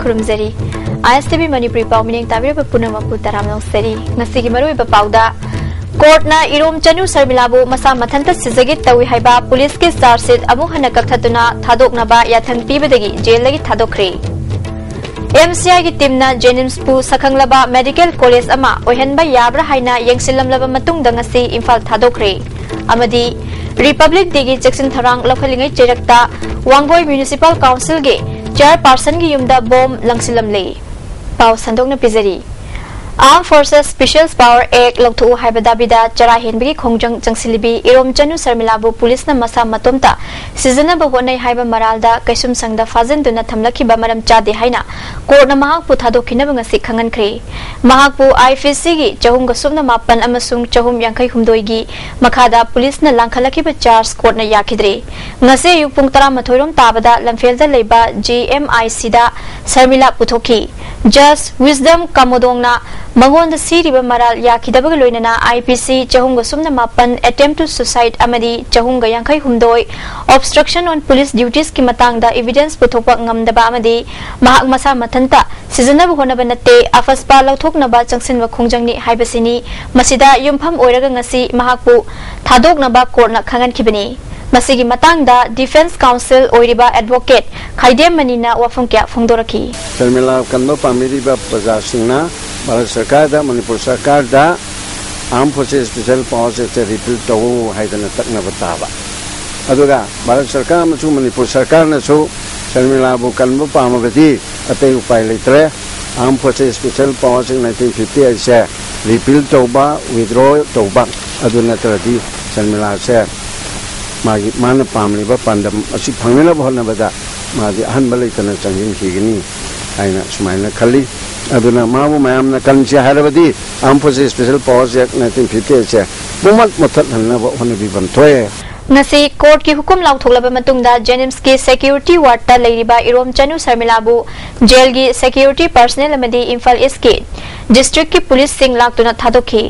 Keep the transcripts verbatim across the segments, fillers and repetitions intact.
ꯈꯨꯔꯨꯝꯖꯔꯤ꯫ ꯑꯥꯏ ꯑꯦꯁ T V Manipuri ꯄꯥꯎ ꯃꯤꯠꯌꯦꯡ ꯇꯥꯕꯤꯔꯕ ꯄꯨꯝꯅꯃꯛꯄꯨ ꯇꯔꯥꯝꯅ ꯑꯣꯛꯆꯔꯤ꯫ ꯉꯁꯤꯒꯤ ꯃꯔꯨꯑꯣꯏꯕ ꯄꯥꯎꯗ, ꯀꯣꯔꯠꯅ ꯏꯔꯣꯝ ꯆꯅꯨ ꯁꯔꯃꯤꯂꯥꯕꯨ ꯃꯁꯥ ꯃꯊꯟꯇ ꯁꯤꯖꯒꯦ ꯇꯧꯏ ꯍꯥꯏꯕ ꯄꯨꯂꯤꯁꯀꯤ ꯆꯥꯔꯖ ꯁꯤꯠ ꯑꯃꯨꯛ ꯍꯟꯅ ꯀꯛꯊꯠꯇꯨꯅ ꯊꯥꯗꯣꯛꯅꯕ ꯌꯥꯊꯪ ꯄꯤꯕꯗꯒꯤ ꯖꯦꯜꯗꯒꯤ ꯊꯥꯗꯣꯛꯈ꯭ꯔꯦ꯫ ꯑꯦꯝ ꯁꯤ ꯑꯥꯏꯒꯤ ꯇꯤꯝꯅ ꯖꯦꯅꯤꯝꯁꯄꯨ ꯁꯛꯈꯪꯂꯕ ꯃꯦꯗꯤꯀꯦꯜ ꯀꯣꯂꯦꯖ ꯑꯃ ꯑꯣꯏꯍꯟꯕ ꯌꯥꯕ꯭ꯔꯥ ꯍꯥꯏꯅ ꯌꯦꯡꯁꯤꯜꯂꯝꯂꯕ ꯃꯇꯨꯡꯗ ꯉꯁꯤ ꯏꯝꯐꯥꯜ ꯊꯥꯗꯣꯛꯈ꯭ꯔꯦ꯫ ꯑꯃꯗꯤ ꯔꯤꯄꯕ꯭ꯂꯤꯛ ꯗꯦꯒꯤ ꯆꯦꯛꯁꯤꯟ ꯊꯧꯔꯥꯡ ꯂꯧꯈꯠꯂꯤꯉꯩ ꯆꯩꯔꯛꯇ ꯋꯥꯡꯒꯣꯏ ꯃ꯭ꯌꯨꯅꯤꯁꯤꯄꯥꯜ ꯀꯥꯎꯟꯁꯤꯜꯒꯤ ꯆꯤꯌꯔꯄꯥꯔꯁꯟꯒꯤ ꯌꯨꯝꯗ ꯕꯣꯝ ꯂꯪꯁꯤꯜꯂꯝꯂꯦ꯫ ꯄꯥꯎ ꯁꯟꯗꯣꯛꯅ ꯄꯤꯖꯔꯤ꯫ Armed Forces Special Power Act ꯂꯧꯊꯣꯛꯎ ꯍꯥꯏꯕ ꯗꯥꯕꯤꯗ ꯆꯔꯥ ꯍꯦꯟꯕꯒꯤ ꯈꯣꯡꯖꯪ ꯆꯪꯁꯤꯜꯂꯤꯕꯤ ꯏꯔꯣꯝ ꯆꯅꯨ ꯁꯔꯃꯤꯂꯥꯕꯨ ꯄꯨꯂꯤꯁꯅ ꯃꯁꯥ ꯃꯇꯣꯝꯇ ꯁꯤꯖꯤꯟꯅꯕ ꯍꯣꯠꯅꯩ ꯍꯥꯏꯕ ꯃꯔꯥꯜꯗ ꯀꯩꯁꯨꯝꯁꯪꯗ ꯐꯥꯖꯤꯟꯗꯨꯅ ꯊꯝꯂꯛꯈꯤꯕ ꯃꯔꯝ ꯆꯥꯗꯦ ꯍꯥꯏꯅ ꯀꯣꯔꯠꯅ ꯃꯍꯥꯛꯄꯨ ꯊꯥꯗꯣꯛꯈꯤꯅꯕ ꯉꯁꯤ ꯈꯪꯍꯟꯈ꯭ꯔꯦ꯫ ꯃꯍꯥꯛꯄꯨ ꯑꯥꯏ ꯄꯤ ꯁꯤꯒꯤ ꯆꯍꯨꯝꯒ ꯁꯨꯞꯅ ꯃꯥꯄꯟ ꯑꯃꯁꯨꯡ ꯆꯍꯨꯝ ꯌꯥꯡꯈꯩ ꯍꯨꯝꯗꯣꯏꯒꯤ ꯃꯈꯥꯗ ꯄꯨꯂꯤꯁꯅ ꯂꯥꯡꯈꯠꯂꯛꯈꯤꯕ ꯆꯥꯔꯖ ꯀꯣꯔꯠꯅ ꯌꯥꯈꯤꯗ꯭ꯔꯦ꯫ ꯉꯁꯤ ꯑꯌꯨꯛ ꯄꯨꯡ ꯇꯔꯥꯃꯥꯊꯣꯏ ꯔꯣꯝ ꯇꯥꯕꯗ ꯂꯝꯐꯦꯜꯗ ꯂꯩꯕ ꯖꯤ ꯑꯦꯝ ꯑꯥꯏ ꯁꯤꯗ ꯁꯔꯃꯤꯂꯥ ꯄꯨꯊꯣꯛꯈꯤ꯫ ꯖꯁ ꯋꯤꯁꯗꯝ ꯀꯥꯃꯣꯗꯣꯡꯅ ꯃꯉꯣꯟꯗ ꯁꯤꯔꯤꯕ ꯃꯔꯥꯜ ꯌꯥꯈꯤꯗꯕꯒ ꯂꯣꯏꯅꯅ ꯑꯥꯏ ꯄꯤ ꯁꯤ ꯆꯍꯨꯝꯒ ꯁꯨꯞꯅ ꯃꯥꯄꯟ attempt to suicide ꯑꯃꯗꯤ ꯆꯍꯨꯝꯒ ꯌꯥꯡꯈꯩ ꯍꯨꯝꯗꯣꯏ obstruction on police dutiesꯀꯤ ꯃꯇꯥꯡꯗ evidence ꯄꯨꯊꯣꯛꯄ ꯉꯝꯗꯕ ꯑꯃꯗꯤ ꯃꯍꯥꯛ ꯃꯁꯥ ꯃꯊꯟꯇ ꯁꯤꯖꯤꯟꯅꯕ ꯍꯣꯠꯅꯕ ꯅꯠꯇꯦ, ꯑꯐꯁꯄꯥ ꯂꯧꯊꯣꯛꯅꯕ ꯆꯪꯁꯤꯟꯕ ꯈꯣꯡꯖꯪꯅꯤ ꯍꯥꯏꯕꯁꯤꯅꯤ꯫ ꯃꯁꯤꯗ ꯌꯨꯝꯐꯝ ꯑꯣꯏꯔꯒ ꯉꯁꯤ ꯃꯍꯥꯛꯄꯨ ꯊꯥꯗꯣꯛꯅꯕ ꯀꯣꯔꯠꯅ ꯈꯪꯍꯟꯈꯤꯕꯅꯤ꯫ ꯃꯁꯤꯒꯤ ꯃꯇꯥꯡꯗ ꯗꯤꯐꯦꯟꯁ ꯀꯥꯎꯟꯁꯤꯜ ꯑꯣꯏꯔꯤꯕ ꯑꯦꯗꯚꯣꯀꯦꯠ ꯈꯥꯏꯗꯦꯝ ꯃꯅꯤꯅ ꯋꯥꯐꯝ ꯀꯌꯥ ꯐꯣꯡꯗꯣꯔꯛꯈꯤ꯫ ꯁꯔꯃꯤꯂꯥ ꯀꯟꯕ ꯄꯥꯝꯕꯤꯔꯤꯕ ꯄ꯭ꯔꯖꯥꯁꯤꯡꯅ Bharat ꯁꯔꯀꯥꯔꯗ, Manipur ꯁꯔꯀꯥꯔꯗ Armed Forces Special Powers Act repeal ꯇꯧ ꯍꯥꯏꯗꯅ ꯇꯛꯅꯕ ꯇꯥꯕ꯫ ꯑꯗꯨꯒ ꯚꯥꯔꯠ ꯁꯔꯀꯥꯔ ꯑꯃꯁꯨꯡ ꯃꯅꯤꯄꯨꯔ ꯁꯔꯀꯥꯔꯅꯁꯨ ꯁꯔꯃꯤꯂꯥꯕꯨ ꯀꯟꯕ ꯄꯥꯝꯃꯕꯗꯤ ꯑꯇꯩ ꯎꯄꯥꯏ ꯂꯩꯇ꯭ꯔꯦ꯫ Armed Forces Special Powers Act nineteen fifty eightꯁꯦ repeal ꯇꯧꯕ, withdraw ꯇꯧꯕ, ꯑꯗꯨ ꯅꯠꯇ꯭ꯔꯗꯤ ꯁꯔꯃꯤꯂꯥꯁꯦ ꯃꯥꯒꯤ, ꯃꯥꯅ ꯄꯥꯝꯂꯤꯕ ꯄꯥꯟꯗꯝ ꯑꯁꯤ ꯐꯪꯅꯅꯕ ꯍꯣꯠꯅꯕꯗ ꯃꯥꯗꯤ ꯑꯍꯟꯕ ꯂꯩꯇꯅ ꯆꯪꯁꯤꯟꯈꯤꯒꯅꯤ ꯍꯥꯏꯅ ꯁꯨꯃꯥꯏꯅ ꯈꯜꯂꯤ꯫ ꯑꯗꯨꯅ ꯃꯥꯕꯨ ꯃꯌꯥꯝꯅ ꯀꯟꯁꯤ ꯍꯥꯏꯔꯕꯗꯤ Armed Forces Special Powers Act nineteen fifty eightꯁꯦ ꯄꯨꯝꯃꯠ ꯃꯨꯊꯠꯍꯟꯅꯕ ꯍꯣꯠꯅꯕꯤꯐꯝ ꯊꯣꯛꯑꯦ꯫ ꯉꯁꯤ ꯀꯣꯔꯠꯀꯤ ꯍꯨꯀꯨꯝ ꯂꯥꯎꯊꯣꯛꯂꯕ ꯃꯇꯨꯡꯗ ꯖꯦꯅꯤꯝꯁꯀꯤ ꯁꯦꯀ꯭ꯌꯨꯔꯤꯇꯤ ꯋꯥꯔꯗꯇ ꯂꯩꯔꯤꯕ ꯏꯔꯣꯝ ꯆꯅꯨ ꯁꯔꯃꯤꯂꯥꯕꯨ ꯖꯦꯜꯒꯤ ꯁꯦꯀ꯭ꯌꯨꯔꯤꯇꯤ ꯄꯔꯁꯅꯦꯜ ꯑꯃꯗꯤ ꯏꯝꯐꯥꯜ ꯏꯁꯀꯤ ꯗꯤꯁꯇ꯭ꯔꯤꯛꯀꯤ ꯄꯨꯂꯤꯁꯁꯤꯡ ꯂꯥꯛꯇꯨꯅ ꯊꯥꯗꯣꯛꯈꯤ꯫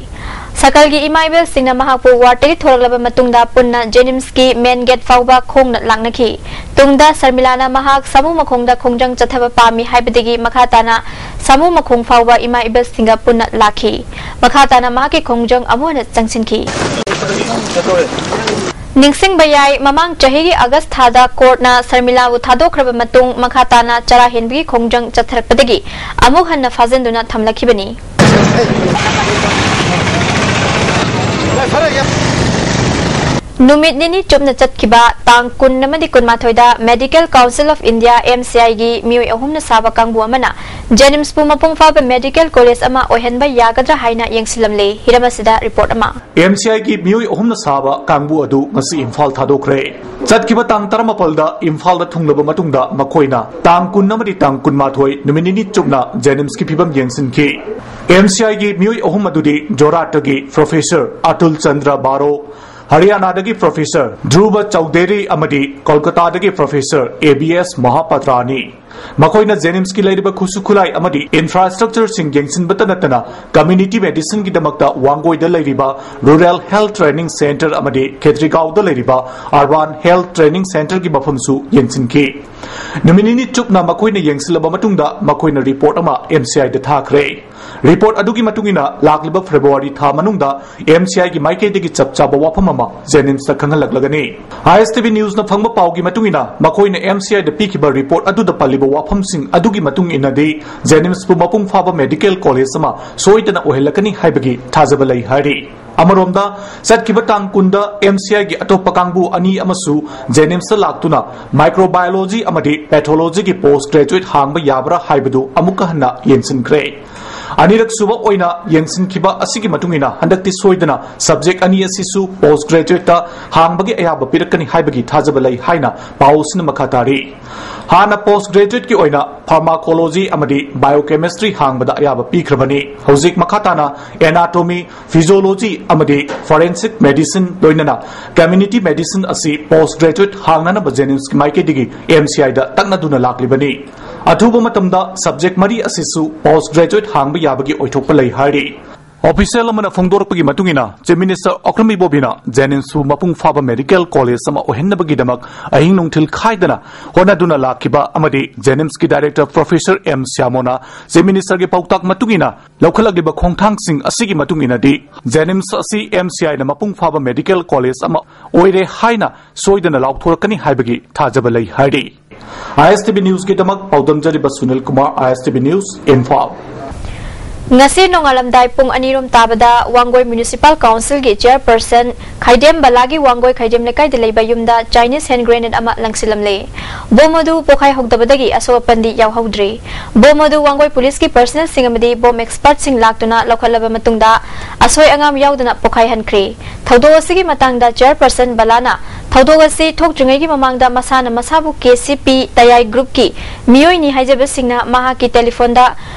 ꯁꯀꯜꯒꯤ ꯏꯃꯥ ꯏꯕꯦꯜꯁꯤꯡꯅ ꯃꯍꯥꯛꯄꯨ ꯋꯥꯔꯗꯇꯒꯤ ꯊꯣꯔꯛꯂꯕ ꯃꯇꯨꯡꯗ ꯄꯨꯟꯅ ꯖꯦꯅꯤꯝꯁꯀꯤ ꯃꯦꯟ ꯒꯦꯠ ꯐꯥꯎꯕ ꯈꯣꯡꯅ ꯂꯥꯛꯅꯈꯤ꯫ ꯇꯨꯡꯗ ꯁꯔꯃꯤꯂꯥꯅ ꯃꯍꯥꯛ ꯁꯥꯃꯨ ꯃꯈꯣꯡꯗ ꯈꯣꯡꯖꯪ ꯆꯠꯊꯕ ꯄꯥꯝꯃꯤ ꯍꯥꯏꯕꯗꯒꯤ ꯃꯈꯥ ꯇꯥꯅ ꯁꯥꯃꯨ ꯃꯈꯣꯡ ꯐꯥꯎꯕ ꯏꯃꯥ ꯏꯕꯦꯜꯁꯤꯡꯒ ꯄꯨꯟꯅ ꯂꯥꯛꯈꯤ꯫ ꯃꯈꯥ ꯇꯥꯅ ꯃꯍꯥꯛꯀꯤ ꯈꯣꯡꯖꯪ ꯑꯃꯨꯛ ꯍꯟꯅ ꯆꯪꯁꯤꯟꯈꯤ꯫ ꯅꯤꯡꯁꯤꯡꯕ ꯌꯥꯏ, ꯃꯃꯥꯡ ꯆꯍꯤꯒꯤ ꯑꯥꯒꯁ ꯊꯥꯗ ꯀꯣꯔꯠꯅ ꯁꯔꯃꯤꯂꯥꯕꯨ ꯊꯥꯗꯣꯛꯈ꯭ꯔꯕ ꯃꯇꯨꯡ ꯃꯈꯥ ꯇꯥꯅ ꯆꯔꯥ ꯍꯦꯟꯕꯒꯤ ꯈꯣꯡꯖꯪ ꯆꯠꯊꯔꯛꯄꯗꯒꯤ ꯑꯃꯨꯛ ꯍꯟꯅ ꯐꯥꯖꯤꯟꯗꯨꯅ ꯊꯝꯂꯛꯈꯤꯕꯅꯤ꯫ ꯅꯨꯃꯤꯠ ꯅꯤꯅꯤ ꯆꯨꯞꯅ ꯆꯠꯈꯤꯕ ꯇꯥꯡ ꯀꯨꯟ ꯑꯃꯗꯤ ꯀꯨꯟꯃꯥꯊꯣꯏꯗ Medical Council of India, M C I ꯒꯤ ꯃꯤꯑꯣꯏ ꯑꯍꯨꯝꯅ ꯁꯥꯕ ꯀꯥꯡꯕꯨ ꯑꯃꯅ ꯖꯦꯅꯤꯝꯁꯄꯨ ꯃꯄꯨꯡ ꯐꯥꯕ ꯃꯦꯗꯤꯀꯦꯜ ꯀꯣꯂꯦꯖ ꯑꯃ ꯑꯣꯏꯍꯟꯕ ꯌꯥꯒꯗ꯭ꯔꯥ ꯍꯥꯏꯅ ꯌꯦꯡꯁꯤꯜꯂꯝꯂꯦ꯫ ꯍꯤꯔꯝ ꯑꯁꯤꯗ ꯔꯤꯄꯣꯔꯠ ꯑꯃ꯫ M C I ꯒꯤ ꯃꯤꯑꯣꯏ ꯑꯍꯨꯝꯅ ꯁꯥꯕ ꯀꯥꯡꯕꯨ ꯑꯗꯨ ꯉꯁꯤ ꯏꯝꯐꯥꯜ ꯊꯥꯗꯣꯛꯈ꯭ꯔꯦ꯫ ꯆꯠꯈꯤꯕ ꯇꯥꯡ ꯇꯔꯥꯃꯥꯄꯜꯗ ꯏꯝꯐꯥꯜꯗ ꯊꯨꯡꯂꯕ ꯃꯇꯨꯡꯗ ꯃꯈꯣꯏꯅ ꯇꯥꯡ ꯀꯨꯟ ꯑꯃꯗꯤ ꯇꯥꯡ ꯀꯨꯟꯃꯥꯊꯣꯏ ꯅꯨꯃꯤꯠ ꯅꯤꯅꯤ ꯆꯨꯞꯅ ꯖꯦꯅꯤꯝꯁꯀꯤ ꯐꯤꯕꯝ ꯌꯦꯡꯁꯤꯟꯈꯤ꯫ M C I ꯒꯤ ꯃꯤꯑꯣꯏ ꯑꯍꯨꯝ ꯑꯗꯨꯗꯤ ꯖꯣꯔꯍꯥꯠꯇꯒꯤ ꯄ꯭ꯔꯣꯐꯦꯁꯔ ꯑꯇꯨꯜ ꯆꯟꯗ꯭ꯔ ꯕꯥꯔꯣ, ꯍꯔꯤꯌꯥꯅꯥꯗꯒꯤ ꯄ꯭ꯔꯣꯐꯦꯁꯔ ꯙ꯭ꯔꯨꯕ ꯆꯧꯙꯦꯔꯤ ꯑꯃꯗꯤ ꯀꯣꯜꯀꯇꯥꯗꯒꯤ ꯄ꯭ꯔꯣꯐꯦꯁꯔ A B S ꯃꯍꯥꯄꯥꯇ꯭ꯔꯥꯅꯤ꯫ ꯃꯈꯣꯏꯅ ꯖꯦꯅꯤꯝꯁꯀꯤ ꯂꯩꯔꯤꯕ ꯈꯨꯠꯁꯨ ꯈꯨꯠꯂꯥꯏ ꯑꯃꯗꯤ ꯏꯟꯐ꯭ꯔꯥꯁ꯭ꯇ꯭ꯔꯛꯆꯔꯁꯤꯡ ꯌꯦꯡꯁꯤꯟꯕꯇ ꯅꯠꯇꯅ ꯀꯝꯃ꯭ꯌꯨꯅꯤꯇꯤ ꯃꯦꯗꯤꯁꯤꯟꯒꯤꯗꯃꯛꯇ ꯋꯥꯡꯒꯣꯏꯗ ꯂꯩꯔꯤꯕ ꯔꯨꯔꯦꯜ ꯍꯦꯜꯊ ꯇ꯭ꯔꯦꯅꯤꯡ ꯁꯦꯟꯇꯔ ꯑꯃꯗꯤ ꯈꯦꯇ꯭ꯔꯤꯒꯥꯎꯗ ꯂꯩꯔꯤꯕ ꯑꯔꯕꯥꯟ ꯍꯦꯜꯊ ꯇ꯭ꯔꯦꯅꯤꯡ ꯁꯦꯟꯇꯔꯒꯤ ꯃꯐꯝꯁꯨ ꯌꯦꯡꯁꯤꯟꯈꯤ꯫ ꯅꯨꯃꯤꯠ ꯅꯤꯅꯤ ꯆꯨꯞꯅ ꯃꯈꯣꯏꯅ ꯌꯦꯡꯁꯤꯜꯂꯕ ꯃꯇꯨꯡꯗ ꯃꯈꯣꯏꯅ ꯔꯤꯄꯣꯔꯠ ꯑꯃ M C I ꯗ ꯊꯥꯈ꯭ꯔꯦ꯫ ꯔꯤꯄꯣꯔꯠ ꯑꯗꯨꯒꯤ ꯃꯇꯨꯡ ꯏꯟꯅ ꯂꯥꯛꯂꯤꯕ ꯐꯦꯕ꯭ꯔꯨꯋꯥꯔꯤ ꯊꯥ ꯃꯅꯨꯡꯗ M C I ꯒꯤ ꯃꯥꯏꯀꯩꯗꯒꯤ ꯆꯞ ꯆꯥꯕ ꯋꯥꯐꯝ ꯑꯃ ꯖꯦꯅꯤꯝꯁꯇ ꯈꯪꯍꯜꯂꯛꯂꯒꯅꯤ꯫ I S T V ꯅ꯭ꯌꯨꯁꯅ ꯐꯪꯕ ꯄꯥꯎꯒꯤ ꯃꯇꯨꯡ ꯏꯟꯅ ꯃꯈꯣꯏꯅ M C I ꯗ ꯄꯤꯈꯤꯕ ꯔꯤꯄꯣꯔꯠ ꯑꯗꯨꯗ ꯄꯜꯂꯤꯕ ꯋꯥꯐꯝꯁꯤꯡ ꯑꯗꯨꯒꯤ ꯃꯇꯨꯡ ꯏꯟꯅꯗꯤ ꯖꯦꯅꯤꯝꯁꯄꯨ ꯃꯄꯨꯡ ꯐꯥꯕ ꯃꯦꯗꯤꯀꯦꯜ ꯀꯣꯂꯦꯖ ꯑꯃ ꯁꯣꯏꯗꯅ ꯑꯣꯏꯍꯜꯂꯛꯀꯅꯤ ꯍꯥꯏꯕꯒꯤ ꯊꯥꯖꯕ ꯂꯩ ꯍꯥꯏꯔꯤ꯫ ꯑꯃꯔꯣꯝꯗ, ꯆꯠꯈꯤꯕ ꯇꯥꯡ ꯀꯨꯟꯗ M C I ꯒꯤ ꯑꯇꯣꯞꯄ ꯀꯥꯡꯕꯨ ꯑꯅꯤ ꯑꯃꯁꯨ ꯖꯦꯅꯤꯝꯁꯇ ꯂꯥꯛꯇꯨꯅ ꯃꯥꯏꯀ꯭ꯔꯣꯕꯥꯏꯑꯣꯂꯣꯖꯤ ꯑꯃꯗꯤ ꯄꯦꯊꯣꯂꯣꯖꯤꯒꯤ ꯄꯣꯁ ꯒ꯭ꯔꯦꯖꯨꯑꯦꯠ ꯍꯥꯡꯕ ꯌꯥꯕ꯭ꯔꯥ ꯍꯥꯏꯕꯗꯨ ꯑꯃꯨꯛꯀ ꯍꯟꯅ ꯌꯦꯡꯁꯤꯟꯈ꯭ꯔꯦ꯫ ꯑꯅꯤꯔꯛ ꯁꯨꯕ ꯑꯣꯏꯅ ꯌꯦꯡꯁꯤꯟꯈꯤꯕ ꯑꯁꯤꯒꯤ ꯃꯇꯨꯡ ꯏꯟꯅ ꯍꯟꯗꯛꯇꯤ ꯁꯣꯏꯗꯅ ꯁꯕꯖꯦꯛ ꯑꯅꯤ ꯑꯁꯤꯁꯨ ꯄꯣꯁ ꯒ꯭ꯔꯦꯖꯨꯑꯦꯠꯇ ꯍꯥꯡꯕꯒꯤ ꯑꯌꯥꯕ ꯄꯤꯔꯛꯀꯅꯤ ꯍꯥꯏꯕꯒꯤ ꯊꯥꯖꯕ ꯂꯩ ꯍꯥꯏꯅ ꯄꯥꯎ ꯑꯁꯤꯅ ꯃꯈꯥ ꯇꯥꯔꯤ꯫ ꯍꯥꯟꯅ ꯄꯣꯁ ꯒ꯭ꯔꯦꯖꯨꯑꯦꯠꯀꯤ ꯑꯣꯏꯅ ꯐꯥꯔꯃꯥꯀꯣꯂꯣꯖꯤ ꯑꯃꯗꯤ ꯕꯥꯏꯑꯣꯀꯦꯃꯤꯁꯇ꯭ꯔꯤ ꯍꯥꯡꯕꯗ ꯑꯌꯥꯕ ꯄꯤꯈ꯭ꯔꯕꯅꯤ꯫ ꯍꯧꯖꯤꯛ ꯃꯈꯥ ꯇꯥꯅ ꯑꯦꯅꯥꯇꯣꯃꯤ, ꯐꯤꯖꯤꯑꯣꯂꯣꯖꯤ ꯑꯃꯗꯤ ꯐꯣꯔꯦꯟꯁꯤꯛ ꯃꯦꯗꯤꯁꯤꯟ, ꯂꯣꯏꯅꯅ ꯀꯝꯃ꯭ꯌꯨꯅꯤꯇꯤ ꯃꯦꯗꯤꯁꯤꯟ ꯑꯁꯤ ꯄꯣꯁ ꯒ꯭ꯔꯦꯖꯨꯑꯦꯠ ꯍꯥꯡꯅꯅꯕ ꯖꯦꯅꯤꯝꯁꯀꯤ ꯃꯥꯏꯀꯩꯗꯒꯤ M C I ꯗ ꯇꯛꯅꯗꯨꯅ ꯂꯥꯛꯂꯤꯕꯅꯤ꯫ ꯑꯊꯨꯕ ꯃꯇꯝꯗ ꯁꯕꯖꯦꯛ ꯃꯔꯤ ꯑꯁꯤꯁꯨ ꯄꯣꯁ ꯒ꯭ꯔꯦꯖꯨꯑꯦꯠ ꯍꯥꯡꯕ ꯌꯥꯕꯒꯤ ꯑꯣꯏꯊꯣꯛꯄ ꯂꯩ ꯍꯥꯏꯔꯤ꯫ ꯑꯣꯐꯤꯁꯤꯌꯦꯜ ꯑꯃꯅ ꯐꯣꯡꯗꯣꯔꯛꯄꯒꯤ ꯃꯇꯨꯡ ꯏꯟꯅ, ꯆꯤꯐ ꯃꯤꯅꯤꯁꯇꯔ ꯑꯣꯀ꯭ꯔꯝ ꯏꯕꯣꯕꯤꯅ ꯖꯦꯅꯤꯝꯁꯄꯨ ꯃꯄꯨꯡ ꯐꯥꯕ ꯃꯦꯗꯤꯀꯦꯜ ꯀꯣꯂꯦꯖ ꯑꯃ ꯑꯣꯏꯍꯟꯅꯕꯒꯤꯗꯃꯛ ꯑꯍꯤꯡ ꯅꯨꯡꯊꯤꯜ ꯈꯥꯏꯗꯅ ꯍꯣꯠꯅꯗꯨꯅ ꯂꯥꯛꯈꯤꯕ ꯑꯃꯗꯤ ꯖꯦꯅꯤꯝꯁꯀꯤ ꯗꯥꯏꯔꯦꯛꯇꯔ ꯄ꯭ꯔꯣꯐꯦꯁꯔ ꯑꯦꯝ ꯁ꯭ꯌꯥꯃꯣꯅ ꯆꯤꯐ ꯃꯤꯅꯤꯁꯇꯔꯒꯤ ꯄꯥꯎꯇꯥꯛ ꯃꯇꯨꯡ ꯏꯟꯅ ꯂꯧꯈꯠꯂꯛꯂꯤꯕ ꯈꯣꯡꯊꯥꯡꯁꯤꯡ ꯑꯁꯤꯒꯤ ꯃꯇꯨꯡ ꯏꯟꯅꯗꯤ, ꯖꯦꯅꯤꯝꯁ ꯑꯁꯤ ꯑꯦꯝ ꯁꯤ ꯑꯥꯏꯅ ꯃꯄꯨꯡ ꯐꯥꯕ ꯃꯦꯗꯤꯀꯦꯜ ꯀꯣꯂꯦꯖ ꯑꯃ ꯑꯣꯏꯔꯦ ꯍꯥꯏꯅ ꯁꯣꯏꯗꯅ ꯂꯥꯎꯊꯣꯔꯛꯀꯅꯤ ꯍꯥꯏꯕꯒꯤ ꯊꯥꯖꯕ ꯂꯩ ꯍꯥꯏꯔꯤ꯫ ꯑꯥꯏ ꯑꯦꯁ ꯇꯤ ꯚꯤ ꯅ꯭ꯌꯨꯁꯀꯤꯗꯃꯛ ꯄꯥꯎꯗꯝꯖꯔꯤꯕ ꯁꯨꯅꯤꯜ ꯀꯨꯃꯥꯔ, ꯑꯥꯏ ꯑꯦꯁ ꯇꯤ ꯚꯤ ꯅ꯭ꯌꯨꯁ, ꯏꯝꯐꯥꯜ꯫ ꯉꯁꯤ ꯅꯣꯡꯉꯥꯜꯂꯝꯗꯥꯏ ꯄꯨꯡ ꯑꯅꯤꯔꯣꯝ ꯇꯥꯕꯗ ꯋꯥꯡꯒꯣꯏ ꯃ꯭ꯌꯨꯅꯤꯁꯤꯄꯥꯜ ꯀꯥꯎꯟꯁꯤꯜꯒꯤ ꯆꯤꯌꯔꯄꯔꯁꯟ ꯈꯥꯏꯗꯦꯝ ꯕꯂꯥꯒꯤ ꯋꯥꯡꯒꯣꯏ ꯈꯥꯏꯗꯦꯝ ꯂꯩꯀꯥꯏꯗ ꯂꯩꯕ ꯌꯨꯝꯗ ꯆꯥꯏꯅꯤꯁ ꯍꯦꯟ ꯒ꯭ꯔꯦꯅꯦꯗ ꯑꯃ ꯂꯪꯁꯤꯜꯂꯝꯂꯦ꯫ ꯕꯣꯝ ꯑꯗꯨ ꯄꯣꯈꯥꯏ ꯍꯧꯗꯕꯗꯒꯤ ꯑꯁꯣꯛ ꯑꯄꯟꯗꯤ ꯌꯥꯎꯍꯧꯗ꯭ꯔꯤ꯫ ꯕꯣꯝ ꯑꯗꯨ ꯋꯥꯡꯒꯣꯏ ꯄꯨꯂꯤꯁꯀꯤ ꯄꯔꯁꯅꯦꯜꯁꯤꯡ ꯑꯃꯗꯤ ꯕꯣꯝ ꯑꯦꯛꯁꯄꯔꯠꯁꯤꯡ ꯂꯥꯛꯇꯨꯅ ꯂꯧꯈꯠꯂꯕ ꯃꯇꯨꯡꯗ ꯑꯁꯣꯏ ꯑꯉꯥꯝ ꯌꯥꯎꯗꯅ ꯄꯣꯈꯥꯏꯍꯟꯈ꯭ꯔꯦ꯫ ꯊꯧꯗꯣꯛ ꯑꯁꯤꯒꯤ ꯃꯇꯥꯡꯗ ꯆꯤꯌꯔꯄꯔꯁꯟ ꯕꯂꯥꯅ ꯊꯧꯗꯣꯛ ꯑꯁꯤ ꯊꯣꯛꯇ꯭ꯔꯤꯉꯩꯒꯤ ꯃꯃꯥꯡꯗ ꯃꯁꯥꯅ ꯃꯁꯥꯕꯨ ꯀꯦ ꯁꯤ ꯄꯤ ꯇꯌꯥꯏ ꯒ꯭ꯔꯨꯞꯀꯤ ꯃꯤꯑꯣꯏꯅꯤ ꯍꯥꯏꯖꯕꯁꯤꯡꯅ ꯃꯍꯥꯛꯀꯤ ꯇꯦꯂꯤꯐꯣꯟꯗ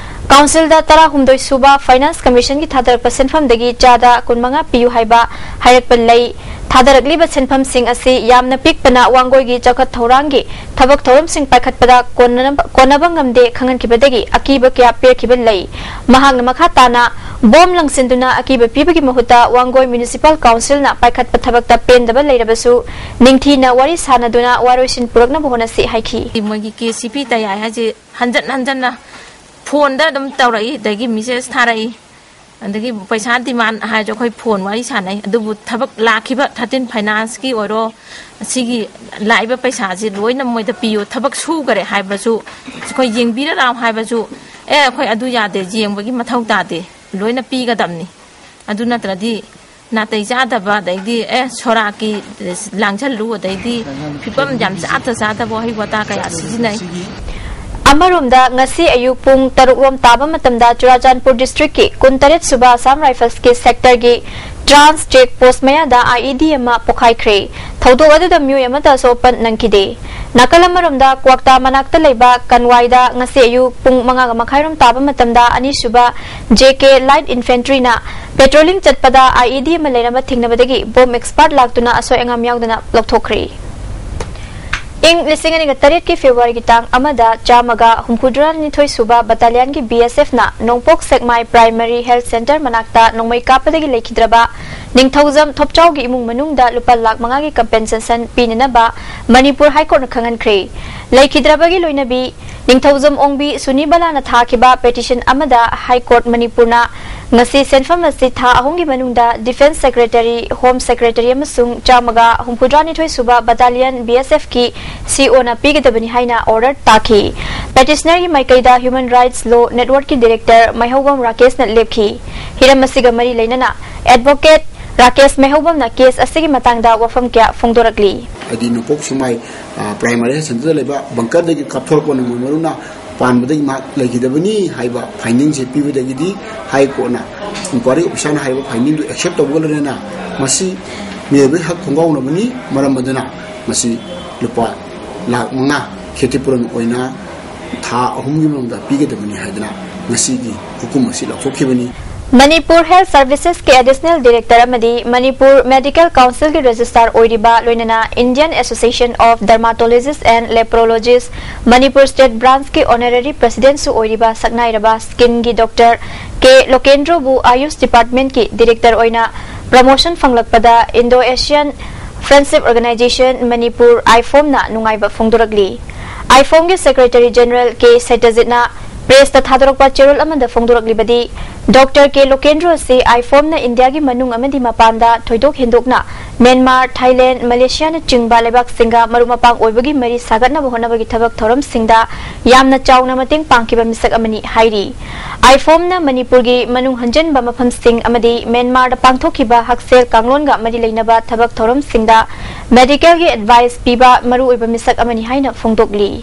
ꯀꯥꯎꯟꯁꯤꯜꯗ ꯇꯔꯥꯍꯨꯝꯗꯣꯏ ꯁꯨꯕ ꯐꯥꯏꯅꯥꯟꯁ ꯀꯃꯤꯁꯟꯒꯤ ꯊꯥꯗꯔꯛꯄ ꯁꯦꯟꯐꯝꯗꯒꯤ ꯆꯥꯗ ꯀꯨꯟꯃꯉꯥ ꯄꯤꯌꯨ ꯍꯥꯏꯕ ꯍꯥꯏꯔꯛꯄ ꯂꯩ꯫ ꯊꯥꯗꯔꯛꯂꯤꯕ ꯁꯦꯟꯐꯝꯁꯤꯡ ꯑꯁꯤ ꯌꯥꯝꯅ ꯄꯤꯛꯄꯅ ꯋꯥꯡꯒꯣꯏꯒꯤ ꯆꯥꯎꯈꯠ ꯊꯧꯔꯥꯡꯒꯤ ꯊꯕꯛ ꯊꯧꯔꯝꯁꯤꯡ ꯄꯥꯏꯈꯠꯄꯗ ꯀꯣꯟꯅꯅꯕ, ꯀꯣꯟꯅꯕ ꯉꯝꯗꯦ ꯈꯪꯍꯟꯈꯤꯕꯗꯒꯤ ꯑꯀꯤꯕ ꯀꯌꯥ ꯄꯤꯔꯛꯈꯤꯕ ꯂꯩ꯫ ꯃꯍꯥꯛꯅ ꯃꯈꯥ ꯇꯥꯅ ꯕꯣꯝ ꯂꯪꯁꯤꯟꯗꯨꯅ ꯑꯀꯤꯕ ꯄꯤꯕꯒꯤ ꯃꯍꯨꯠꯇ ꯋꯥꯡꯒꯣꯏ ꯃ꯭ꯌꯨꯅꯤꯁꯤꯄꯥꯜ ꯀꯥꯎꯟꯁꯤꯜꯅ ꯄꯥꯏꯈꯠꯄ ꯊꯕꯛꯇ ꯄꯦꯟꯗꯕ ꯂꯩꯔꯕꯁꯨ ꯅꯤꯡꯊꯤꯅ ꯋꯥꯔꯤ ꯁꯥꯅꯗꯨꯅ ꯋꯥꯔꯣꯏꯁꯤꯟ ꯄꯨꯔꯛꯅꯕ ꯍꯣꯠꯅꯁꯤ ꯍꯥꯏꯈꯤ꯫ ꯃꯣꯏꯒꯤ ꯀꯦ ꯁꯤ ꯄꯤ ꯇꯌꯥꯏ ꯍꯥꯏꯁꯦ ꯍꯟꯖꯟ ꯍꯟꯖꯟꯅ ꯐꯣꯟꯗ ꯑꯗꯨꯝ ꯇꯧꯔꯛꯏ, ꯑꯗꯒꯤ ꯃꯦꯁꯦꯖ ꯊꯥꯔꯛꯏ, ꯑꯗꯒꯤ ꯄꯩꯁꯥ ꯗꯤꯃꯥꯟ ꯍꯥꯏꯔꯁꯨ ꯑꯩꯈꯣꯏ ꯐꯣꯟ ꯋꯥꯔꯤ ꯁꯥꯟꯅꯩ꯫ ꯑꯗꯨꯕꯨ ꯊꯕꯛ ꯂꯥꯛꯈꯤꯕ ꯊꯥꯔꯇꯤꯟ ꯐꯥꯏꯅꯥꯟꯁꯀꯤ ꯑꯣꯏꯔꯣ, ꯑꯁꯤꯒꯤ ꯂꯥꯛꯏꯕ ꯄꯩꯁꯥꯁꯤ ꯂꯣꯏꯅ ꯃꯣꯏꯗ ꯄꯤꯌꯨ, ꯊꯕꯛ ꯁꯨꯈꯔꯦ ꯍꯥꯏꯕꯁꯨ ꯑꯩꯈꯣꯏ ꯌꯦꯡꯕꯤꯔ ꯂꯥꯎ ꯍꯥꯏꯕꯁꯨ, ꯑꯦ, ꯑꯩꯈꯣꯏ ꯑꯗꯨ ꯌꯥꯗꯦ, ꯌꯦꯡꯕꯒꯤ ꯃꯊꯧ ꯇꯥꯗꯦ, ꯂꯣꯏꯅ ꯄꯤꯒꯗꯕꯅꯤ꯫ ꯑꯗꯨ ꯅꯠꯇ꯭ꯔꯗꯤ ꯅꯥꯇꯩ ꯆꯥꯗꯕ, ꯑꯗꯩꯗꯤ, ꯑꯦ, ꯁꯣꯔꯥꯛꯀꯤ ꯂꯥꯡꯁꯜꯂꯨ, ꯑꯗꯩꯗꯤ ꯐꯤꯕꯝ ꯌꯥꯝ ꯆꯥꯗ ꯆꯥꯗꯕ ꯋꯥꯍꯩ ꯋꯥꯇꯥ ꯀꯌꯥ ꯁꯤꯖꯤꯟꯅꯩ꯫ ꯑꯃꯔꯣꯝꯗ, ꯉꯁꯤ ꯑꯌꯨꯛ ꯄꯨꯡ ꯇꯔꯨꯛ ꯔꯣꯝ ꯇꯥꯕ ꯃꯇꯝꯗ ꯆꯨꯔꯥꯆꯥꯟꯄꯨꯔ ꯗꯤꯁꯇ꯭ꯔꯤꯛꯀꯤ ꯀꯨꯟꯇꯔꯦꯠ ꯁꯨꯕ ꯑꯁꯥꯝ ꯔꯥꯏꯐꯜꯁꯀꯤ ꯁꯦꯛꯇꯔꯒꯤ ꯇ꯭ꯔꯥꯟꯁ ꯆꯦꯛ ꯄꯣꯁ ꯃꯌꯥꯗ ꯑꯥꯏ ꯏ ꯗꯤ ꯑꯃ ꯄꯣꯈꯥꯏꯈ꯭ꯔꯦ꯫ ꯊꯧꯗꯣꯛ ꯑꯗꯨꯗ ꯃꯤꯑꯣꯏ ꯑꯃꯠꯇ ꯑꯁꯣꯛ ꯑꯄꯟ ꯅꯪꯈꯤꯗꯦ꯫ ꯅꯥꯀꯜ ꯑꯃꯔꯣꯝꯗ, ꯀ꯭ꯋꯥꯛꯇꯥ ꯃꯅꯥꯛꯇ ꯂꯩꯕ ꯀꯟꯋꯥꯏꯗ ꯉꯁꯤ ꯑꯌꯨꯛ ꯄꯨꯡ ꯃꯉꯥꯒ ꯃꯈꯥꯏꯔꯣꯝ ꯇꯥꯕ ꯃꯇꯝꯗ ꯑꯅꯤꯁꯨꯕ ꯖꯦ ꯀꯦ ꯂꯥꯏꯠ ꯏꯟꯐꯦꯟꯇ꯭ꯔꯤꯅ ꯄꯦꯇ꯭ꯔꯣꯂꯤꯡ ꯆꯠꯄꯗ ꯑꯥꯏ ꯏ ꯗꯤ ꯑꯃ ꯂꯩꯔꯝꯕ ꯊꯦꯡꯅꯕꯗꯒꯤ ꯕꯣꯝ ꯑꯦꯛꯁꯄꯥꯔꯠ ꯂꯥꯛꯇꯨꯅ ꯑꯁꯣꯏ ꯑꯉꯥꯝ ꯌꯥꯎꯗꯅ ꯂꯧꯊꯣꯛꯈ꯭ꯔꯦ꯫ ꯏꯪ ꯂꯤꯁꯤꯡ ꯑꯅꯤꯒ ꯇꯔꯦꯠꯀꯤ ꯐꯦꯕ꯭ꯔꯨꯋꯥꯔꯤꯒꯤ ꯇꯥꯡ ꯑꯃꯗ ꯆꯥꯝꯃꯒ ꯍꯨꯝꯐꯨꯇꯔꯥ ꯅꯤꯊꯣꯏ ꯁꯨꯕ ꯕꯠꯇꯥꯂꯤꯌꯟꯒꯤ BSFꯅ ꯅꯣꯡꯄꯣꯛ ꯁꯦꯛꯃꯥꯏ ꯄ꯭ꯔꯥꯏꯃꯔꯤ ꯍꯦꯜꯊ ꯁꯦꯟꯇꯔ ꯃꯅꯥꯛꯇ ꯅꯣꯡꯃꯩ ꯀꯥꯞꯄꯗꯒꯤ ꯂꯩꯈꯤꯗ꯭ꯔꯕ ꯅꯤꯡꯊꯧꯖꯝ ꯊꯣꯞꯆꯥꯎꯒꯤ ꯏꯃꯨꯡ ꯃꯅꯨꯡꯗ ꯂꯨꯄꯥ ꯂꯥꯈ ꯃꯉꯥꯒꯤ ꯀꯝꯄꯦꯟꯁꯦꯁꯟ ꯄꯤꯅꯅꯕ ꯃꯅꯤꯄꯨꯔ ꯍꯥꯏ ꯀꯣꯔꯠꯅ ꯈꯪꯍꯟꯈ꯭ꯔꯦ꯫ ꯂꯩꯈꯤꯗ꯭ꯔꯕꯒꯤ ꯂꯣꯏꯅꯕꯤ ꯅꯤꯡꯊꯧꯖꯝ ꯑꯣꯡꯕꯤ ꯁꯨꯅꯤꯕꯂꯥꯅ ꯊꯥꯈꯤꯕ ꯄꯦꯇꯤꯁꯟ ꯑꯃꯗ ꯍꯥꯏ ꯀꯣꯔꯠ ꯃꯅꯤꯄꯨꯔꯅ ꯉꯁꯤ ꯁꯦꯟꯐꯝ ꯑꯁꯤ ꯊꯥ ꯑꯍꯨꯝꯒꯤ ꯃꯅꯨꯡꯗ ꯗꯤꯐꯦꯟꯁ ꯁꯦꯀ꯭ꯔꯦꯇꯔꯤ, ꯍꯣꯝ ꯁꯦꯀ꯭ꯔꯦꯇꯔꯤ ꯑꯃꯁꯨꯡ ꯆꯥꯝꯃꯒ ꯍꯨꯝꯐꯨꯇꯔꯥ ꯅꯤꯊꯣꯏ ꯁꯨꯕ ꯕꯠꯇꯥꯂꯤꯌꯟ BSFꯀꯤ COꯅ ꯄꯤꯒꯗꯕꯅꯤ ꯍꯥꯏꯅ ꯑꯣꯔꯗꯔ ꯇꯥꯈꯤ꯫ ꯄꯦꯇꯤꯁꯅꯔꯒꯤ ꯃꯥꯏꯀꯩꯗ ꯍ꯭ꯌꯨꯃꯦꯟ ꯔꯥꯏꯠꯁ ꯂꯣ ꯅꯦꯠꯋꯥꯔꯛꯀꯤ ꯗꯤꯔꯦꯛꯇꯔ ꯃꯩꯍꯧꯕꯝ ꯔꯥꯀꯦꯁꯅ ꯂꯦꯞꯈꯤ꯫ ꯍꯤꯔꯝ ꯑꯁꯤꯒ ꯃꯔꯤ ꯂꯩꯅꯅ ꯑꯦꯗꯚꯣꯀꯦꯠ ꯔꯥꯀꯦꯁ ꯃꯩꯍꯧꯕꯝꯅ ꯀꯦꯁ ꯑꯁꯤꯒꯤ ꯃꯇꯥꯡꯗ ꯋꯥꯐꯝ ꯀꯌꯥ ꯐꯣꯡꯗꯣꯔꯛꯂꯤ꯫ ꯍꯥꯏꯗꯤ ꯅꯣꯡꯄꯣꯛ ꯁꯦꯛꯃꯥꯏ, ꯑ, ꯄ꯭ꯔꯥꯏꯃꯔꯤ ꯍꯦꯜꯊ ꯁꯦꯟꯇꯔꯗ ꯂꯩꯕ ꯕꯪꯀꯔꯗꯒꯤ ꯀꯥꯞꯊꯣꯔꯛꯄ ꯅꯣꯡꯃꯩ ꯃꯔꯨꯅ ꯄꯥꯟꯕꯗꯒꯤ ꯃꯍꯥꯛ ꯂꯩꯈꯤꯗꯕꯅꯤ ꯍꯥꯏꯕ ꯐꯥꯏꯟꯗꯤꯡꯁꯦ ꯄꯤꯕꯗꯒꯤꯗꯤ ꯍꯥꯏ ꯀꯣꯔꯠꯅ ꯏꯟꯀ꯭ꯋꯥꯏꯔꯤ ꯑꯣꯐꯤꯁꯥꯔꯅ ꯍꯥꯏꯔꯤꯕ ꯐꯥꯏꯟꯗꯤꯡꯗꯨ ꯑꯦꯛꯁꯦꯞ ꯇꯧꯕꯒ ꯂꯣꯏꯅꯅ ꯃꯁꯤ ꯃꯤꯑꯣꯏꯕꯒꯤ ꯍꯛ ꯈꯣꯡꯒꯥꯎꯅꯕꯅꯤ꯫ ꯃꯔꯝ ꯑꯗꯨꯅ ꯃꯁꯤ ꯂꯨꯄꯥ ꯂꯥꯈ ꯃꯉꯥ ꯈꯦꯇꯤꯄꯨꯔꯟ ꯑꯣꯏꯅ ꯊꯥ ꯑꯍꯨꯝꯒꯤ ꯃꯅꯨꯡꯗ ꯄꯤꯒꯗꯕꯅꯤ ꯍꯥꯏꯗꯅ ꯉꯁꯤꯒꯤ ꯍꯨꯀꯨꯝ ꯑꯁꯤ ꯂꯥꯎꯊꯣꯛꯈꯤꯕꯅꯤ꯫ ꯃꯅꯤꯄꯨꯔ ꯍꯦꯜꯊ ꯁꯔꯚꯤꯁꯦꯁꯀꯤ ꯑꯦꯗꯤꯁꯅꯦꯜ ꯗꯤꯔꯦꯛꯇꯔ ꯑꯃꯗꯤ ꯃꯅꯤꯄꯨꯔ ꯃꯦꯗꯤꯀꯦꯜ ꯀꯥꯎꯟꯁꯤꯜꯒꯤ ꯔꯦꯖꯤꯁꯇ꯭ꯔꯥꯔ ꯑꯣꯏꯔꯤꯕ, ꯂꯣꯏꯅꯅ Indian Association of Dermatologists and Leprologists Manipur state ꯕ꯭ꯔꯥꯟꯆꯀꯤ ꯑꯣꯅꯔꯦꯔꯤ ꯄ꯭ꯔꯁꯤꯗꯦꯟꯠꯁꯨ ꯑꯣꯏꯔꯤꯕ ꯁꯛꯅꯥꯏꯔꯕ ꯁ꯭ꯀꯤꯟꯒꯤ ꯗꯣꯛꯇꯔ ꯀꯦ ꯂꯣꯀꯦꯟꯗ꯭ꯔꯣꯕꯨ ꯑꯥꯌꯨꯁ ꯗꯤꯄꯥꯔꯠꯃꯦꯟꯠꯀꯤ ꯗꯤꯔꯦꯛꯇꯔ ꯑꯣꯏꯅ ꯄ꯭ꯔꯃꯣꯁꯟ ꯐꯪꯂꯛꯄꯗ Indo Asian friendship organization Manipur, ꯑꯥꯏꯐꯣꯝꯅ ꯅꯨꯡꯉꯥꯏꯕ ꯐꯣꯡꯗꯣꯔꯛꯂꯤ꯫ ꯑꯥꯏꯐꯣꯝꯒꯤ ꯁꯦꯀ꯭ꯔꯦꯇꯔꯤ ꯖꯦꯅꯔꯦꯜ ꯀꯦ ꯁꯩꯇꯖꯤꯠꯅ ꯄ꯭ꯔꯦꯁꯇ ꯊꯥꯗꯣꯔꯛꯄ ꯆꯦꯔꯣꯜ ꯑꯃꯗ ꯐꯣꯡꯗꯣꯔꯛꯂꯤꯕꯗꯤ, ꯗꯣꯛꯇꯔ ꯀꯦ ꯂꯣꯀꯦꯟꯗ꯭ꯔꯣ ꯑꯁꯤ ꯑꯥꯏꯐꯣꯝꯅ ꯏꯟꯗꯤꯌꯥꯒꯤ ꯃꯅꯨꯡ ꯑꯃꯗꯤ ꯃꯄꯥꯟꯗ ꯊꯣꯏꯗꯣꯛ ꯍꯦꯟꯗꯣꯛꯅ ꯃ꯭ꯌꯥꯟꯃꯥꯔ, ꯊꯥꯏꯂꯦꯟꯗ, ꯃꯂꯦꯁꯤꯌꯥꯅꯆꯤꯡꯕ ꯂꯩꯕꯥꯛꯁꯤꯡꯒ ꯃꯔꯨꯞ ꯃꯄꯥꯡ ꯑꯣꯏꯕꯒꯤ ꯃꯔꯤ ꯁꯥꯒꯠꯅꯕ ꯍꯣꯠꯅꯕꯒꯤ ꯊꯕꯛ ꯊꯧꯔꯝꯁꯤꯡꯗ ꯌꯥꯝꯅ ꯆꯥꯎꯅ ꯃꯇꯦꯡ ꯄꯥꯡꯈꯤꯕ ꯃꯤꯁꯛ ꯑꯃꯅꯤ ꯍꯥꯏꯔꯤ꯫ ꯑꯥꯏꯐꯣꯝꯅ ꯃꯅꯤꯄꯨꯔꯒꯤ ꯃꯅꯨꯡ ꯍꯟꯖꯤꯟꯕ ꯃꯐꯝꯁꯤꯡ ꯑꯃꯗꯤ ꯃ꯭ꯌꯥꯟꯃꯥꯔꯗ ꯄꯥꯡꯊꯣꯛꯈꯤꯕ ꯍꯛꯁꯦꯜ ꯀꯥꯡꯂꯣꯟꯒ ꯃꯔꯤ ꯂꯩꯅꯕ ꯊꯕꯛ ꯊꯧꯔꯝꯁꯤꯡꯗ ꯃꯦꯗꯤꯀꯦꯜꯒꯤ ꯑꯦꯗꯚꯥꯏꯁ ꯄꯤꯕ ꯃꯔꯨꯑꯣꯏꯕ ꯃꯤꯁꯛ ꯑꯃꯅꯤ ꯍꯥꯏꯅ ꯐꯣꯡꯗꯣꯛꯂꯤ꯫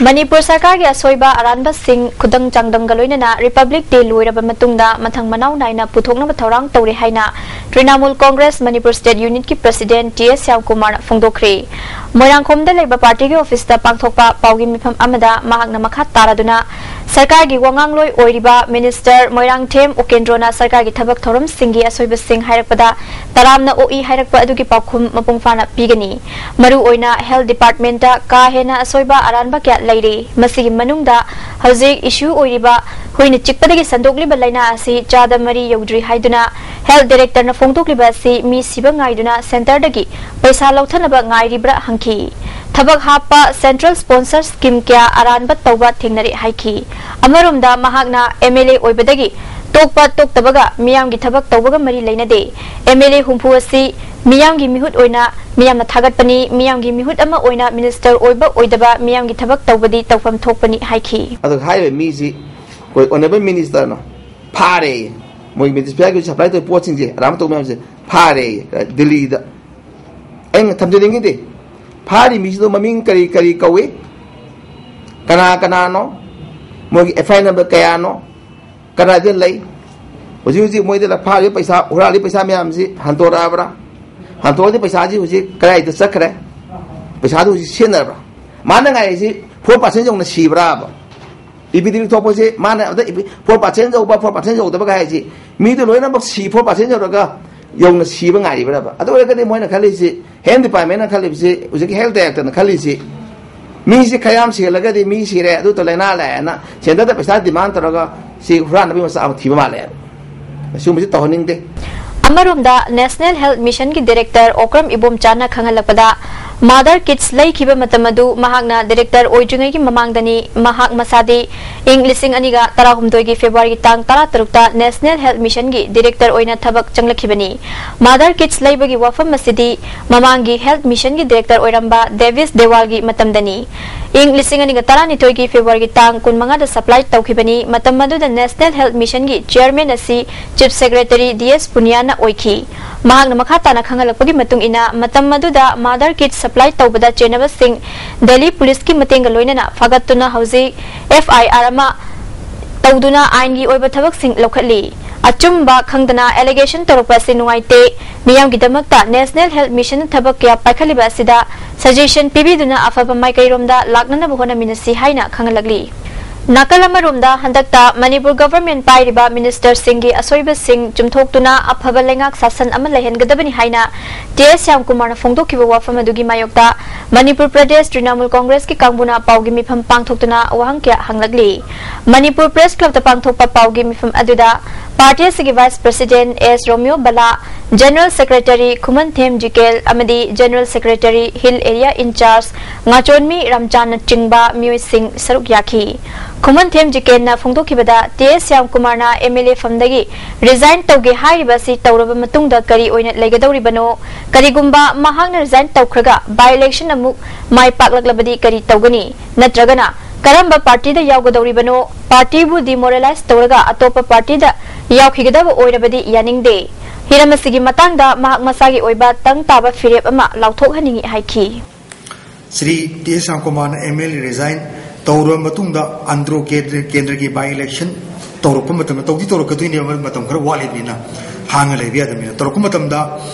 ꯃꯅꯤꯄꯨꯔ ꯁꯔꯀꯥꯔꯒꯤ ꯑꯁꯣꯏꯕ ꯑꯔꯥꯟꯕꯁꯤꯡ ꯈꯨꯗꯪ ꯆꯥꯡꯗꯝꯒ ꯂꯣꯏꯅꯅ ꯔꯤꯄꯕ꯭ꯂꯤꯛ ꯗꯦ ꯂꯣꯏꯔꯕ ꯃꯇꯨꯡꯗ ꯃꯊꯪ ꯃꯅꯥꯎ ꯅꯥꯏꯅ ꯄꯨꯊꯣꯛꯅꯕ ꯊꯧꯔꯥꯡ ꯇꯧꯔꯤ ꯍꯥꯏꯅ ꯇ꯭ꯔꯤꯅꯥꯃꯨꯜ ꯀꯣꯡꯒ꯭ꯔꯦꯁ ꯃꯅꯤꯄꯨꯔ ꯁ꯭ꯇꯦꯠ ꯌꯨꯅꯤꯠꯀꯤ ꯄ꯭ꯔꯁꯤꯗꯦꯟꯠ ꯇꯤ ꯑꯦꯁ ꯁ꯭ꯌꯥꯝꯀꯨꯃꯥꯔꯅ ꯐꯣꯡꯗꯣꯛꯈ꯭ꯔꯦ꯫ ꯃꯣꯏꯔꯥꯡꯈꯣꯝꯗ ꯂꯩꯕ ꯄꯥꯔꯇꯤꯒꯤ ꯑꯣꯐꯤꯁꯇ ꯄꯥꯡꯊꯣꯛꯄ ꯄꯥꯎꯒꯤ ꯃꯤꯐꯝ ꯑꯃꯗ ꯃꯍꯥꯛꯅ ꯃꯈꯥ ꯇꯥꯔꯗꯨꯅ ꯁꯔꯀꯥꯔꯒꯤ ꯋꯥꯉꯥꯡꯂꯣꯏ ꯑꯣꯏꯔꯤꯕ ꯃꯤꯅꯤꯁꯇꯔ ꯃꯣꯏꯔꯥꯡꯊꯦꯝ ꯎꯀꯦꯟꯗ꯭ꯔꯣꯅ ꯁꯔꯀꯥꯔꯒꯤ ꯊꯕꯛ ꯊꯧꯔꯝꯁꯤꯡꯒꯤ ꯑꯁꯣꯏꯕꯁꯤꯡ ꯍꯥꯏꯔꯛꯄꯗ ꯇꯔꯥꯝꯅ ꯑꯣꯛꯏ ꯍꯥꯏꯔꯛꯄ ꯑꯗꯨꯒꯤ ꯄꯥꯎꯈꯨꯝ ꯃꯄꯨꯡ ꯐꯥꯅ ꯄꯤꯒꯅꯤ꯫ ꯃꯔꯨꯑꯣꯏꯅ ꯍꯦꯜꯊ ꯗꯤꯄꯥꯔꯠꯃꯦꯟꯇ ꯀꯥ ꯍꯦꯟꯅ ꯑꯁꯣꯏꯕ ꯑꯔꯥꯟꯕ ꯀꯌꯥ ꯂꯩꯔꯤ꯫ ꯃꯁꯤꯒꯤ ꯃꯅꯨꯡꯗ ꯍꯧꯖꯤꯛ ꯏꯁꯨ ꯑꯣꯏꯔꯤꯕ ꯍꯨꯏꯅ ꯆꯤꯛꯄꯗꯒꯤ ꯁꯟꯗꯣꯛꯂꯤꯕ ꯂꯥꯏꯅꯥ ꯑꯁꯤ ꯆꯥꯗ ꯃꯔꯤ ꯌꯧꯗ꯭ꯔꯤ ꯍꯥꯏꯗꯨꯅ ꯍꯦꯜꯊ ꯗꯤꯔꯦꯛꯇꯔꯅ ꯐꯣꯡꯗꯣꯛꯂꯤꯕ ꯑꯁꯤ ꯃꯤ ꯁꯤꯕ ꯉꯥꯏꯗꯨꯅ ꯁꯦꯟꯇꯔꯗꯒꯤ ꯄꯩꯁꯥ ꯂꯧꯊꯅꯕ ꯉꯥꯏꯔꯤꯕ꯭ꯔꯥ ꯍꯪꯈꯤ꯫ ꯊꯕꯛ ꯍꯥꯞꯄ ꯁꯦꯟꯇ꯭ꯔꯦꯜ ꯁ꯭ꯄꯣꯟꯁꯔ ꯁ꯭ꯀꯤꯝ ꯀꯌꯥ ꯑꯔꯥꯟꯕ ꯇꯧꯕ ꯊꯦꯡꯅꯔꯦ ꯍꯥꯏꯈꯤ꯫ ꯑꯃꯔꯣꯝꯗ ꯃꯍꯥꯛꯅ ꯑꯦꯝ ꯑꯦꯜ ꯑꯦ ꯑꯣꯏꯕꯗꯒꯤ ꯇꯣꯛꯄ ꯇꯣꯛꯇꯕꯒ ꯃꯤꯌꯥꯝꯒꯤ ꯊꯕꯛ ꯇꯧꯕꯒ ꯃꯔꯤ ꯂꯩꯅꯗꯦ꯫ ꯑꯦꯝ ꯑꯦꯜ ꯑꯦ ꯍꯨꯝꯐꯨ ꯑꯁꯤ ꯃꯤꯌꯥꯝꯒꯤ ꯃꯤꯍꯨꯠ ꯑꯣꯏꯅ ꯃꯤꯌꯥꯝꯅ ꯊꯥꯒꯠꯄꯅꯤ꯫ ꯃꯤꯌꯥꯝꯒꯤ ꯃꯤꯍꯨꯠ ꯑꯃ ꯑꯣꯏꯅ ꯃꯤꯅꯤꯁꯇꯔ ꯑꯣꯏꯕ ꯑꯣꯏꯗꯕ ꯃꯤꯌꯥꯝꯒꯤ ꯊꯕꯛ ꯇꯧꯕꯗꯤ ꯇꯧꯐꯝ ꯊꯣꯛꯄꯅꯤ ꯍꯥꯏꯈꯤ꯫ ꯑꯗꯨꯒ ꯍꯥꯏꯔꯤꯕ ꯃꯤꯁꯤ ꯑꯩꯈꯣꯏ ꯑꯣꯅꯔꯦꯕꯜ ꯃꯤꯅꯤꯁꯇꯔꯅ ꯐꯥꯔꯦ꯫ ꯃꯣꯏ ꯃ꯭ꯌꯨꯅꯤꯁꯤꯄꯥꯂꯤꯇꯤꯒꯤ ꯁꯄ꯭ꯂꯥꯏ ꯇꯧꯕ ꯄꯣꯠꯁꯤꯡꯁꯦ, ꯑꯔꯥꯟꯕ ꯇꯧꯕ ꯃꯌꯥꯝꯁꯦ ꯐꯥꯔꯦ ꯗꯤꯜꯂꯤꯗ꯫ ꯑꯩꯅ ꯊꯝꯖꯅꯤꯡꯉꯤꯗꯤ ꯐꯥꯔꯤ ꯃꯤꯁꯤꯗꯣ ꯃꯃꯤꯡ ꯀꯔꯤ ꯀꯔꯤ ꯀꯧꯏ, ꯀꯅꯥ ꯀꯅꯥꯅꯣ, ꯃꯣꯏꯒꯤ ꯑꯦꯐ ꯑꯥꯏ ꯑꯥꯔ ꯅꯝꯕꯔ ꯀꯌꯥꯅꯣ, ꯀꯗꯥꯏꯗ ꯂꯩ? ꯍꯧꯖꯤꯛ ꯍꯧꯖꯤꯛ ꯃꯣꯏꯗ ꯐꯥꯔꯤꯕ ꯄꯩꯁꯥ, ꯍꯨꯔꯥꯜꯂꯤꯕ ꯄꯩꯁꯥ ꯃꯌꯥꯝꯁꯤ ꯍꯟꯗꯣꯔꯛꯑꯕ꯭ꯔꯥ? ꯍꯟꯗꯣꯛꯑꯗꯤ ꯄꯩꯁꯥꯁꯤ ꯍꯧꯖꯤꯛ ꯀꯗꯥꯏꯗ ꯆꯠꯈ꯭ꯔꯦ? ꯄꯩꯁꯥꯗꯨ ꯍꯧꯖꯤꯛ ꯁꯤꯖꯤꯟꯅꯔꯕ꯭ꯔꯥ? ꯃꯥꯅ ꯉꯥꯏꯔꯤꯁꯤ ꯐꯣꯔ ꯄꯥꯔꯁꯦꯟ ꯌꯧꯅ ꯁꯤꯕ꯭ꯔꯥꯕ? ꯏꯄꯤꯗꯦꯃꯤꯛ ꯊꯣꯛꯄꯁꯦ ꯃꯥꯅ ꯑꯝꯇ ꯐꯣꯔ ꯄꯥꯔꯁꯦꯟ ꯌꯧꯕ, ꯐꯣꯔ ꯄꯥꯔꯁꯦꯟ ꯌꯧꯗꯕꯒ ꯍꯥꯏꯁꯤ, ꯃꯤꯗꯨ ꯂꯣꯏꯅꯃꯛ ꯁꯤ, ꯐꯣꯔ ꯄꯥꯔꯁꯦꯟ ꯌꯧꯔꯒ ꯌꯧꯅ ꯁꯤꯕ ꯉꯥꯏꯔꯤꯕ꯭ꯔꯕ? ꯑꯗꯨ ꯑꯣꯏꯔꯒꯗꯤ ꯃꯣꯏꯅ ꯈꯜꯂꯤꯁꯤ, ꯍꯦꯜꯊ ꯗꯤꯄꯥꯔꯠꯃꯦꯟꯅ ꯈꯜꯂꯤꯕꯁꯤ, ꯍꯧꯖꯤꯛꯀꯤ ꯍꯦꯜꯊ ꯗꯥꯏꯔꯦꯛꯇꯔꯅ ꯈꯜꯂꯤꯁꯤ, ꯃꯤꯁꯤ ꯈꯔ ꯌꯥꯝ ꯁꯤꯍꯜꯂꯒꯗꯤ ꯃꯤ ꯁꯤꯔꯦ, ꯑꯗꯨ ꯂꯥꯏꯅꯥ ꯂꯥꯛꯑꯦꯅ ꯁꯦꯟꯇꯔꯗ ꯄꯩꯁꯥ ꯗꯤꯃꯥꯟ ꯇꯧꯔꯒ ꯁꯤ ꯍꯨꯔꯥꯟꯅꯕꯒꯤ ꯃꯆꯥꯛ ꯑꯃ ꯊꯤꯕ ꯃꯥꯜꯂꯦ꯫ ꯑꯁꯤꯒꯨꯝꯕꯁꯤ ꯇꯧꯍꯟꯅꯤꯡꯗꯦ꯫ ꯑꯃꯔꯣꯝꯗ ꯅꯦꯁꯅꯦꯜ ꯍꯦꯜꯊ ꯃꯤꯁꯟꯒꯤ ꯗꯤꯔꯦꯛꯇꯔ ꯑꯣꯀ꯭ꯔꯝ ꯏꯕꯣꯝꯆꯥꯅ ꯈꯪꯍꯜꯂꯛꯄꯗ, ꯃꯥꯗꯔ ꯀꯤꯠꯁ ꯂꯩꯈꯤꯕ ꯃꯇꯝ ꯑꯗꯨ ꯃꯍꯥꯛꯅ ꯗꯤꯔꯦꯛꯇꯔ ꯑꯣꯏꯗ꯭ꯔꯤꯉꯩꯒꯤ ꯃꯃꯥꯡꯗꯅꯤ꯫ ꯃꯍꯥꯛ ꯃꯁꯥꯗꯤ ꯏꯪ ꯂꯤꯁꯤꯡ ꯑꯅꯤꯒ ꯇꯔꯥꯍꯨꯝꯗꯣꯏꯒꯤ ꯐꯦꯕ꯭ꯔꯨꯋꯥꯔꯤꯒꯤ ꯇꯥꯡ ꯇꯔꯥꯇꯔꯨꯛꯇ ꯅꯦꯁꯅꯦꯜ ꯍꯦꯜꯊ ꯃꯤꯁꯟꯒꯤ ꯗꯤꯔꯦꯛꯇꯔ ꯑꯣꯏꯅ ꯊꯕꯛ ꯆꯪꯂꯛꯈꯤꯕꯅꯤ꯫ ꯃꯥꯗꯔ ꯀꯤꯠꯁ ꯂꯩꯕꯒꯤ ꯋꯥꯐꯝ ꯑꯁꯤꯗꯤ ꯃꯃꯥꯡꯒꯤ ꯍꯦꯜꯊ ꯃꯤꯁꯟꯒꯤ ꯗꯤꯔꯦꯛꯇꯔ ꯑꯣꯏꯔꯝꯕ ꯗꯦꯕꯤꯁ ꯗꯦꯋꯥꯜꯒꯤ ꯃꯇꯝꯗꯅꯤ꯫ ꯏꯪ ꯂꯤꯁꯤꯡ ꯑꯅꯤꯒ ꯇꯔꯥꯅꯤꯊꯣꯏꯒꯤ ꯐꯦꯕ꯭ꯔꯨꯋꯥꯔꯤꯒꯤ ꯇꯥꯡ ꯀꯨꯟꯃꯉꯥꯗ ꯁꯄ꯭ꯂꯥꯏ ꯇꯧꯈꯤꯕꯅꯤ꯫ ꯃꯇꯝ ꯑꯗꯨꯗ ꯅꯦꯁꯅꯦꯜ ꯍꯦꯜꯊ ꯃꯤꯁꯟꯒꯤ ꯆꯤꯌꯔꯃꯦꯟ ꯑꯁꯤ ꯆꯤꯐ ꯁꯦꯀ꯭ꯔꯦꯇꯔꯤ ꯗꯤ ꯑꯦꯁ ꯄꯨꯅꯤꯌꯥꯅ ꯑꯣꯏꯈꯤ꯫ ꯃꯍꯥꯛꯅ ꯃꯈꯥ ꯇꯥꯅ ꯈꯪꯍꯜꯂꯛꯄꯒꯤ ꯃꯇꯨꯡ ꯏꯟꯅ, ꯃꯇꯝ ꯑꯗꯨꯗ ꯃꯥꯗꯔ ꯀꯤꯠ ꯁꯄ꯭ꯂꯥꯏ ꯇꯧꯕꯗ ꯆꯦꯟꯅꯕꯁꯤꯡ ꯗꯦꯜꯂꯤ ꯄꯨꯂꯤꯁꯀꯤ ꯃꯇꯦꯡꯒ ꯂꯣꯏꯅꯅ ꯐꯥꯒꯠꯇꯨꯅ ꯍꯧꯖꯤꯛ ꯑꯦꯐ ꯑꯥꯏ ꯑꯥꯔ ꯑꯃ ꯇꯧꯗꯨꯅ ꯑꯥꯏꯟꯒꯤ ꯑꯣꯏꯕ ꯊꯕꯛꯁꯤꯡ ꯂꯧꯈꯠꯂꯤ꯫ ꯑꯆꯨꯝꯕ ꯈꯪꯗꯅ ꯑꯦꯂꯤꯒꯦꯁꯟ ꯇꯧꯔꯛꯄ ꯑꯁꯤ ꯅꯨꯡꯉꯥꯏꯇꯦ꯫ ꯃꯤꯌꯥꯝꯒꯤꯗꯃꯛꯇ ꯅꯦꯁꯅꯦꯜ ꯍꯦꯜꯊ ꯃꯤꯁꯟꯅ ꯊꯕꯛ ꯀꯌꯥ ꯄꯥꯏꯈꯠꯂꯤꯕ ꯑꯁꯤꯗ ꯁꯖꯦꯁꯟ ꯄꯤꯕꯤꯗꯨꯅ ꯑꯐꯕ ꯃꯥꯏꯀꯩꯔꯣꯝꯗ ꯂꯥꯛꯅꯅꯕ ꯍꯣꯠꯅꯃꯤꯟꯅꯁꯤ ꯍꯥꯏꯅ ꯈꯪꯍꯜꯂꯛꯂꯤ꯫ ꯅꯥꯀꯜ ꯑꯃꯔꯣꯝꯗ, ꯍꯟꯗꯛꯇ ꯃꯅꯤꯄꯨꯔ ꯒꯚꯔꯟꯃꯦꯟꯠ ꯄꯥꯏꯔꯤꯕ ꯃꯤꯅꯤꯁꯇꯔꯁꯤꯡꯒꯤ ꯑꯁꯣꯏꯕꯁꯤꯡ ꯆꯨꯝꯊꯣꯛꯇꯨꯅ ꯑꯐꯕ ꯂꯩꯉꯥꯛ ꯁꯥꯁꯟ ꯑꯃ ꯂꯩꯍꯟꯒꯗꯕꯅꯤ ꯍꯥꯏꯅ ꯇꯤ ꯑꯦꯁ ꯁ꯭ꯌꯥꯝꯀꯨꯃꯥꯔꯅ ꯐꯣꯡꯗꯣꯛꯈꯤꯕ ꯋꯥꯐꯝ ꯑꯗꯨꯒꯤ ꯃꯥꯌꯣꯛꯇ ꯃꯅꯤꯄꯨꯔ ꯄ꯭ꯔꯗꯦꯁ ꯇ꯭ꯔꯤꯅꯥꯃꯨꯜ ꯀꯣꯡꯒ꯭ꯔꯦꯁꯀꯤ ꯀꯥꯡꯕꯨꯅ ꯄꯥꯎꯒꯤ ꯃꯤꯐꯝ ꯄꯥꯡꯊꯣꯛꯇꯨꯅ ꯋꯥꯍꯪ ꯀꯌꯥ ꯍꯪꯂꯛꯂꯤ꯫ ꯃꯅꯤꯄꯨꯔ ꯄ꯭ꯔꯦꯁ ꯀ꯭ꯂꯕꯇ ꯄꯥꯡꯊꯣꯛꯄ ꯄꯥꯎꯒꯤ ꯃꯤꯐꯝ ꯑꯗꯨꯗ ꯄꯥꯔꯇꯤ ꯑꯁꯤꯒꯤ ꯚꯥꯏꯁ ꯄ꯭ꯔꯁꯤꯗꯦꯟꯠ ꯑꯦꯁ ꯔꯣꯃꯤꯌꯣ ꯕꯂꯥ, ꯖꯦꯅꯔꯦꯜ ꯁꯦꯀ꯭ꯔꯦꯇꯔꯤ ꯈꯨꯃꯟꯊꯦꯝ ꯖꯤꯀꯦꯜ ꯑꯃꯗꯤ general secretary hill area in charge Ngachonmi ꯔꯥꯝꯆꯥꯟꯅꯆꯤꯡꯕ ꯃꯤꯑꯣꯏꯁꯤꯡ ꯁꯔꯨꯛ ꯌꯥꯈꯤ꯫ ꯈꯨꯃꯟꯊꯦꯝ ꯖꯤꯀꯦꯟꯅ ꯐꯣꯡꯗꯣꯛꯈꯤꯕꯗ, ꯇꯤ ꯑꯦꯁ ꯁ꯭ꯌꯥꯝꯀꯨꯃꯥꯔꯅ ꯑꯦꯝ ꯑꯦꯜ ꯑꯦ ꯐꯝꯗꯒꯤ ꯔꯤꯖꯥꯏꯟ ꯇꯧꯒꯦ ꯍꯥꯏꯔꯤꯕ ꯑꯁꯤ ꯇꯧꯔꯕ ꯃꯇꯨꯡꯗ ꯀꯔꯤ ꯑꯣꯏꯅ ꯂꯩꯒꯗꯧꯔꯤꯕꯅꯣ? ꯀꯔꯤꯒꯨꯝꯕ ꯃꯍꯥꯛꯅ ꯔꯤꯖꯥꯏꯟ ꯇꯧꯈ꯭ꯔꯒ ꯕꯥꯏ ꯏꯂꯦꯛꯁꯟ ꯑꯃꯨꯛ ꯃꯥꯏ ꯄꯥꯛꯂꯛꯂꯕꯗꯤ ꯀꯔꯤ ꯇꯧꯒꯅꯤ? ꯅꯠꯇ꯭ꯔꯒꯅ ꯀꯔꯝꯕ ꯄꯥꯔꯇꯤꯗ ꯌꯥꯎꯒꯗꯧꯔꯤꯕꯅꯣ? ꯄꯥꯔꯇꯤꯕꯨ ꯗꯤꯃꯣꯔꯦꯂꯥꯏꯁ ꯇꯧꯔꯒ ꯑꯇꯣꯞꯄ ꯄꯥꯔꯇꯤꯗ ꯌꯥꯎꯈꯤꯒꯗꯕ ꯑꯣꯏꯔꯕꯗꯤ ꯌꯥꯅꯤꯡꯗꯦ꯫ ꯍꯤꯔꯝ ꯑꯁꯤꯒꯤ ꯃꯇꯥꯡꯗ ꯃꯍꯥꯛ ꯃꯁꯥꯒꯤ ꯑꯣꯏꯕ ꯇꯪ ꯇꯥꯕ ꯐꯤꯔꯦꯞ ꯑꯃ ꯂꯥꯎꯊꯣꯛꯍꯟꯅꯤꯡꯏ ꯍꯥꯏꯈꯤ꯫ ꯁ꯭ꯔꯤ ꯇꯤ ꯑꯦꯁ ꯁ꯭ꯌꯥꯝꯀꯨꯃꯥꯔꯅ ꯑꯦꯝ ꯑꯦꯜ ꯑꯦ ꯔꯤꯖꯥꯏꯟ ꯇꯧꯔꯕ ꯃꯇꯨꯡꯗ ꯑꯟꯗ꯭ꯔꯣ ꯀꯦꯟꯗ꯭ꯔ- ꯀꯦꯟꯗ꯭ꯔꯒꯤ ꯕꯥꯏ ꯏꯂꯦꯛꯁꯟ ꯇꯧꯔꯛꯄ ꯃꯇꯝꯗ, ꯇꯧꯗꯤ ꯇꯧꯔꯛꯀꯗꯣꯏꯅꯦꯕ, ꯃꯇꯝ ꯈꯔ ꯋꯥꯠꯂꯤꯕꯅꯤꯅ, ꯍꯥꯡꯉ ꯂꯩꯕ ꯌꯥꯗꯕꯅꯤꯅ, ꯇꯧꯔꯛꯄ ꯃꯇꯝꯗ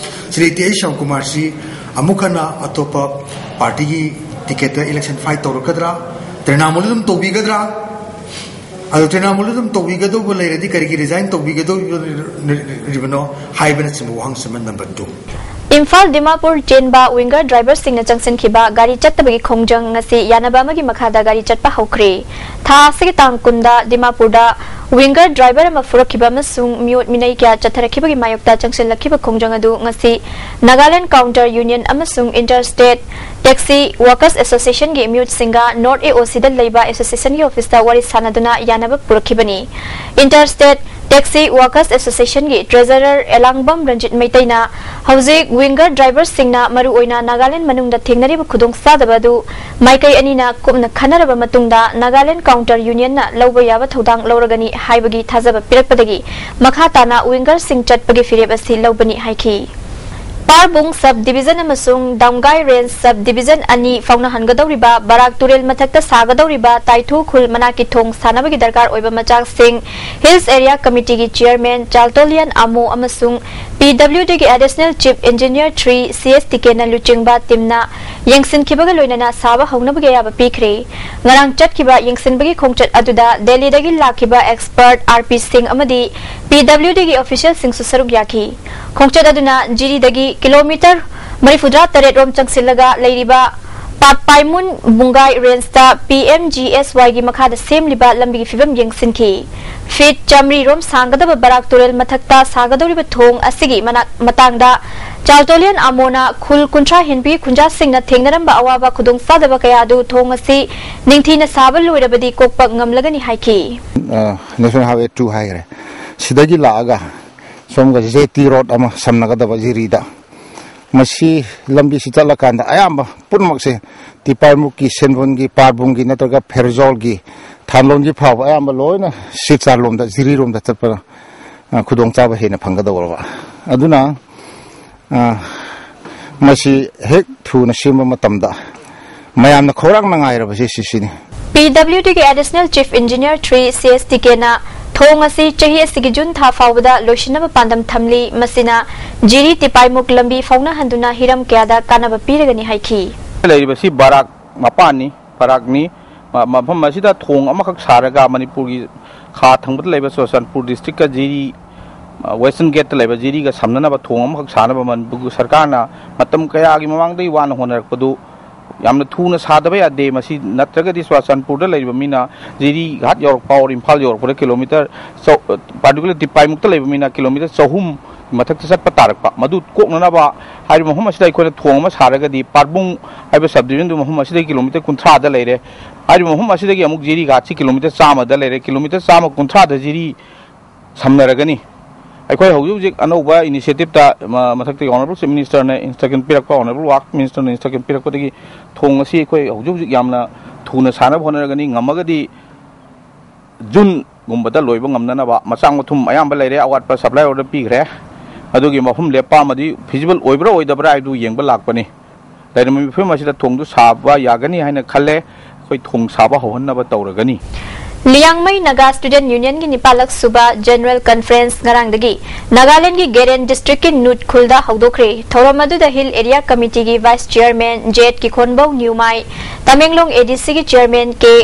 ꯁ꯭ꯔꯤ ꯇꯤ ꯑꯦꯁ ꯁ꯭ꯌꯥꯝꯀꯨꯃꯥꯔꯁꯤ ꯑꯃꯨꯛ ꯍꯟꯅ ꯑꯇꯣꯞꯄ ꯄꯥꯔꯇꯤꯒꯤ ꯇꯤꯀꯦꯠꯇ ꯏꯂꯦꯛꯁꯟ ꯐꯥꯏꯠ ꯇꯧꯔꯛꯀꯗ꯭ꯔꯥ, ꯇ꯭ꯔꯤꯅꯥꯃꯨꯜ ꯑꯗꯨꯝ ꯇꯧꯕꯤꯒꯗ꯭ꯔꯥ? ꯑꯗꯣ ꯇ꯭ꯔꯤꯅꯥꯃꯨꯜ ꯑꯗꯨꯝ ꯇꯧꯕꯤꯒꯗꯧꯕ ꯂꯩꯔꯗꯤ ꯀꯔꯤꯒꯤ ꯔꯤꯖꯥꯏꯟ ꯇꯧꯕꯤꯒꯗꯧꯔꯤꯕꯅꯣ ꯍꯥꯏꯕꯅꯆꯤꯡꯕ ꯋꯥꯍꯪ ꯁꯤꯃ ꯅꯝꯕꯔ ꯇꯨ꯫ ꯏꯝꯐꯥꯜ ꯗꯤꯃꯥꯄꯨꯔ ꯆꯦꯟꯕ ꯋꯤꯡꯒꯔ ꯗ꯭ꯔꯥꯏꯚꯔꯁꯤꯡꯅ ꯆꯪꯁꯤꯟꯈꯤꯕ ꯒꯥꯔꯤ ꯆꯠꯇꯕꯒꯤ ꯈꯣꯡꯖꯪ ꯉꯁꯤ ꯌꯥꯅꯕ ꯑꯃꯒꯤ ꯃꯈꯥꯗ ꯒꯥꯔꯤ ꯆꯠꯄ ꯍꯧꯈ꯭ꯔꯦ꯫ ꯊꯥ ꯑꯁꯤꯒꯤ ꯇꯥꯡ ꯀꯨꯟꯗ ꯗꯤꯃꯥꯄꯨꯔꯗ ꯋꯤꯡꯒꯔ ꯗ꯭ꯔꯥꯏꯚꯔ ꯑꯃ ꯐꯨꯔꯛꯈꯤꯕ ꯑꯃꯁꯨꯡ ꯃꯤꯑꯣꯠ ꯃꯤꯅꯩ ꯀꯌꯥ ꯆꯠꯊꯔꯛꯈꯤꯕꯒꯤ ꯃꯥꯌꯣꯛꯇ ꯆꯪꯁꯤꯜꯂꯛꯈꯤꯕ ꯈꯣꯡꯖꯪ ꯑꯗꯨ ꯉꯁꯤ ꯅꯥꯒꯥꯂꯦꯟ ꯀꯥꯎꯟꯇꯔ ꯌꯨꯅꯤꯌꯟ ꯑꯃꯁꯨꯡ ꯏꯟꯇꯔ ꯁ꯭ꯇꯦꯠ ꯇꯦꯛꯁꯤ ꯋꯥꯔꯀꯔꯁ ꯑꯦꯁꯣꯁꯤꯌꯦꯁꯟꯒꯤ ꯃꯤꯑꯣꯠꯁꯤꯡꯒ ꯅꯣꯔꯠ ꯑꯦ ꯑꯣ ꯁꯤꯗ ꯂꯩꯕ ꯑꯦꯁꯣꯁꯤꯌꯦꯁꯟꯒꯤ ꯑꯣꯐꯤꯁꯇ ꯋꯥꯔꯤ ꯁꯥꯟꯅꯗꯨꯅ ꯌꯥꯅꯕ ꯄꯨꯔꯛꯈꯤꯕꯅꯤ꯫ ꯏꯟꯇꯔ ꯁ꯭ꯇꯦꯠ ꯇꯦꯛꯁꯤ ꯋꯥꯔꯀꯔꯁ ꯑꯦꯁꯣꯁꯤꯌꯦꯁꯟꯒꯤ ꯇ꯭ꯔꯦꯖꯔꯔ ꯑꯦꯂꯥꯡꯕꯝ ꯔꯟꯖꯤꯠ ꯃꯩꯇꯩꯅ ꯍꯧꯖꯤꯛ ꯋꯤꯡꯒꯔ ꯗ꯭ꯔꯥꯏꯚꯔꯁꯤꯡꯅ ꯃꯔꯨꯑꯣꯏꯅ ꯅꯥꯒꯥꯂꯦꯟ ꯃꯅꯨꯡꯗ ꯊꯦꯡꯅꯔꯤꯕ ꯈꯨꯗꯣꯡꯆꯥꯗꯕ ꯑꯗꯨ ꯃꯥꯏꯀꯩ ꯑꯅꯤꯅ ꯀꯨꯞꯅ ꯈꯟꯅꯔꯕ ꯃꯇꯨꯡꯗ ꯅꯥꯒꯥꯂꯦꯟ ꯀꯥꯎꯟꯇꯔ ꯌꯨꯅꯤꯌꯟꯅ ꯂꯧꯕ ꯌꯥꯕ ꯊꯧꯗꯥꯡ ꯂꯧꯔꯒꯅꯤ ꯍꯥꯏꯕꯒꯤ ꯊꯥꯖꯕ ꯄꯤꯔꯛꯄꯗꯒꯤ ꯃꯈꯥ ꯇꯥꯅ ꯋꯤꯡꯒꯔꯁꯤꯡ ꯆꯠꯄꯒꯤ ꯐꯤꯔꯦꯞ ꯑꯁꯤ ꯂꯧꯕꯅꯤ ꯍꯥꯏꯈꯤ꯫ ꯄꯥꯔꯕꯨꯡ ꯁꯕ ꯗꯤꯕꯤꯖꯟ ꯑꯃꯁꯨꯡ ꯗꯥꯝꯒꯥꯏ ꯔꯦꯟꯖ ꯁꯕ ꯗꯤꯕꯤꯖꯟ ꯑꯅꯤ ꯐꯥꯎꯅꯍꯟꯒꯗꯧꯔꯤꯕ ꯕꯔꯥꯛ ꯇꯨꯔꯦꯜ ꯃꯊꯛꯇ ꯁꯥꯒꯗꯧꯔꯤꯕ ꯇꯥꯏꯊꯨ ꯈꯨꯜ ꯃꯅꯥꯛꯀꯤ ꯊꯣꯡ ꯁꯥꯅꯕꯒꯤ ꯗꯔꯀꯥꯔ ꯑꯣꯏꯕ ꯃꯆꯥꯛꯁꯤꯡ ꯍꯤꯜꯁ ꯑꯦꯔꯤꯌꯥ ꯀꯃꯤꯇꯤꯒꯤ ꯆꯤꯌꯔꯃꯦꯟ ꯆꯥꯜꯇꯣꯂꯤꯌꯟ ꯑꯃꯣ ꯑꯃꯁꯨꯡ ꯄꯤ ꯗꯕ꯭ꯂꯤꯎ ꯗꯤꯒꯤ additional chief engineer three C S ꯇꯤꯀꯦꯟꯅ ꯂꯨꯆꯤꯡꯕ ꯇꯤꯝꯅ ꯌꯦꯡꯁꯤꯟꯈꯤꯕꯒ ꯂꯣꯏꯅꯅ ꯁꯥꯕ ꯍꯧꯅꯕꯒꯤ ꯑꯌꯥꯕ ꯄꯤꯈ꯭ꯔꯦ꯫ ꯉꯔꯥꯡ ꯆꯠꯈꯤꯕ ꯌꯦꯡꯁꯤꯟꯕꯒꯤ ꯈꯣꯡꯆꯠ ꯑꯗꯨꯗ ꯗꯦꯜꯂꯤꯗꯒꯤ ꯂꯥꯛꯈꯤꯕ ꯑꯦꯛꯁꯄꯔꯠ ꯑꯥꯔ ꯄꯤ ꯁꯤꯡ ꯑꯃꯗꯤ ꯄꯤ ꯗꯕ꯭ꯂꯤꯎ ꯗꯤꯒꯤ ꯑꯣꯐꯤꯁꯤꯌꯦꯜꯁꯤꯡꯁꯨ ꯁꯔꯨꯛ ꯌꯥꯈꯤ꯫ ꯈꯣꯡꯆꯠ ꯑꯗꯨꯅ ꯖꯤꯔꯤꯗꯒꯤ ꯀꯤꯂꯣꯃꯤꯇꯔ ꯃꯔꯤꯐꯨꯇꯔꯥ ꯇꯔꯦꯠ ꯔꯣꯝ ꯆꯪꯁꯤꯜꯂꯒ ꯂꯩꯔꯤꯕ ꯄꯥꯠꯄꯥꯏꯃꯨꯟ ꯕꯨꯡꯒꯥꯏ ꯔꯦꯟꯖꯇ ꯄꯤ ꯑꯦꯝ ꯖꯤ ꯑꯦꯁ ꯋꯥꯏꯒꯤ ꯃꯈꯥꯗ ꯁꯦꯝꯂꯤꯕ ꯂꯝꯕꯤꯒꯤ ꯐꯤꯕꯝ ꯌꯦꯡꯁꯤꯟꯈꯤ꯫ ꯐꯤꯠ ꯆꯥꯃꯔꯤ ꯔꯣꯝ ꯁꯥꯡꯒꯗꯕ ꯕꯔꯥꯛ ꯇꯨꯔꯦꯜ ꯃꯊꯛꯇ ꯁꯥꯒꯗꯧꯔꯤꯕ ꯊꯣꯡ ꯑꯁꯤꯒꯤ ꯃꯅꯥꯛ-, ꯃꯇꯥꯡꯗ ꯆꯥꯎꯇꯣꯂꯤꯌꯟ ꯑꯃꯣꯅ ꯈꯨꯜ ꯀꯨꯟꯊ꯭ꯔꯥ ꯍꯦꯟꯕꯒꯤ ꯈꯨꯟꯖꯥꯁꯤꯡꯅ ꯊꯦꯡꯅꯔꯝꯕ ꯑꯋꯥꯕ ꯈꯨꯗꯣꯡꯆꯥꯗꯕ ꯀꯌꯥ ꯑꯗꯨ ꯊꯣꯡ ꯑꯁꯤ ꯅꯤꯡꯊꯤꯅ ꯁꯥꯕ ꯂꯣꯏꯔꯕꯗꯤ ꯀꯣꯛꯄ ꯉꯝꯂꯒꯅꯤ ꯍꯥꯏꯈꯤ꯫ ꯑ, National Highway two ꯍꯥꯏꯈ꯭ꯔꯦ꯫ ꯁꯤꯗꯒꯤ ꯂꯥꯛꯑꯒ ꯁꯣꯝꯒ ꯖꯦ ꯇꯤ ꯔꯣꯗ ꯑꯃ ꯁꯝꯅꯒꯗꯕ ꯖꯤꯔꯤꯗ꯫ ꯃꯁꯤ ꯂꯝꯕꯤꯁꯤ ꯆꯠꯂꯀꯥꯟꯗ ꯑꯌꯥꯝꯕ ꯄꯨꯝꯅꯃꯛꯁꯦ ꯇꯤꯄꯥꯏꯃꯨꯛꯀꯤ, ꯁꯦꯟꯕꯣꯟꯒꯤ, ꯄꯥꯔꯕꯨꯡꯒꯤ ꯅꯠꯇ꯭ꯔꯒ ꯐꯦꯔꯖꯣꯜꯒꯤ, ꯊꯥꯟꯂꯣꯟꯒꯤ ꯐꯥꯎꯕ ꯑꯌꯥꯝꯕ ꯂꯣꯏꯅ ꯁꯤꯜꯆꯔ ꯂꯣꯝꯗ, ꯖꯤꯔꯤ ꯔꯣꯝꯗ ꯆꯠꯄꯗ, ꯑ, ꯈꯨꯗꯣꯡꯆꯥꯕ ꯍꯦꯟꯅ ꯐꯪꯒꯗꯧꯔꯕ꯫ ꯑꯗꯨꯅ, ꯑ, ꯃꯁꯤ ꯍꯦꯛ ꯊꯨꯅ ꯁꯦꯝꯕ ꯃꯇꯝꯗ ꯃꯌꯥꯝꯅ ꯈꯧꯔꯥꯡꯅ ꯉꯥꯏꯔꯕꯁꯦ ꯁꯤꯁꯤꯅꯤ꯫ ꯄꯤ W ꯗꯤꯒꯤ Additional Chief Engineer three C S T ꯀꯦꯅ ꯊꯣꯡ ꯑꯁꯤ ꯆꯍꯤ ꯑꯁꯤꯒꯤ ꯖꯨꯟ ꯊꯥ ꯐꯥꯎꯕꯗ ꯂꯣꯏꯁꯤꯟꯅꯕ ꯄꯥꯟꯗꯝ ꯊꯝꯂꯤ꯫ ꯃꯁꯤꯅ ꯖꯤꯔꯤ ꯇꯤꯄꯥꯏꯃꯨꯛ ꯂꯝꯕꯤ ꯐꯥꯎꯅꯍꯟꯗꯨꯅ ꯍꯤꯔꯝ ꯀꯌꯥꯗ ꯀꯥꯟꯅꯕ ꯄꯤꯔꯒꯅꯤ ꯍꯥꯏꯈꯤ꯫ ꯂꯩꯔꯤꯕꯁꯤ ꯕꯔꯥꯛ ꯃꯄꯥꯟꯅꯤ, ꯕꯔꯥꯛꯅꯤ꯫ ꯃ-, ꯃꯐꯝ ꯑꯁꯤꯗ ꯊꯣꯡ ꯑꯃꯈꯛ ꯁꯥꯔꯒ ꯃꯅꯤꯄꯨꯔꯒꯤ ꯈꯥ ꯊꯪꯕꯗ ꯂꯩꯕ ꯆꯨꯔꯆꯥꯟꯄꯨꯔ ꯗꯤꯁꯇ꯭ꯔꯤꯛꯀ ꯖꯤꯔꯤ, ꯑ, ꯋꯦꯁꯇꯔꯟ ꯒꯦꯠꯇ ꯂꯩꯕ ꯖꯤꯔꯤꯒ ꯁꯝꯅꯅꯕ ꯊꯣꯡ ꯑꯃꯈꯛ ꯁꯥꯅꯕ ꯃꯅꯤꯄꯨꯔꯒꯤ ꯁꯔꯀꯥꯔꯅ ꯃꯇꯝ ꯀꯌꯥꯒꯤ ꯃꯃꯥꯡꯗꯒꯤ ꯋꯥꯅ ꯍꯣꯠꯅꯔꯛꯄꯗꯨ ꯌꯥꯝꯅ ꯊꯨꯅ ꯁꯥꯗꯕ ꯌꯥꯗꯦ꯫ ꯃꯁꯤ ꯅꯠꯇ꯭ꯔꯒꯗꯤ ꯆꯨꯔꯆꯥꯟꯄꯨꯔꯗ ꯂꯩꯔꯤꯕ ꯃꯤꯅ ꯖꯤꯔꯤ ꯘꯥꯠ ꯌꯧꯔꯛꯄ ꯑꯣꯔ ꯏꯝꯐꯥꯜ ꯌꯧꯔꯛꯄꯗ ꯀꯤꯂꯣꯃꯤꯇꯔ ꯆꯧ-, particular ꯇꯤꯄꯥꯏꯃꯨꯛꯇ ꯂꯩꯕ ꯃꯤꯅ ꯀꯤꯂꯣꯃꯤꯇꯔ ꯆꯍꯨꯝ ꯃꯊꯛꯇ ꯆꯠꯄ ꯇꯥꯔꯛꯄ꯫ ꯃꯗꯨ ꯀꯣꯛꯅꯅꯕ ꯍꯥꯏꯔꯤꯕ ꯃꯐꯝ ꯑꯁꯤꯗ ꯑꯩꯈꯣꯏꯅ ꯊꯣꯡ ꯑꯃ ꯁꯥꯔꯒꯗꯤ ꯄꯥꯔꯕꯨꯡ ꯍꯥꯏꯕ ꯁꯕ ꯗꯤꯕꯤꯖꯟꯗꯨ ꯃꯐꯝ ꯑꯁꯤꯗꯒꯤ ꯀꯤꯂꯣꯃꯤꯇꯔ ꯀꯨꯟꯊ꯭ꯔꯥꯗ ꯂꯩꯔꯦ꯫ ꯍꯥꯏꯔꯤꯕ ꯃꯐꯝ ꯑꯁꯤꯗꯒꯤ ꯑꯃꯨꯛ ꯖꯤꯔꯤ ꯘꯥꯠꯁꯤ ꯀꯤꯂꯣꯃꯤꯇꯔ ꯆꯥꯝꯃꯗ ꯂꯩꯔꯦ꯫ ꯀꯤꯂꯣꯃꯤꯇꯔ ꯆꯥꯝꯃ ꯀꯨꯟꯊ꯭ꯔꯥꯗ ꯖꯤꯔꯤ ꯁꯝꯅꯔꯒꯅꯤ꯫ ꯑꯩꯈꯣꯏ ꯍꯧꯖꯤꯛ ꯍꯧꯖꯤꯛ ꯑꯅꯧꯕ initiative ꯇ, ꯃ-, ꯃꯊꯛꯇꯒꯤ Honourable Chief Minister ꯅ instruction ꯄꯤꯔꯛꯄ, Honourable Work Minister ꯅ instruction ꯄꯤꯔꯛꯄꯗꯒꯤ ꯊꯣꯡ ꯑꯁꯤ ꯑꯩꯈꯣꯏ ꯍꯧꯖꯤꯛ ꯍꯧꯖꯤꯛ ꯌꯥꯝꯅ ꯊꯨꯅ ꯁꯥꯅꯕ ꯍꯣꯠꯅꯔꯒꯅꯤ꯫ ꯉꯝꯃꯒꯗꯤ ꯖꯨꯟꯒꯨꯝꯕꯗ ꯂꯣꯏꯕ ꯉꯝꯅꯅꯕ꯫ ꯃꯆꯥꯛ ꯃꯊꯨꯝ ꯑꯌꯥꯝꯕ ꯂꯩꯔꯦ, ꯑꯋꯥꯠꯄ supply order ꯄꯤꯈ꯭ꯔꯦ꯫ ꯑꯗꯨꯒꯤ ꯃꯐꯝ ꯂꯦꯞꯄ ꯑꯃꯗꯤ feasible ꯑꯣꯏꯕ꯭ꯔꯥ ꯑꯣꯏꯗꯕ꯭ꯔꯥ ꯍꯥꯏꯕꯗꯨ ꯌꯦꯡꯕ ꯂꯥꯛꯄꯅꯤ꯫ ꯂꯩꯔꯝꯃꯤꯕ ꯐꯤꯕꯝ ꯑꯁꯤꯗ ꯊꯣꯡꯗꯨ ꯁꯥꯕ ꯌꯥꯒꯅꯤ ꯍꯥꯏꯅ ꯈꯜꯂꯦ꯫ ꯑꯩꯈꯣꯏ ꯊꯣꯡ ꯁꯥꯕ ꯍꯧꯍꯟꯅꯕ ꯇꯧꯔꯒꯅꯤ꯫ ꯂꯤꯌꯥꯡꯃꯩ ꯅꯥꯒꯥ ꯁ꯭ꯇꯨꯗꯦꯟꯠ ꯌꯨꯅꯤꯌꯟꯒꯤ ꯅꯤꯄꯥꯜꯂꯛ ꯁꯨꯕ ꯖꯦꯅꯔꯦꯜ ꯀꯟꯐꯔꯦꯟꯁ ꯉꯔꯥꯡꯗꯒꯤ ꯅꯥꯒꯥꯂꯦꯟꯗꯒꯤ ꯒꯦꯔꯦꯟ ꯗꯤꯁꯇ꯭ꯔꯤꯛꯀꯤ ꯅꯨꯠ ꯈꯨꯜꯗ ꯍꯧꯗꯣꯛꯈ꯭ꯔꯦ꯫ ꯊꯧꯔꯝ ꯑꯗꯨꯗ ꯍꯤꯜ ꯑꯦꯔꯤꯌꯥ ꯀꯃꯤꯇꯤꯒꯤ vice chairman Jet Kikhonbou Newmai, Tamenglong A D ꯁꯤꯒꯤ ꯆꯤꯌꯔꯃꯦꯟ ꯀꯦ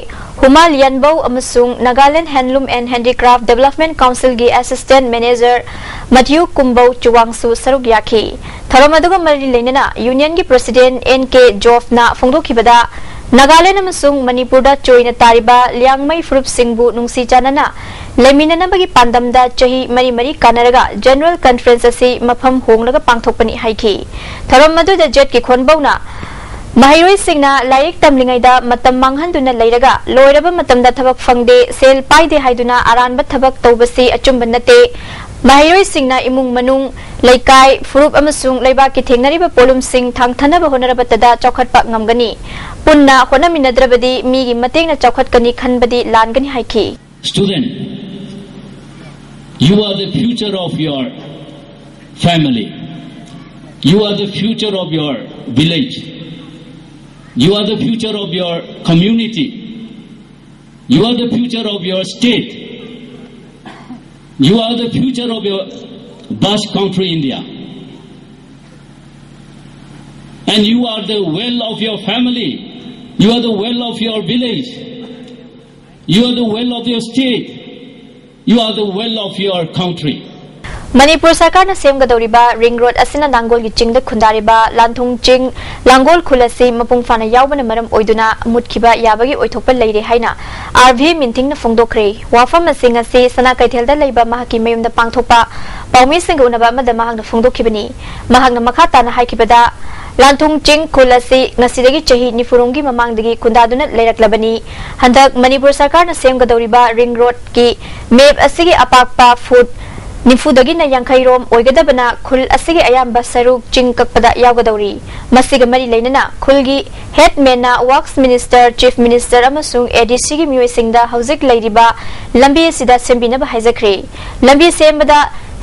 ꯍꯨꯃꯥ ꯂꯤꯌꯟꯕꯧ ꯑꯃꯁꯨꯡ Nagaland handloom and handicraft development ꯀꯥꯎꯟꯁꯤꯜꯒꯤ ꯑꯦꯁꯤꯁꯇꯦꯟꯠ ꯃꯦꯅꯦꯖꯔ ꯃꯊ꯭ꯌꯨ ꯀꯨꯝꯕꯧ ꯆꯨꯋꯥꯡꯁꯨ ꯁꯔꯨꯛ ꯌꯥꯈꯤ꯫ ꯊꯧꯔꯝ ꯑꯗꯨꯒ ꯃꯔꯤ ꯂꯩꯅꯅ ꯌꯨꯅꯤꯌꯟꯒꯤ ꯄ꯭ꯔꯁꯤꯗꯦꯟꯠ ꯑꯦꯟ ꯀꯦ ꯖꯣꯐꯅ ꯐꯣꯡꯗꯣꯛꯈꯤꯕꯗ, ꯅꯥꯒꯥꯂꯦꯟ ꯑꯃꯁꯨꯡ ꯃꯅꯤꯄꯨꯔꯗ ꯆꯣꯏꯅ ꯇꯥꯔꯤꯕ ꯂꯤꯌꯥꯡꯃꯩ ꯐꯨꯔꯨꯞꯁꯤꯡꯕꯨ ꯅꯨꯡꯁꯤ ꯆꯥꯟꯅꯅ ꯂꯩꯃꯤꯟꯅꯅꯕꯒꯤ ꯄꯥꯟꯗꯝꯗ ꯆꯍꯤ ꯃꯔꯤ ꯃꯔꯤ ꯀꯥꯟꯅꯔꯒ ꯖꯦꯅꯔꯦꯜ ꯀꯟꯐꯔꯦꯟꯁ ꯑꯁꯤ ꯃꯐꯝ ꯍꯣꯡꯂꯒ ꯄꯥꯡꯊꯣꯛꯄꯅꯤ ꯍꯥꯏꯈꯤ꯫ ꯊꯧꯔꯝ ꯑꯗꯨꯗ ꯖꯦꯠ ꯀꯤꯈꯣꯟꯕꯧꯅ ꯃꯍꯩꯔꯣꯏꯁꯤꯡꯅ ꯂꯥꯏꯔꯤꯛ ꯇꯝꯂꯤꯉꯩꯗ ꯃꯇꯝ ꯃꯥꯡꯍꯟꯗꯨꯅ ꯂꯩꯔꯒ ꯂꯣꯏꯔꯕ ꯃꯇꯝꯗ ꯊꯕꯛ ꯐꯪꯗꯦ, ꯁꯦꯜ ꯄꯥꯏꯗꯦ ꯍꯥꯏꯗꯨꯅ ꯑꯔꯥꯟꯕ ꯊꯕꯛ ꯇꯧꯕꯁꯤ ꯑꯆꯨꯝꯕ ꯅꯠꯇꯦ꯫ ꯃꯍꯩꯔꯣꯏꯁꯤꯡꯅ ꯏꯃꯨꯡ ꯃꯅꯨꯡ, ꯂꯩꯀꯥꯏ, ꯐꯨꯔꯨꯞ ꯑꯃꯁꯨꯡ ꯂꯩꯕꯥꯛꯀꯤ ꯊꯦꯡꯅꯔꯤꯕ ꯄꯣꯠꯂꯨꯝꯁꯤꯡ ꯊꯥꯡꯊꯅꯕ ꯍꯣꯠꯅꯔꯕꯇꯗ ꯆꯥꯎꯈꯠꯄ ꯉꯝꯒꯅꯤ꯫ ꯄꯨꯟꯅ ꯍꯣꯠꯅꯃꯤꯟꯅꯗ꯭ꯔꯕꯗꯤ ꯃꯤꯒꯤ ꯃꯇꯦꯡꯅ ꯆꯥꯎꯈꯠꯀꯅꯤ ꯈꯟꯕꯗꯤ ꯂꯥꯟꯒꯅꯤ ꯍꯥꯏꯈꯤ꯫ Student, you are the future of your family. You are the future of your village. You are the future of your community. You are the future of your state. You are the future of your vast country, India. And you are the well of your family. You are the well of your village. You are the well of your state. You are the well of your country. Manipur ꯁꯔꯀꯥꯔꯅ ꯁꯦꯝꯒꯗꯧꯔꯤꯕ ring road ꯑꯁꯤꯅ ꯅꯥꯡꯒꯣꯜꯒꯤ ꯆꯤꯡꯗ ꯈꯨꯟꯗꯥꯔꯤꯕ ꯂꯥꯟꯊꯣꯡ ꯆꯤꯡ, ꯂꯥꯡꯒꯣꯜ ꯈꯨꯜ ꯑꯁꯤ ꯃꯄꯨꯡ ꯐꯥꯅ ꯌꯥꯎꯕꯅ ꯃꯔꯝ ꯑꯣꯏꯗꯨꯅ ꯃꯨꯠꯈꯤꯕ ꯌꯥꯕꯒꯤ ꯑꯣꯏꯊꯣꯛꯄ ꯂꯩꯔꯦ ꯍꯥꯏꯅ ꯑꯥꯔ ꯚꯤ ꯃꯤꯟꯊꯤꯡꯅ ꯐꯣꯡꯗꯣꯛꯈ꯭ꯔꯦ꯫ ꯋꯥꯐꯝ ꯑꯁꯤ ꯉꯁꯤ ꯁꯅꯥ ꯀꯩꯊꯦꯜꯗ ꯂꯩꯕ ꯃꯍꯥꯛꯀꯤ ꯃꯌꯨꯝꯗ ꯄꯥꯡꯊꯣꯛꯄ ꯄꯥꯎꯃꯤꯁꯤꯡꯒ ꯎꯅꯕ ꯑꯃꯗ ꯃꯍꯥꯛꯅ ꯐꯣꯡꯗꯣꯛꯈꯤꯕꯅꯤ꯫ ꯃꯍꯥꯛꯅ ꯃꯈꯥ ꯇꯥꯅ ꯍꯥꯏꯈꯤꯕꯗ, ꯂꯥꯟꯊꯣꯡ ꯆꯤꯡ ꯈꯨꯜ ꯑꯁꯤ ꯉꯁꯤꯗꯒꯤ ꯆꯍꯤ ꯅꯤꯐꯨꯔꯣꯝꯒꯤ ꯃꯃꯥꯡꯗꯒꯤ ꯈꯨꯟꯗꯥꯗꯨꯅ ꯂꯩꯔꯛꯂꯕꯅꯤ꯫ ꯍꯟꯗꯛ ꯃꯅꯤꯄꯨꯔ ꯁꯔꯀꯥꯔꯅ ꯁꯦꯝꯒꯗꯧꯔꯤꯕ ꯔꯤꯡ ꯔꯣꯗꯀꯤ ꯃꯦꯞ ꯑꯁꯤꯒꯤ ꯑꯄꯥꯛꯄ ꯐꯨꯠ ꯅꯤꯐꯨꯗꯒꯤꯅ ꯌꯥꯡꯈꯩ ꯔꯣꯝ ꯑꯣꯏꯒꯗꯕꯅ ꯈꯨꯜ ꯑꯁꯤꯒꯤ ꯑꯌꯥꯝꯕ ꯁꯔꯨꯛ ꯆꯤꯡ ꯀꯛꯄꯗ ꯌꯥꯎꯒꯗꯧꯔꯤ꯫ ꯃꯁꯤꯒ ꯃꯔꯤ ꯂꯩꯅꯅ ꯈꯨꯜꯒꯤ ꯍꯦꯗꯃꯦꯟꯅ ꯋꯥꯔꯛꯁ ꯃꯤꯅꯤꯁꯇꯔ, ꯆꯤꯐ ꯃꯤꯅꯤꯁꯇꯔ ꯑꯃꯁꯨꯡ ꯑꯦ ꯗꯤ ꯁꯤꯒꯤ ꯃꯤꯑꯣꯏꯁꯤꯡꯗ ꯍꯧꯖꯤꯛ ꯂꯩꯔꯤꯕ ꯂꯝꯕꯤ ꯑꯁꯤꯗ ꯁꯦꯝꯕꯤꯅꯕ ꯍꯥꯏꯖꯈ꯭ꯔꯦ꯫ ꯂꯝꯕꯤ ꯁꯦꯝꯕꯗ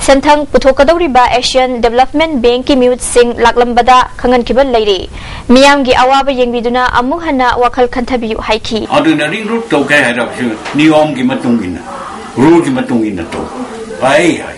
ꯁꯦꯟꯊꯪ ꯄꯨꯊꯣꯛꯀꯗꯧꯔꯤꯕ ꯑꯦꯁꯤꯌꯥꯟ ꯗꯦꯕꯂꯞꯃꯦꯟ ꯕꯦꯡꯀꯤ ꯃꯤꯍꯨꯠꯁꯤꯡ ꯂꯥꯛꯂꯝꯕꯗ ꯈꯪꯍꯟꯈꯤꯕ ꯂꯩꯔꯤ꯫ ꯃꯤꯌꯥꯝꯒꯤ ꯑꯋꯥꯕ ꯌꯦꯡꯕꯤꯗꯨꯅ ꯑꯃꯨꯛ ꯍꯟꯅ ꯋꯥꯈꯜ ꯈꯟꯊꯕꯤꯌꯨ ꯍꯥꯏꯈꯤ꯫ ꯑꯗꯨꯅ ring road ꯇꯧꯒꯦ ꯍꯥꯏꯔꯕꯁꯨ ꯅꯤꯌꯣꯝꯒꯤ ꯃꯇꯨꯡ ꯏꯟꯅ, ruleꯒꯤ ꯃꯇꯨꯡ ꯏꯟꯅ ꯇꯧ꯫ ꯑꯩ ꯍꯥꯏ,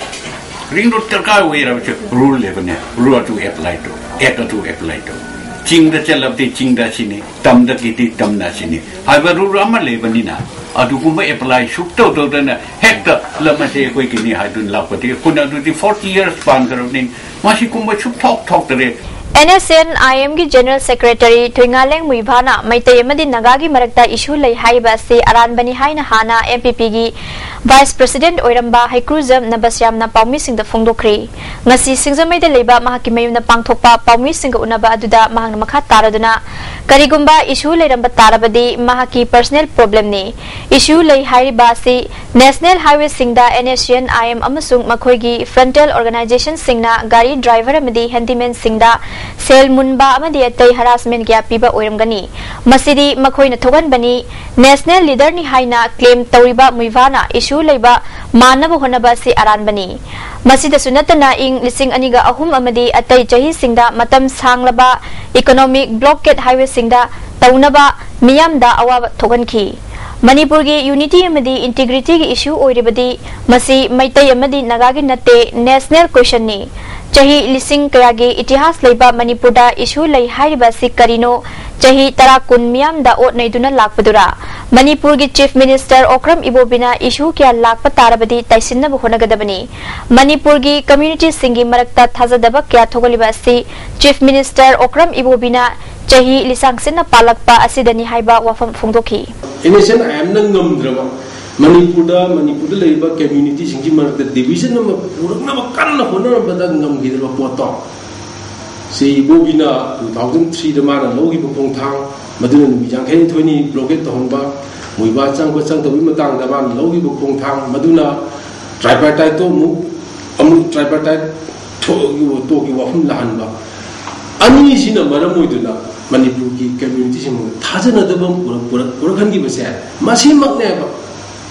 ring road ꯗꯔꯀꯥꯔ ꯑꯣꯏ ꯍꯥꯏꯔꯕꯁꯨ rule ꯂꯩꯕꯅꯦ, rule ꯑꯗꯨ apply ꯇꯧ, act ꯑꯗꯨ apply ꯇꯧ꯫ ꯆꯤꯡꯗ ꯆꯠꯂꯕꯗꯤ ꯆꯤꯡꯗ ꯁꯤꯅꯤ, ꯇꯝꯗꯒꯤꯗꯤ ꯇꯝꯅ ꯁꯤꯅꯤ ꯍꯥꯏꯕ rule ꯑꯃ ꯂꯩꯕꯅꯤꯅ, ꯑꯗꯨꯒꯨꯝꯕ apply ꯁꯨꯛꯇꯧ ꯇꯧꯗꯅ ꯍꯦꯛꯇ ꯂꯝ ꯑꯁꯤ ꯑꯩꯈꯣꯏꯒꯤꯅꯤ ꯍꯥꯏꯗꯨꯅ ꯂꯥꯛꯄꯗꯤ ꯑꯩꯈꯣꯏꯅ ꯑꯗꯨꯗꯤ forty years ꯄꯥꯟꯈ꯭ꯔꯕꯅꯤ, ꯃꯁꯤꯒꯨꯝꯕ ꯁꯨꯛꯊꯣꯛ ꯊꯣꯛꯇꯔꯦ꯫ NSCN-IMꯒꯤ General Secretary ꯊꯣꯏꯉꯥꯂꯦꯡ ꯃꯨꯏꯚꯥꯅ ꯃꯩꯇꯩ ꯑꯃꯗꯤ ꯅꯥꯒꯥꯒꯤ ꯃꯔꯛꯇ issue ꯂꯩ ꯍꯥꯏꯔꯤꯕ ꯑꯁꯤ ꯑꯔꯥꯟꯕꯅꯤ ꯍꯥꯏꯅ ꯍꯥꯟꯅ MPPꯒꯤ Vice President ꯑꯣꯏꯔꯝꯕ ꯍꯩꯀ꯭ꯔꯨꯖꯝ ꯅꯕꯁ꯭ꯌꯥꯝꯅ ꯄꯥꯎꯃꯤꯁꯤꯡꯗ ꯐꯣꯡꯗꯣꯛꯈ꯭ꯔꯤ꯫ ꯉꯁꯤ ꯁꯤꯡꯖꯃꯩꯗ ꯂꯩꯕ ꯃꯍꯥꯛꯀꯤ ꯃꯌꯨꯝꯗ ꯄꯥꯡꯊꯣꯛꯄ ꯄꯥꯎꯃꯤꯁꯤꯡꯒ ꯎꯅꯕ ꯑꯗꯨꯗ ꯃꯍꯥꯛꯅ ꯃꯈꯥ ꯇꯥꯔꯗꯨꯅ, ꯀꯔꯤꯒꯨꯝꯕ issue ꯂꯩꯔꯝꯕ ꯇꯥꯔꯕꯗꯤ ꯃꯍꯥꯛꯀꯤ personal problemꯅꯤ꯫ Issue ꯂꯩ ꯍꯥꯏꯔꯤꯕ ꯑꯁꯤ National Highwayꯁꯤꯡꯗ NSCN-IM ꯑꯃꯁꯨꯡ ꯃꯈꯣꯏꯒꯤ frontal organizationꯁꯤꯡꯅ ꯒꯥꯔꯤ driver ꯑꯃꯗꯤ handymanꯁꯤꯡꯗ ꯁꯦꯜ ꯃꯨꯟꯕ ꯑꯃꯗꯤ ꯑꯇꯩ harassment ꯀꯌꯥ ꯄꯤꯕ ꯑꯣꯏꯔꯝꯒꯅꯤ꯫ ꯃꯁꯤꯗꯤ ꯃꯈꯣꯏꯅ ꯊꯣꯛꯍꯟꯕꯅꯤ꯫ National leaderꯅꯤ ꯍꯥꯏꯅ claim ꯇꯧꯔꯤꯕ ꯃꯨꯏꯚꯥꯅ issue ꯂꯩꯕ ꯃꯥꯟꯅꯕ ꯍꯣꯠꯅꯕ ꯑꯁꯤ ꯑꯔꯥꯟꯕꯅꯤ꯫ ꯃꯁꯤꯗꯁꯨ ꯅꯠꯇꯅ ꯏꯪ ꯂꯤꯁꯤꯡ ꯑꯅꯤꯒ ꯑꯍꯨꯝ ꯑꯃꯗꯤ ꯑꯇꯩ ꯆꯍꯤꯁꯤꯡꯗ ꯃꯇꯝ ꯁꯥꯡꯂꯕ economic blockade highwayꯁꯤꯡꯗ ꯇꯧꯅꯕ ꯃꯤꯌꯥꯝꯗ ꯑꯋꯥꯕ ꯊꯣꯛꯍꯟꯈꯤ꯫ ꯃꯅꯤꯄꯨꯔꯒꯤ unity ꯑꯃꯗꯤ integrityꯒꯤ issue ꯑꯣꯏꯔꯤꯕꯗꯤ ꯃꯁꯤ ꯃꯩꯇꯩ ꯑꯃꯗꯤ ꯅꯥꯒꯥꯒꯤ ꯅꯠꯇꯦ, national questionꯅꯤ꯫ ꯆꯍꯤ ꯂꯤꯁꯤꯡ ꯀꯌꯥꯒꯤ ꯏꯇꯤꯍꯥꯁ ꯂꯩꯕ ꯃꯅꯤꯄꯨꯔꯗ issue ꯂꯩ ꯍꯥꯏꯔꯤꯕ ꯑꯁꯤ ꯀꯔꯤꯅꯣ? ꯆꯍꯤ ꯇꯔꯥ ꯀꯨꯟ ꯃꯤꯌꯥꯝꯗ ꯑꯣꯠ ꯅꯩꯗꯨꯅ ꯂꯥꯛꯄꯗꯨꯔꯥ? ꯃꯅꯤꯄꯨꯔꯒꯤ Chief Minister ꯑꯣꯀ꯭ꯔꯝ ꯏꯕꯣꯕꯤꯅ issue ꯀꯌꯥ ꯂꯥꯛꯄ ꯇꯥꯔꯕꯗꯤ ꯇꯥꯏꯁꯤꯟꯅꯕ ꯍꯣꯠꯅꯒꯗꯕꯅꯤ꯫ ꯃꯅꯤꯄꯨꯔꯒꯤ communityꯁꯤꯡꯒꯤ ꯃꯔꯛꯇ ꯊꯥꯖꯗꯕ ꯀꯌꯥ ꯊꯣꯛꯍꯜꯂꯤꯕ ꯑꯁꯤ Chief Minister ꯑꯣꯀ꯭ꯔꯝ ꯏꯕꯣꯕꯤꯅ ꯆꯍꯤ ꯂꯤꯁꯥꯡꯁꯤꯟꯅ ꯄꯥꯜꯂꯛꯄ ꯑꯁꯤꯗꯅꯤ ꯍꯥꯏꯕ ꯋꯥꯐꯝ ꯐꯣꯡꯗꯣꯛꯈꯤ꯫ NSCN-IMꯅ ꯉꯝꯗ꯭ꯔꯕ ꯃꯅꯤꯄꯨꯔꯗ, ꯃꯅꯤꯄꯨꯔꯗ ꯂꯩꯔꯤꯕ communityꯁꯤꯡꯒꯤ ꯃꯔꯛꯇ division ꯑꯃ ꯄꯨꯔꯛꯅꯕ ꯀꯟꯅ ꯍꯣꯠꯅꯔꯝꯕꯗ ꯉꯝꯈꯤꯗ꯭ꯔꯕ ꯄꯣꯠꯇꯣ, ꯁꯤ ꯏꯕꯣꯕꯤꯅ two thousand threeꯗ ꯃꯥꯅ ꯂꯧꯈꯤꯕ ꯈꯣꯡꯊꯥꯡ, ꯃꯗꯨꯅ ꯅꯨꯃꯤꯠ ꯌꯥꯡꯈꯩꯅꯤꯊꯣꯏꯅꯤ blockade ꯇꯧꯍꯟꯕ, ꯃꯨꯏꯚꯥ ꯆꯪꯕ ꯆꯪꯗꯕꯒꯤ ꯃꯇꯥꯡꯗ ꯃꯥꯅ ꯂꯧꯈꯤꯕ ꯈꯣꯡꯊꯥꯡ, ꯃꯗꯨꯅ tripartiteꯇꯣ ꯑꯃꯨꯛ, ꯑꯃꯨꯛ tripartite ꯊꯣꯛ-, ꯇꯣꯛꯀꯤ ꯋꯥꯐꯝ ꯂꯥꯛꯍꯟꯕ, ꯑꯅꯤꯁꯤꯅ ꯃꯔꯝ ꯑꯣꯏꯗꯨꯅ ꯃꯅꯤꯄꯨꯔꯒꯤ communityꯁꯤꯡꯕꯨ ꯊꯥꯖꯅꯗꯕ ꯑꯃ ꯄꯨꯔꯛ-, ꯄꯨꯔꯛ-, ꯄꯨꯔꯛꯍꯟꯈꯤꯕꯁꯦ ꯃꯁꯤꯃꯛꯅꯦꯕ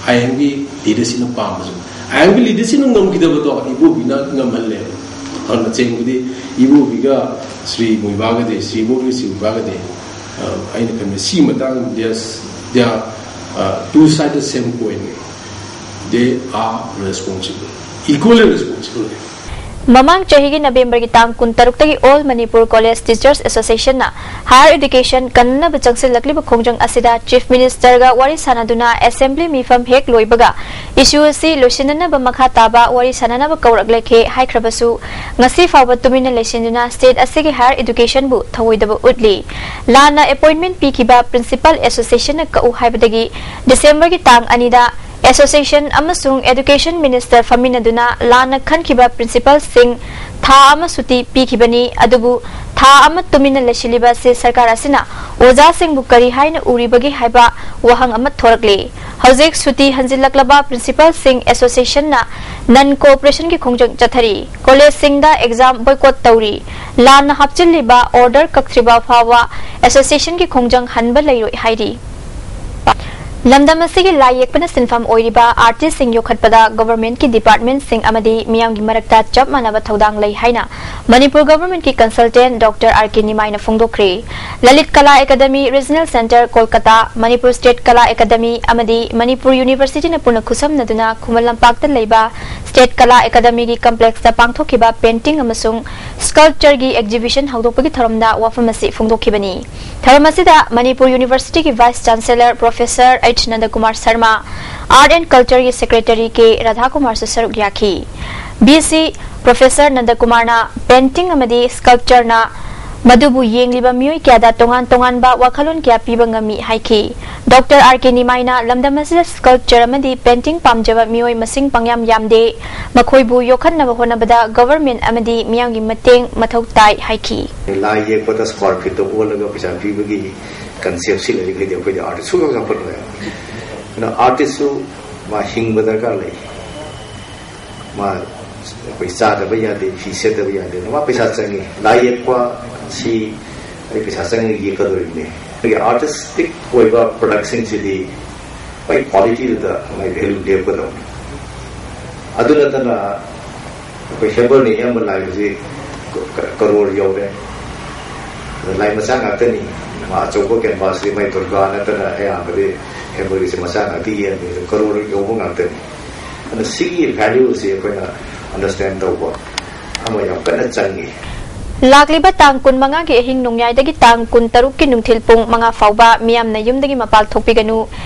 IMꯒꯤ leaderꯁꯤꯡꯅ ꯄꯥꯝꯕꯁꯨ꯫ ꯑꯥꯏ ꯑꯦꯝꯒꯤ ꯂꯤꯗꯔꯁꯤꯞꯅ ꯉꯝꯈꯤꯗꯕꯗꯣ ꯏꯕꯣꯕꯤꯅ ꯉꯝꯍꯜꯂꯦꯕ꯫ ꯑꯗꯨꯅ ꯆꯦꯡꯕꯨꯗꯤ ꯏꯕꯣꯕꯤꯒ ꯁ꯭ꯔꯤ ꯃꯣꯏꯕꯥꯒꯗꯤ, ꯁ꯭ꯔꯤ ꯏꯕꯣꯕꯤꯒ ꯁ꯭ꯔꯤ ꯃꯣꯏꯕꯥꯒꯗꯤ, ꯑ, ꯑꯩꯅ ꯈꯟꯕ ꯁꯤ ꯃꯇꯥꯡꯗ they are, uh, two sided same coin. They are responsible, equally responsible. ꯃꯃꯥꯡ ꯆꯍꯤꯒꯤ ꯅꯕꯦꯝꯕꯔꯒꯤ ꯇꯥꯡ ꯀꯨꯟꯇꯔꯨꯛꯇꯒꯤ All Manipur College Teachers Associationꯅ higher education ꯀꯟꯅꯅꯕ ꯆꯪꯁꯤꯜꯂꯛꯂꯤꯕ ꯈꯣꯡꯖꯪ ꯑꯁꯤꯗ Chief Ministerꯒ ꯋꯥꯔꯤ ꯁꯥꯟꯅꯗꯨꯅ assembly ꯃꯤꯐꯝ ꯍꯦꯛ ꯂꯣꯏꯕꯒ issue ꯑꯁꯤ ꯂꯣꯏꯁꯤꯟꯅꯅꯕ ꯃꯈꯥ ꯇꯥꯕ ꯋꯥꯔꯤ ꯁꯥꯟꯅꯅꯕ ꯀꯧꯔꯛꯂꯦꯈꯦ ꯍꯥꯏꯈ꯭ꯔꯕꯁꯨ, ꯉꯁꯤ ꯐꯥꯎꯕ ꯇꯨꯃꯤꯟꯅ ꯂꯩꯁꯤꯟꯗꯨꯅ state ꯑꯁꯤꯒꯤ higher educationꯕꯨ ꯊꯧꯑꯣꯏꯗꯕ ꯎꯠꯂꯤ꯫ ꯂꯥꯟꯅ appointment ꯄꯤꯈꯤꯕ principal associationꯅ ꯀꯛꯎ ꯍꯥꯏꯕꯗꯒꯤ Decemberꯒꯤ ꯇꯥꯡ ꯑꯅꯤꯗ Association ꯑꯃꯁꯨꯡ Education Minister ꯐꯝꯃꯤꯟꯅꯗꯨꯅ ꯂꯥꯟꯅ ꯈꯟꯈꯤꯕ principalꯁꯤꯡ ꯊꯥ ꯑꯃ ꯁꯨꯇꯤ ꯄꯤꯈꯤꯕꯅꯤ꯫ ꯑꯗꯨꯕꯨ ꯊꯥ ꯑꯃ ꯇꯨꯃꯤꯟꯅ ꯂꯩꯁꯤꯜꯂꯤꯕ ꯑꯁꯤ ꯁꯔꯀꯥꯔ ꯑꯁꯤꯅ ꯑꯣꯖꯥꯁꯤꯡꯕꯨ ꯀꯔꯤ ꯍꯥꯏꯅ ꯎꯔꯤꯕꯒꯦ ꯍꯥꯏꯕ ꯋꯥꯍꯪ ꯑꯃ ꯊꯣꯔꯛꯂꯤ꯫ ꯍꯧꯖꯤꯛ ꯁꯨꯇꯤ ꯍꯟꯖꯤꯜꯂꯛꯂꯕ principalꯁꯤꯡ associationꯅ non cooperationꯒꯤ ꯈꯣꯡꯖꯪ ꯆꯠꯊꯔꯤ꯫ Collegeꯁꯤꯡꯗ exam boycott ꯇꯧꯔꯤ꯫ ꯂꯥꯟꯅ ꯍꯥꯞꯆꯤꯜꯂꯤꯕ order ꯀꯛꯇ꯭ꯔꯤꯕ ꯐꯥꯎꯕ associationꯒꯤ ꯈꯣꯡꯖꯪ ꯍꯟꯕ ꯂꯩꯔꯣꯏ ꯍꯥꯏꯔꯤ꯫ ꯂꯝꯗꯝ ꯑꯁꯤꯒꯤ ꯂꯥꯏ ꯌꯦꯛꯄꯅ ꯁꯤꯟꯐꯝ ꯑꯣꯏꯔꯤꯕ artistꯁꯤꯡ ꯌꯣꯛꯈꯠꯄꯗ governmentꯀꯤ departmentꯁꯤꯡ ꯑꯃꯗꯤ ꯃꯤꯌꯥꯝꯒꯤ ꯃꯔꯛꯇ ꯆꯞ ꯃꯥꯟꯅꯕ ꯊꯧꯗꯥꯡ ꯂꯩ ꯍꯥꯏꯅ Manipur governmentꯀꯤ consultant Doctor R K ꯅꯤꯃꯥꯏꯅ ꯐꯣꯡꯗꯣꯛꯈ꯭ꯔꯦ꯫ Lalit ꯀꯂꯥ academy Regional Centre Kolkata, Manipur State ꯀꯂꯥ ꯑꯦꯀꯥꯗꯃꯤ ꯑꯃꯗꯤ ꯃꯅꯤꯄꯨꯔ Universityꯅ ꯄꯨꯟꯅ ꯈꯨꯠꯁꯝꯅꯗꯨꯅ ꯈꯨꯃꯟ ꯂꯝꯄꯥꯛꯇ ꯂꯩꯕ State ꯀꯂꯥ ꯑꯦꯀꯥꯗꯃꯤꯒꯤ complexꯇ ꯄꯥꯡꯊꯣꯛꯈꯤꯕ painting ꯑꯃꯁꯨꯡ sculptureꯒꯤ exhibition ꯍꯧꯗꯣꯛꯄꯒꯤ ꯊꯧꯔꯝꯗ ꯋꯥꯐꯝ ꯑꯁꯤ ꯐꯣꯡꯗꯣꯛꯈꯤꯕꯅꯤ꯫ ꯊꯧꯔꯝ ꯑꯁꯤꯗ Manipur Universityꯒꯤ Vice Chancellor Professor H ꯅꯟꯗꯀꯨꯃꯥꯔ Sharma, Art and Cultureꯒꯤ Secretary ꯀꯦ ꯔꯥꯙꯥꯀꯨꯃꯥꯔꯁꯨ ꯁꯔꯨꯛ ꯌꯥꯈꯤ꯫ VC Professor ꯅꯟꯗꯀꯨꯃꯥꯔꯅ painting ꯑꯃꯗꯤ sculptureꯅ ꯃꯗꯨꯕꯨ ꯌꯦꯡꯂꯤꯕ ꯃꯤꯑꯣꯏ ꯀꯌꯥꯗ ꯇꯣꯉꯥꯟ ꯇꯣꯉꯥꯟꯕ ꯋꯥꯈꯜꯂꯣꯟ ꯀꯌꯥ ꯄꯤꯕ ꯉꯝꯃꯤ ꯍꯥꯏꯈꯤ꯫ Doctor R K ꯅꯤꯃꯥꯏꯅ ꯂꯝꯗꯝ ꯑꯁꯤꯗ sculpture ꯑꯃꯗꯤ painting ꯄꯥꯝꯖꯕ ꯃꯤꯑꯣꯏ ꯃꯁꯤꯡ ꯄꯪꯌꯥꯝ ꯌꯥꯝꯗꯦ, ꯃꯈꯣꯏꯕꯨ ꯌꯣꯛꯈꯠꯅꯕ ꯍꯣꯠꯅꯕꯗ government ꯑꯃꯗꯤ ꯃꯤꯌꯥꯝꯒꯤ ꯃꯇꯦꯡ ꯃꯊꯧ ꯇꯥꯏ ꯍꯥꯏꯈꯤ꯫ ꯂꯥꯏ ꯌꯦꯛꯄꯗ square feetꯇ ꯑꯣꯜꯂꯒ ꯄꯩꯁꯥ ꯄꯤꯕꯒꯤ conceptꯁꯤ ꯂꯩꯔꯤꯈꯩꯗꯤ ꯑꯩꯈꯣꯏꯗꯤ artist ꯁꯨꯡꯌꯥꯎ ꯌꯥꯎꯈꯠꯂꯣꯏ꯫ ꯑꯗꯨꯅ artistꯁꯨ ꯃꯥ ꯍꯤꯡꯕ ꯗꯔꯀꯥꯔ ꯂꯩ꯫ ꯃꯥ ꯑꯩꯈꯣꯏ ꯆꯥꯗꯕ ꯌꯥꯗꯦ, ꯐꯤ ꯁꯦꯠꯇꯕ ꯌꯥꯗꯦ, ꯃꯥ ꯄꯩꯁꯥ ꯆꯪꯉꯤ꯫ ꯂꯥꯏ ꯌꯦꯛꯄ ꯁꯤ ꯑꯩ ꯄꯩꯁꯥ ꯆꯪꯉꯒ ꯌꯦꯛꯀꯗꯧꯔꯤꯕꯅꯤ꯫ ꯑꯩꯈꯣꯏꯒꯤ artistic ꯑꯣꯏꯕ productꯁꯤꯡꯁꯤꯗꯤ ꯃꯥꯒꯤ qualityꯗꯨꯗ ꯃꯥꯒꯤ value ꯂꯦꯞꯀꯗꯧꯕꯅꯤ꯫ ꯑꯗꯨ ꯅꯠꯇꯅ ꯑꯩꯈꯣꯏ ꯍꯦꯝꯕꯔꯅ ꯏꯌꯥꯝꯕ ꯂꯥꯏꯕꯁꯤ ꯀ- ꯀꯔꯣꯔ ꯌꯧꯔꯦ꯫ ꯑꯗ ꯂꯥꯏ ꯃꯆꯥ ꯉꯥꯛꯇꯅꯤ꯫ ꯃꯥ ꯑꯆꯧꯕ ꯀꯦꯟꯚꯥꯁꯁꯤ ꯃꯥꯏ ꯗꯨꯔꯒꯥ ꯅꯠꯇꯅ ꯑꯌꯥꯝꯕꯗꯤ ꯍꯦꯝꯕꯔꯒꯤꯁꯦ ꯃꯆꯥ ꯉꯥꯛꯇ ꯌꯦꯟꯕꯅꯤ꯫ ꯑꯗꯨ ꯀꯔꯣꯔ ꯌꯧꯕ ꯉꯥꯛꯇꯅꯤ꯫ ꯑꯗꯨꯅ ꯁꯤꯒꯤ ꯚꯦꯂ꯭ꯌꯨꯁꯤ ꯑꯩꯈꯣꯏꯅ ꯑꯟꯗꯔꯁ꯭ꯇꯦꯟ ꯇꯧꯕ ꯑꯃ ꯌꯥꯝ ꯀꯟꯅ ꯆꯪꯉꯤ꯫ ꯂꯥꯛꯂꯤꯕ ꯇꯥꯡ ꯀꯨꯟꯃꯉꯥꯒꯤ ꯑꯍꯤꯡ ꯅꯣꯡꯌꯥꯏꯗꯒꯤ ꯇꯥꯡ ꯀꯨꯟꯇꯔꯨꯛꯀꯤ ꯅꯨꯡꯊꯤꯜ ꯄꯨꯡ ꯃꯉꯥ ꯐꯥꯎꯕ ꯃꯤꯌꯥꯝꯅ ꯌꯨꯝꯗꯒꯤ ꯃꯄꯥꯟ ꯊꯣꯛꯄꯤꯒꯅꯨ,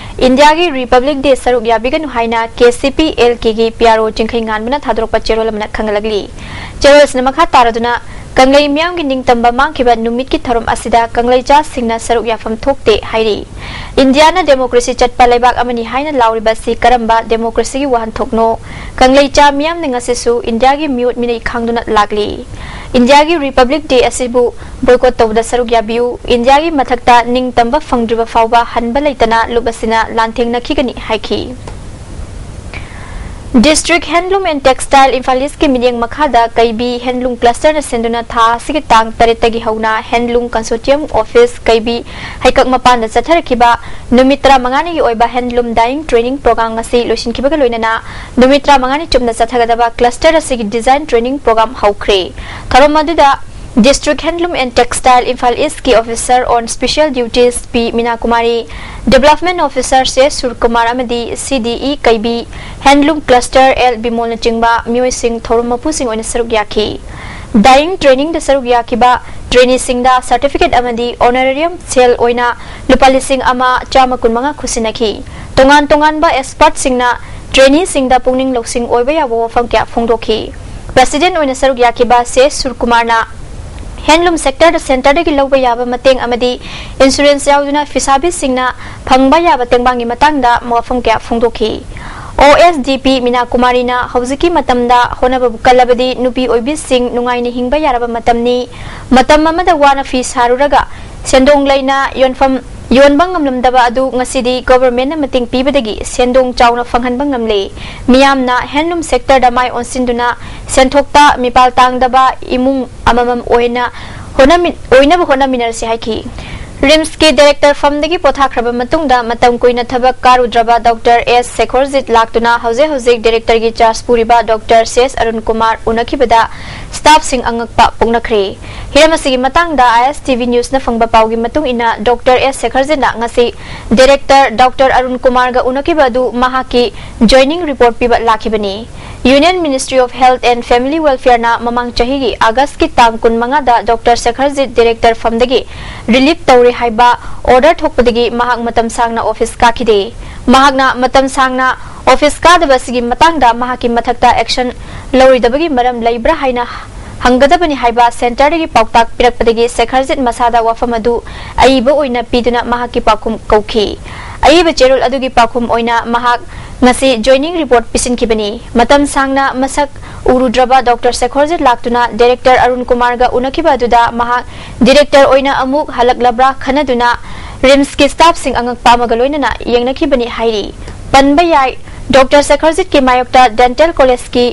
ꯏꯟꯗꯤꯌꯥꯒꯤ ꯔꯤꯄꯕ꯭ꯂꯤꯛ ꯗꯦ ꯁꯔꯨꯛ ꯌꯥꯕꯤꯒꯅꯨ ꯍꯥꯏꯅ K C P L ꯀꯦꯒꯤ P R ꯑꯣ ꯆꯤꯡꯈꯩ ꯉꯥꯟꯕꯅ ꯊꯥꯗꯣꯔꯛꯄ ꯆꯦꯔꯣꯜ ꯑꯃꯅ ꯈꯪꯍꯜꯂꯛꯂꯤ꯫ ꯆꯦꯔꯣꯜꯁꯤꯅ ꯃꯈꯥ ꯇꯥꯔꯗꯨꯅ, ꯀꯪꯂꯩ ꯃꯤꯌꯥꯝꯒꯤ ꯅꯤꯡꯇꯝꯕ ꯃꯥꯡꯈꯤꯕ ꯅꯨꯃꯤꯠꯀꯤ ꯊꯧꯔꯝ ꯑꯁꯤꯗ ꯀꯪꯂꯩꯆꯥꯁꯤꯡꯅ ꯁꯔꯨꯛ ꯌꯥꯐꯝ ꯊꯣꯛꯇꯦ ꯍꯥꯏꯔꯤ꯫ ꯏꯟꯗꯤꯌꯥꯅ ꯗꯦꯃꯣꯀ꯭ꯔꯦꯁꯤ ꯆꯠꯄ ꯂꯩꯕꯥꯛ ꯑꯃꯅꯤ ꯍꯥꯏꯅ ꯂꯥꯎꯔꯤꯕ ꯑꯁꯤ ꯀꯔꯝꯕ ꯗꯦꯃꯣꯀ꯭ꯔꯦꯁꯤꯒꯤ ꯋꯥꯍꯟꯊꯣꯛꯅꯣ? ꯀꯪꯂꯩꯆꯥ ꯃꯤꯌꯥꯝꯅ ꯉꯁꯤꯁꯨ ꯏꯟꯗꯤꯌꯥꯒꯤ ꯃꯤꯑꯣꯠ ꯃꯤꯅꯩ ꯈꯥꯡꯗꯨꯅ ꯂꯥꯛꯂꯤ꯫ ꯏꯟꯗꯤꯌꯥꯒꯤ ꯔꯤꯄꯕ꯭ꯂꯤꯛ ꯗꯦ ꯑꯁꯤꯕꯨ ꯕꯣꯏꯀꯣꯠ ꯇꯧꯕꯗ ꯁꯔꯨꯛ ꯌꯥꯕꯤꯌꯨ, ꯏꯟꯗꯤꯌꯥꯒꯤ ꯃꯊꯛꯇ ꯅꯤꯡꯇꯝꯕ ꯐꯪꯗ꯭ꯔꯤꯕ ꯐꯥꯎꯕ ꯍꯟꯕ ꯂꯩꯇꯅ ꯂꯨꯞ ꯑꯁꯤꯅ ꯂꯥꯟꯊꯦꯡꯅꯈꯤꯒꯅꯤ ꯍꯥꯏꯈꯤ꯫ District handloom and textile Imphal ꯏꯁꯀꯤ ꯃꯤꯠꯌꯦꯡ ꯃꯈꯥꯗ ꯀꯩꯕꯤ ꯍꯦꯟꯗꯂꯨꯝ ꯀ꯭ꯂꯁꯇꯔꯅ ꯁꯤꯟꯗꯨꯅ ꯊꯥ ꯑꯁꯤꯒꯤ ꯇꯥꯡ ꯇꯔꯦꯠꯇꯒꯤ ꯍꯧꯅ ꯍꯦꯟꯗꯂꯨꯝ ꯀꯟꯁꯣꯔꯇꯤꯌꯝ ꯑꯣꯐꯤꯁ ꯀꯩꯕꯤ ꯍꯩꯀꯛ ꯃꯄꯥꯟꯗ ꯆꯠꯊꯔꯛꯈꯤꯕ ꯅꯨꯃꯤꯠ ꯇꯔꯥꯃꯉꯥꯅꯤꯒꯤ ꯑꯣꯏꯕ ꯍꯦꯟꯗꯂꯨꯝ ꯗꯥꯏꯌꯤꯡ ꯇ꯭ꯔꯦꯅꯤꯡ ꯄ꯭ꯔꯣꯒ꯭ꯔꯥꯝ ꯑꯁꯤ ꯂꯣꯏꯁꯤꯟꯈꯤꯕꯒ ꯂꯣꯏꯅꯅ ꯅꯨꯃꯤꯠ ꯇꯔꯥꯃꯉꯥꯅꯤ ꯆꯨꯞꯅ ꯆꯠꯊꯒꯗꯕ ꯀ꯭ꯂꯁꯇꯔ ꯑꯁꯤꯒꯤ ꯗꯤꯖꯥꯏꯟ ꯇ꯭ꯔꯦꯅꯤꯡ ꯄ꯭ꯔꯣꯒ꯭ꯔꯥꯝ ꯍꯧꯈ꯭ꯔꯦ꯫ ꯊꯧꯔꯝ ꯑꯗꯨꯗ district handloom and textile Imphal ꯏꯁꯀꯤ ꯑꯣꯐꯤꯁꯥꯔ ꯑꯣꯟ ꯁ꯭ꯄꯦꯁꯤꯌꯦꯜ ꯗ꯭ꯌꯨꯇꯤꯁ ꯄꯤ ꯃꯤꯅꯥ ꯀꯨꯃꯥꯔꯤ, ꯗꯤꯕ꯭ꯂꯞꯃꯦꯟ ꯑꯣꯐꯤꯁꯥꯔ ꯁꯦ ꯁꯨꯔꯀꯨꯃꯥꯔ ꯑꯃꯗꯤ ꯁꯤ ꯗꯤ ꯏ ꯀꯩꯕꯤ ꯍꯦꯟꯗꯂꯨꯝ ꯀ꯭ꯂꯁꯇꯔ ꯑꯦꯜ ꯕꯤꯃꯣꯜꯅꯆꯤꯡꯕ ꯃꯤꯑꯣꯏꯁꯤꯡ ꯊꯧꯔꯝ ꯃꯄꯨꯁꯤꯡ ꯑꯣꯏꯅ ꯁꯔꯨꯛ ꯌꯥꯈꯤ꯫ ꯗꯥꯏꯌꯤꯡ ꯇ꯭ꯔꯦꯅꯤꯡꯗ ꯁꯔꯨꯛ ꯌꯥꯈꯤꯕ ꯇ꯭ꯔꯦꯅꯤꯁꯤꯡꯗ ꯁꯥꯔꯇꯤꯐꯤꯀꯦꯠ ꯑꯃꯗꯤ ꯑꯣꯅꯔꯦꯔꯤꯌꯝ ꯁꯦꯜ ꯑꯣꯏꯅ ꯂꯨꯄꯥ ꯂꯤꯁꯤꯡ ꯑꯃ ꯆꯥꯝꯃ ꯀꯨꯟꯃꯉꯥ ꯈꯨꯠꯁꯤꯟꯅꯈꯤ꯫ ꯇꯣꯉꯥꯟ ꯇꯣꯉꯥꯟꯕ ꯑꯦꯛꯁꯄꯔꯠꯁꯤꯡꯅ ꯇ꯭ꯔꯦꯅꯤꯁꯤꯡꯗ ꯄꯨꯛꯅꯤꯡ ꯂꯧꯁꯤꯡ ꯑꯣꯏꯕ ꯌꯥꯕ ꯋꯥꯐꯝ ꯀꯌꯥ ꯐꯣꯡꯗꯣꯛꯈꯤ꯫ ꯄ꯭ꯔꯦꯁꯤꯗꯦꯟꯠ ꯑꯣꯏꯅ ꯁꯔꯨꯛ ꯌꯥꯈꯤꯕ ꯁꯦ ꯁꯨꯔꯀꯨꯃꯥꯔꯅ ꯍꯦꯟꯗꯂꯨꯝ ꯁꯦꯛꯇꯔꯗ ꯁꯦꯟꯇꯔꯗꯒꯤ ꯂꯧꯕ ꯌꯥꯕ ꯃꯇꯦꯡ ꯑꯃꯗꯤ ꯏꯟꯁꯨꯔꯦꯟꯁ ꯌꯥꯎꯗꯨꯅ ꯐꯤꯁꯥꯕꯤꯁꯤꯡꯅ ꯐꯪꯕ ꯌꯥꯕ ꯇꯦꯡꯕꯥꯡꯒꯤ ꯃꯇꯥꯡꯗ ꯋꯥꯐꯝ ꯀꯌꯥ ꯐꯣꯡꯗꯣꯛꯈꯤ꯫ ꯑꯣ ꯑꯦꯁ ꯗꯤ ꯄꯤ ꯃꯤꯅꯥ ꯀꯨꯃꯥꯔꯤꯅ ꯍꯧꯖꯤꯛꯀꯤ ꯃꯇꯝꯗ ꯍꯣꯠꯅꯕꯕꯨ ꯀꯜꯂꯕꯗꯤ ꯅꯨꯄꯤ ꯑꯣꯏꯕꯤꯁꯤꯡ ꯅꯨꯡꯉꯥꯏꯅ ꯍꯤꯡꯕ ꯌꯥꯔꯕ ꯃꯇꯝꯅꯤ꯫ ꯃꯇꯝ ꯑꯃꯗ ꯋꯥꯅ ꯐꯤ ꯁꯥꯔꯨꯔꯒ ꯁꯦꯟꯗꯣꯡ ꯂꯩꯅ ꯌꯣꯟꯐꯝ ꯌꯣꯟꯕ ꯉꯝꯂꯝꯗꯕ ꯑꯗꯨ ꯉꯁꯤꯗꯤ ꯒꯣꯚꯔꯟꯃꯦꯟꯠꯅ ꯃꯇꯦꯡ ꯄꯤꯕꯗꯒꯤ ꯁꯦꯟꯗꯣꯡ ꯆꯥꯎꯅ ꯐꯪꯍꯟꯕ ꯉꯝꯂꯦ꯫ ꯃꯤꯌꯥꯝꯅ ꯍꯦꯟꯗꯂꯨꯝ ꯁꯦꯛꯇꯔꯗ ꯃꯥꯏ ꯑꯣꯟꯁꯤꯟꯗꯨꯅ ꯁꯦꯟꯊꯣꯛꯇ ꯃꯤꯄꯥꯜ ꯇꯥꯡꯗꯕ ꯏꯃꯨꯡ ꯑꯃꯃꯝ ꯑꯣꯏꯅ ꯍꯣꯠꯅꯃꯤ-, ꯑꯣꯏꯅꯕ ꯍꯣꯠꯅꯃꯤꯟꯅꯔꯁꯤ ꯍꯥꯏꯈꯤ꯫ ꯔꯤꯝꯁꯀꯤ ꯗꯥꯏꯔꯦꯛꯇꯔ ꯐꯝꯗꯒꯤ ꯄꯣꯊꯥꯈ꯭ꯔꯕ ꯃꯇꯨꯡꯗ ꯃꯇꯝ ꯀꯨꯏꯅ ꯊꯕꯛ ꯀꯥꯔꯨꯗ꯭ꯔꯕ ꯗꯣꯛꯇꯔ ꯑꯦꯁ ꯁꯦꯈꯣꯔꯖꯤꯠ ꯂꯥꯛꯇꯨꯅ ꯍꯧꯖꯤꯛ ꯍꯧꯖꯤꯛ ꯗꯥꯏꯔꯦꯛꯇꯔꯒꯤ ꯆꯥꯔꯖ ꯄꯨꯔꯤꯕ doctor C S Arun Kumar ꯎꯅꯈꯤꯕꯗ ꯁ꯭ꯇꯥꯐꯁꯤꯡ ꯑꯉꯛꯄ ꯄꯣꯛꯅꯈ꯭ꯔꯦ꯫ ꯍꯤꯔꯝ ꯑꯁꯤꯒꯤ ꯃꯇꯥꯡꯗ ꯑꯥꯏ ꯑꯦꯁ ꯇꯤ ꯚꯤ ꯅ꯭ꯌꯨꯁꯅ ꯐꯪꯕ ꯄꯥꯎꯒꯤ ꯃꯇꯨꯡ ꯏꯟꯅ, ꯗꯣꯛꯇꯔ ꯑꯦꯁ ꯁꯦꯈꯣꯔꯖꯤꯠꯅ ꯉꯁꯤ ꯗꯥꯏꯔꯦꯛꯇꯔ ꯗꯣꯛꯇꯔ ꯑꯔꯨꯟ ꯀꯨꯃꯥꯔꯒ ꯎꯅꯈꯤꯕ ꯑꯗꯨ ꯃꯍꯥꯛꯀꯤ ꯖꯣꯏꯅꯤꯡ ꯔꯤꯄꯣꯔꯠ ꯄꯤꯕ ꯂꯥꯛꯈꯤꯕꯅꯤ꯫ Union Ministry of Health and Family Welfare ꯅ ꯃꯃꯥꯡ ꯆꯍꯤꯒꯤ ꯑꯥꯒꯁꯀꯤ ꯇꯥꯡ ꯀꯨꯟꯃꯉꯥꯗ ꯗꯣꯛꯇꯔ ꯁꯦꯈꯣꯔꯖꯤꯠ ꯗꯥꯏꯔꯦꯛꯇꯔ ꯐꯝꯗꯒꯤ ꯔꯤꯂꯤꯐ ꯇꯧꯔꯦ ꯍꯥꯏꯕ ꯑꯣꯔꯗꯔ ꯊꯣꯛꯄꯗꯒꯤ ꯃꯍꯥꯛ ꯃꯇꯝ ꯁꯥꯡꯅ ꯑꯣꯐꯤꯁ ꯀꯥꯈꯤꯗꯦ꯫ ꯃꯍꯥꯛꯅ ꯃꯇꯝ ꯁꯥꯡꯅ ꯑꯣꯐꯤꯁ ꯀꯥꯗꯕ ꯑꯁꯤꯒꯤ ꯃꯇꯥꯡꯗ ꯃꯍꯥꯛꯀꯤ ꯃꯊꯛꯇ ꯑꯦꯛꯁꯟ ꯂꯧꯔꯣꯏꯗꯕꯒꯤ ꯃꯔꯝ ꯂꯩꯕ꯭ꯔꯥ ꯍꯥꯏꯅ ꯍꯪꯒꯗꯕꯅꯤ ꯍꯥꯏꯕ ꯁꯦꯟꯇꯔꯗꯒꯤ ꯄꯥꯎꯇꯥꯛ ꯄꯤꯔꯛꯄꯗꯒꯤ ꯁꯦꯈꯣꯔꯖꯤꯠ ꯃꯁꯥꯗ ꯋꯥꯐꯝ ꯑꯗꯨ ꯑꯏꯕ ꯑꯣꯏꯅ ꯄꯤꯗꯨꯅ ꯃꯍꯥꯛꯀꯤ ꯄꯥꯎꯈꯨꯝ ꯀꯧꯈꯤ꯫ ꯑꯏꯕ ꯆꯦꯔꯣꯜ ꯑꯗꯨꯒꯤ ꯄꯥꯎꯈꯨꯝ ꯑꯣꯏꯅ ꯃꯍꯥꯛ ꯉꯁꯤ ꯖꯣꯏꯅꯤꯡ ꯔꯤꯄꯣꯔꯠ ꯄꯤꯁꯤꯟꯈꯤꯕꯅꯤ꯫ ꯃꯇꯝ ꯁꯥꯡꯅ ꯃꯁꯛ ꯎꯔꯨꯗ꯭ꯔꯕ ꯗꯣꯛꯇꯔ ꯁꯦꯈꯣꯔꯖꯤꯠ ꯂꯥꯛꯇꯨꯅ ꯗꯥꯏꯔꯦꯛꯇꯔ ꯑꯔꯨꯟ ꯀꯨꯃꯥꯔꯒ ꯎꯅꯈꯤꯕ ꯑꯗꯨꯗ ꯃꯍꯥꯛ ꯗꯥꯏꯔꯦꯛꯇꯔ ꯑꯣꯏꯅ ꯑꯃꯨꯛ ꯍꯜꯂꯛꯂꯕ꯭ꯔꯥ ꯈꯟꯅꯗꯨꯅ ꯔꯤꯝꯁꯀꯤ ꯁ꯭ꯇꯥꯐꯁꯤꯡ ꯑꯉꯛꯄ ꯑꯃꯒ ꯂꯣꯏꯅꯅ ꯌꯦꯡꯅꯈꯤꯕꯅꯤ ꯍꯥꯏꯔꯤ꯫ ꯄꯟꯕ ꯌꯥꯏ, ꯗꯣꯛꯇꯔ ꯁꯦꯈꯣꯔꯖꯤꯠꯀꯤ ꯃꯥꯌꯣꯛꯇ ꯗꯦꯟꯇꯦꯜ ꯀꯣꯂꯦꯖꯀꯤ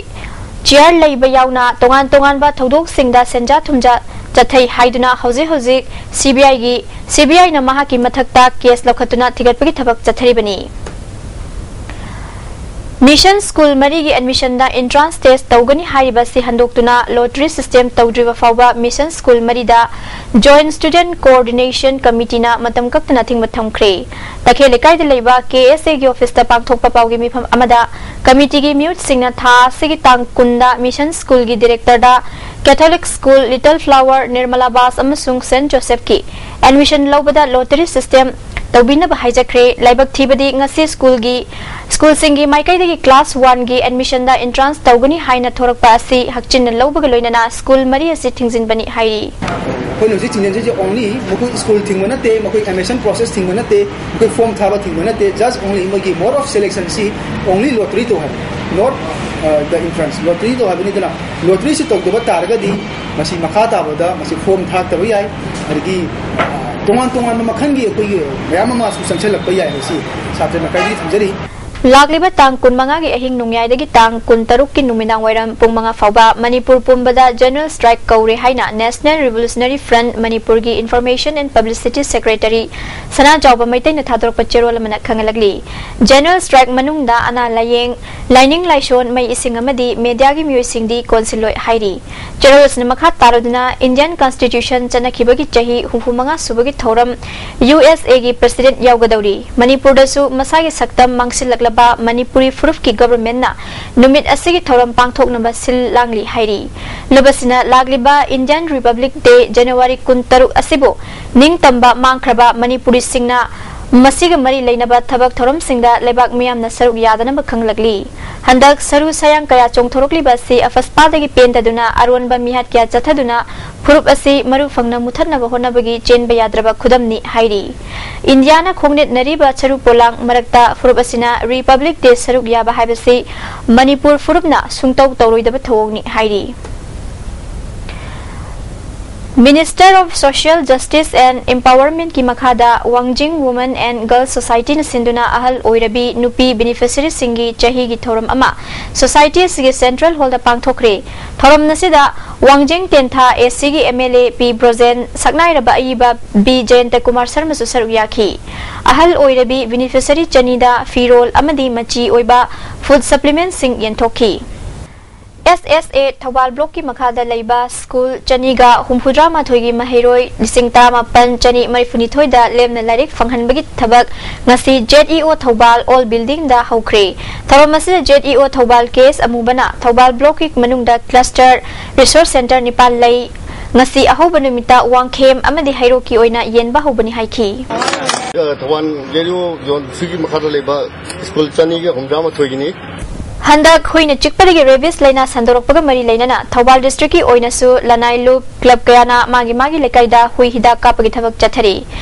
ꯆꯤꯌꯥꯔ ꯂꯩꯕ ꯌꯥꯎꯅ ꯇꯣꯉꯥꯟ ꯇꯣꯉꯥꯟꯕ ꯊꯧꯗꯣꯛꯁꯤꯡꯗ ꯁꯦꯟꯖꯥ ꯊꯨꯝꯖꯥ ꯆꯠꯊꯩ ꯍꯥꯏꯗꯨꯅ ꯍꯧꯖꯤꯛ ꯍꯧꯖꯤꯛ ꯁꯤ ꯕꯤ ꯑꯥꯏꯒꯤ, ꯁꯤ ꯕꯤ ꯑꯥꯏꯅ ꯃꯍꯥꯛꯀꯤ ꯃꯊꯛꯇ ꯀꯦꯁ ꯂꯧꯈꯠꯇꯨꯅ ꯊꯤꯒꯠꯄꯒꯤ ꯊꯕꯛ ꯆꯠꯊꯔꯤꯕꯅꯤ꯫ ꯃꯤꯁꯟ ꯁ꯭ꯀꯨꯜ ꯃꯔꯤꯒꯤ ꯑꯦꯗꯃꯤꯁꯟꯗ ꯑꯦꯟꯇ꯭ꯔꯥꯟꯁ ꯇꯦꯁ ꯇꯧꯒꯅꯤ ꯍꯥꯏꯔꯤꯕ ꯑꯁꯤ ꯍꯟꯗꯣꯛꯇꯨꯅ ꯂꯣꯇꯔꯤ ꯁꯤꯁꯇꯦꯝ ꯇꯧꯗ꯭ꯔꯤꯕ ꯐꯥꯎꯕ ꯃꯤꯁꯟ ꯁ꯭ꯀꯨꯜ ꯃꯔꯤꯗ ꯖꯣꯏꯟꯠ ꯁ꯭ꯇꯨꯗꯦꯟꯠ ꯀꯣꯑꯣꯔꯗꯤꯅꯦꯁꯟ ꯀꯃꯤꯇꯤꯅ ꯃꯇꯝ ꯀꯛꯇꯅ ꯑꯊꯤꯡꯕ ꯊꯝꯈ꯭ꯔꯦ꯫ ꯇꯈꯦꯜ ꯂꯩꯀꯥꯏꯗ ꯂꯩꯕ ꯀꯦ ꯑꯦꯁ ꯑꯦꯒꯤ ꯑꯣꯐꯤꯁꯇ ꯄꯥꯡꯊꯣꯛꯄ ꯄꯥꯎꯒꯤ ꯃꯤꯐꯝ ꯑꯃꯗ ꯀꯃꯤꯇꯤꯒꯤ ꯃꯤꯍꯨꯠꯁꯤꯡꯅ ꯊꯥ ꯑꯁꯤꯒꯤ ꯇꯥꯡ ꯀꯨꯟꯗ ꯃꯤꯁꯟ ꯁ꯭ꯀꯨꯜꯒꯤ ꯗꯥꯏꯔꯦꯛꯇꯔꯗ catholic school, little flower, Nirmala Bas ꯑꯃꯁꯨꯡ ꯁꯦꯟꯠ ꯖꯣꯁꯦꯐꯀꯤ ꯑꯦꯗꯃꯤꯁꯟ ꯂꯧꯕꯗ ꯂꯣꯇꯔꯤ ꯁꯤꯁꯇꯦꯝ ꯇꯧꯕꯤꯅꯕ ꯍꯥꯏꯖꯈ꯭ꯔꯦ꯫ ꯂꯥꯏꯕꯛ ꯊꯤꯕꯗꯤ ꯉꯁꯤ ꯁ꯭ꯀꯨꯜꯒꯤ, ꯁ꯭ꯀꯨꯜꯁꯤꯡꯒꯤ ꯃꯥꯏꯀꯩꯗꯒꯤ ꯀ꯭ꯂꯥꯁ ꯋꯥꯟꯒꯤ ꯑꯦꯗꯃꯤꯁꯟꯗ ꯑꯦꯟꯇ꯭ꯔꯥꯟꯁ ꯇꯧꯒꯅꯤ ꯍꯥꯏꯅ ꯊꯣꯔꯛꯄ ꯑꯁꯤ ꯍꯛꯆꯤꯟꯅ ꯂꯧꯕꯒ ꯂꯣꯏꯅꯅ ꯁ꯭ꯀꯨꯜ ꯃꯔꯤ ꯑꯁꯤ ꯊꯤꯡꯖꯤꯟꯕꯅꯤ ꯍꯥꯏꯔꯤ꯫ ꯑꯩꯈꯣꯏꯅ ꯍꯧꯖꯤꯛ ꯊꯤꯡꯖꯤꯟꯖꯔꯤꯁꯦ ꯑꯣꯡꯂꯤ ꯃꯈꯣꯏ ꯁ꯭ꯀꯨꯜ ꯊꯤꯡꯕ ꯅꯠꯇꯦ, ꯃꯈꯣꯏ ꯑꯦꯗꯃꯤꯁꯟ ꯄ꯭ꯔꯣꯁꯦꯁ ꯊꯤꯡꯕ ꯅꯠꯇꯦ, ꯃꯈꯣꯏ ꯐꯣꯔꯝ ꯊꯥꯕ ꯊꯤꯡꯕ ꯅꯠꯇꯦ, ꯖꯁ ꯑꯣꯡꯂꯤ ꯃꯣꯏꯒꯤ ꯃꯣꯗ ꯑꯣꯐ ꯁꯦꯂꯦꯛꯁꯟꯁꯤ ꯑꯣꯡꯂꯤ ꯂꯣꯇꯔꯤ ꯇꯧ ꯍꯥꯏꯕ, ꯅꯣꯠ ꯗ ꯑꯦꯟꯇ꯭ꯔꯥꯟꯁ꯫ ꯂꯣꯇꯔꯤ ꯇꯧ ꯍꯥꯏꯕꯅꯤꯗꯅ, ꯂꯣꯇꯔꯤꯁꯤ ꯇꯧꯗꯕ ꯇꯥꯔꯒꯗꯤ ꯃꯁꯤ ꯃꯈꯥ ꯇꯥꯕꯗ ꯃꯁꯤ ꯐꯣꯔꯝ ꯊꯥꯔꯛꯇꯕ ꯌꯥꯏ, ꯑꯗꯒꯤ ꯑ, ꯇꯣꯉꯥꯟ ꯇꯣꯉꯥꯟꯕ ꯃꯈꯜꯒꯤ ꯑꯩꯈꯣꯏꯒꯤ ꯃꯌꯥꯝ ꯑꯃꯁꯨ ꯆꯪꯁꯤꯜꯂꯛꯄ ꯌꯥꯏ ꯍꯥꯏꯕꯁꯤ ꯁꯥꯇ꯭ꯔ ꯃꯥꯏꯀꯩꯗꯒꯤ ꯊꯝꯖꯔꯤ꯫ ꯂꯥꯛꯂꯤꯕ ꯇꯥꯡ ꯀꯨꯟꯃꯉꯥꯒꯤ ꯑꯍꯤꯡ ꯅꯣꯡꯌꯥꯏꯗꯒꯤ ꯇꯥꯡ ꯀꯨꯟꯇꯔꯨꯛꯀꯤ ꯅꯨꯃꯤꯗꯥꯡ ꯋꯥꯏꯔꯝ ꯄꯨꯡ ꯃꯉꯥ ꯐꯥꯎꯕ ꯃꯅꯤꯄꯨꯔ ꯄꯨꯝꯕꯗ General Strike ꯀꯧꯔꯦ ꯍꯥꯏꯅ National Revolutionary Front ꯃꯅꯤꯄꯨꯔꯒꯤ Information and Publicity Secretary ꯁꯅꯥꯖꯥꯎꯕ ꯃꯩꯇꯩꯅ ꯊꯥꯗꯣꯔꯛꯄ ꯆꯦꯔꯣꯜ ꯑꯃꯅ ꯈꯪꯍꯜꯂꯛꯂꯤ꯫ General Strike ꯃꯅꯨꯡꯗ ꯑꯅꯥ ꯂꯥꯌꯦꯡ, ꯂꯥꯏꯅꯤꯡ ꯂꯥꯏꯁꯣꯟ, ꯃꯩ ꯏꯁꯤꯡ ꯑꯃꯗꯤ mediaꯒꯤ ꯃꯤꯑꯣꯏꯁꯤꯡꯗꯤ ꯀꯣꯟꯁꯤꯜꯂꯣꯏ ꯍꯥꯏꯔꯤ꯫ ꯆꯦꯔꯣꯜ ꯑꯁꯤꯅ ꯃꯈꯥ ꯇꯥꯔꯗꯨꯅ Indian Constitution ꯆꯠꯅꯈꯤꯕꯒꯤ ꯆꯍꯤ ꯍꯨꯝꯐꯨ ꯃꯉꯥ ꯁꯨꯕꯒꯤ ꯊꯧꯔꯝ USAꯒꯤ President ꯌꯥꯎꯒꯗꯧꯔꯤ꯫ ꯃꯅꯤꯄꯨꯔꯗꯁꯨ ꯃꯁꯥꯒꯤ ꯁꯛꯇꯝ ꯃꯥꯡꯁꯤꯜꯂꯛꯂꯕ ꯃꯅꯤꯄꯨꯔꯤ ꯐꯨꯔꯨꯞꯀꯤ governmentꯅ ꯅꯨꯃꯤꯠ ꯑꯁꯤꯒꯤ ꯊꯧꯔꯝ ꯄꯥꯡꯊꯣꯛꯅꯕ ꯁꯤꯜ ꯂꯥꯡꯂꯤ ꯍꯥꯏꯔꯤ꯫ ꯂꯨꯕꯁꯤꯅ ꯂꯥꯛꯂꯤꯕ Indian Republic Day January ꯀꯨꯟꯇꯔꯨꯛ ꯑꯁꯤꯕꯨ ꯅꯤꯡꯇꯝꯕ ꯃꯥꯡꯈ꯭ꯔꯕ ꯃꯅꯤꯄꯨꯔꯤꯁꯤꯡꯅ ꯃꯁꯤꯒ ꯃꯔꯤ ꯂꯩꯅꯕ ꯊꯕꯛ ꯊꯧꯔꯝꯁꯤꯡꯗ ꯂꯩꯕꯥꯛ ꯃꯤꯌꯥꯝꯅ ꯁꯔꯨꯛ ꯌꯥꯗꯅꯕ ꯈꯪꯂꯛꯂꯤ꯫ ꯍꯟꯗꯛ ꯁꯔꯨ ꯁꯌꯥꯡ ꯀꯌꯥ ꯆꯣꯡꯊꯣꯔꯛꯂꯤꯕ ꯑꯁꯤ ꯑꯐꯁꯄꯥꯗꯒꯤ ꯄꯦꯟꯗꯗꯨꯅ ꯑꯔꯣꯟꯕ ꯃꯤꯍꯥꯠ ꯀꯌꯥ ꯆꯠꯊꯗꯨꯅ ꯐꯨꯔꯨꯞ ꯑꯁꯤ ꯃꯔꯨ ꯐꯪꯅ ꯃꯨꯊꯠꯅꯕ ꯍꯣꯠꯅꯕꯒꯤ ꯆꯦꯟꯕ ꯌꯥꯗ꯭ꯔꯕ ꯈꯨꯗꯝꯅꯤ ꯍꯥꯏꯔꯤ꯫ ꯏꯟꯗꯤꯌꯥꯅ ꯈꯣꯡꯅꯦꯠꯅꯔꯤꯕ ꯁꯔꯨ ꯄꯣꯂꯥꯡ ꯃꯔꯛꯇ ꯐꯨꯔꯨꯞ ꯑꯁꯤꯅ Republic Day ꯁꯔꯨꯛ ꯌꯥꯕ ꯍꯥꯏꯕꯁꯤ ꯃꯅꯤꯄꯨꯔ ꯐꯨꯔꯨꯞꯅ ꯁꯨꯡꯇꯧ ꯇꯧꯔꯣꯏꯗꯕ ꯊꯧꯑꯣꯡꯅꯤ ꯍꯥꯏꯔꯤ꯫ Minister of Social Justice and Empowermentꯀꯤ ꯃꯈꯥꯗ ꯋꯥꯡꯖꯤꯡ Women and Girls Societyꯅ ꯁꯤꯟꯗꯨꯅ ꯑꯍꯜ ꯑꯣꯏꯔꯕꯤ ꯅꯨꯄꯤ beneficiaryꯁꯤꯡꯒꯤ ꯆꯍꯤꯒꯤ ꯊꯧꯔꯝ ꯑꯃ society ꯑꯁꯤꯒꯤ central hallꯗ ꯄꯥꯡꯊꯣꯛꯈ꯭ꯔꯦ꯫ ꯊꯧꯔꯝ ꯑꯁꯤꯗ ꯋꯥꯡꯖꯤꯡ ꯇꯦꯟꯊꯥ ACꯒꯤ MLA ꯄꯤ ꯕ꯭ꯔꯣꯖꯦꯟ, ꯁꯛꯅꯥꯏꯔꯕ ꯑꯏꯕ ꯕꯤ ꯖꯌꯟꯇ ꯀꯨꯃꯥꯔ ꯁꯔꯃꯁꯨ ꯁꯔꯨꯛ ꯌꯥꯈꯤ꯫ ꯑꯍꯜ ꯑꯣꯏꯔꯕꯤ beneficiary ꯆꯅꯤꯗ ꯐꯤꯔꯣꯜ ꯑꯃꯗꯤ ꯃꯆꯤ ꯑꯣꯏꯕ food supplementꯁꯤꯡ ꯌꯦꯟꯊꯣꯛꯈꯤ꯫ SSA ꯊꯧꯕꯥꯜ blockꯀꯤ ꯃꯈꯥꯗ ꯂꯩꯕ school ꯆꯅꯤꯒ ꯍꯨꯝꯐꯨꯇꯔꯥ ꯃꯥꯊꯣꯏꯒꯤ ꯃꯍꯩꯔꯣꯏ ꯂꯤꯁꯤꯡ ꯇꯔꯥꯃꯥꯄꯟ ꯆꯅꯤ ꯃꯔꯤꯐꯨꯅꯤꯊꯣꯏꯗ ꯂꯦꯝꯅ ꯂꯥꯏꯔꯤꯛ ꯐꯪꯍꯟꯕꯒꯤ ꯊꯕꯛ ꯉꯁꯤ ZEO ꯊꯧꯕꯥꯜ old buildingꯗ ꯍꯧꯈ꯭ꯔꯦ꯫ ꯊꯧꯔꯝ ꯑꯁꯤꯗ ZEO ꯊꯧꯕꯥꯜ ꯀꯦ ꯑꯦꯁ ꯑꯃꯨꯕꯅ ꯊꯧꯕꯥꯜ blockꯀꯤ ꯃꯅꯨꯡꯗ cluster resource center ꯅꯤꯄꯥꯜ ꯂꯩ꯫ ꯉꯁꯤ ꯑꯍꯧꯕ ꯅꯨꯃꯤꯠꯇ ꯋꯥꯡꯈꯦꯝ ꯑꯃꯗꯤ ꯍꯩꯔꯣꯛꯀꯤ ꯑꯣꯏꯅ ꯌꯦꯟꯕ ꯍꯧꯕꯅꯤ ꯍꯥꯏꯈꯤ꯫ ꯊꯧꯕꯥꯜ ZEO zone ꯁꯤꯒꯤ ꯃꯈꯥꯗ ꯂꯩꯕ school ꯆꯅꯤꯒ ꯍꯨꯝꯐꯨꯇꯔꯥ ꯃꯥꯊꯣꯏꯒꯤꯅꯤ꯫ ꯍꯟꯗꯛ ꯍꯨꯏꯅ ꯆꯤꯛꯄꯗꯒꯤ rabies ꯂꯥꯏꯅꯥ ꯁꯟꯗꯣꯔꯛꯄꯒ ꯃꯔꯤ ꯂꯩꯅꯅ ꯊꯧꯕꯥꯜ districtꯀꯤ ꯑꯣꯏꯅꯁꯨ ꯂꯅꯥꯏ ꯂꯨꯞ, club ꯀꯌꯥꯅ ꯃꯥꯒꯤ ꯃꯥꯒꯤ ꯂꯩꯀꯥꯏꯗ ꯍꯨꯏ ꯍꯤꯗꯥꯛ ꯀꯥꯞꯄꯒꯤ ꯊꯕꯛ ꯆꯠꯊꯔꯤ꯫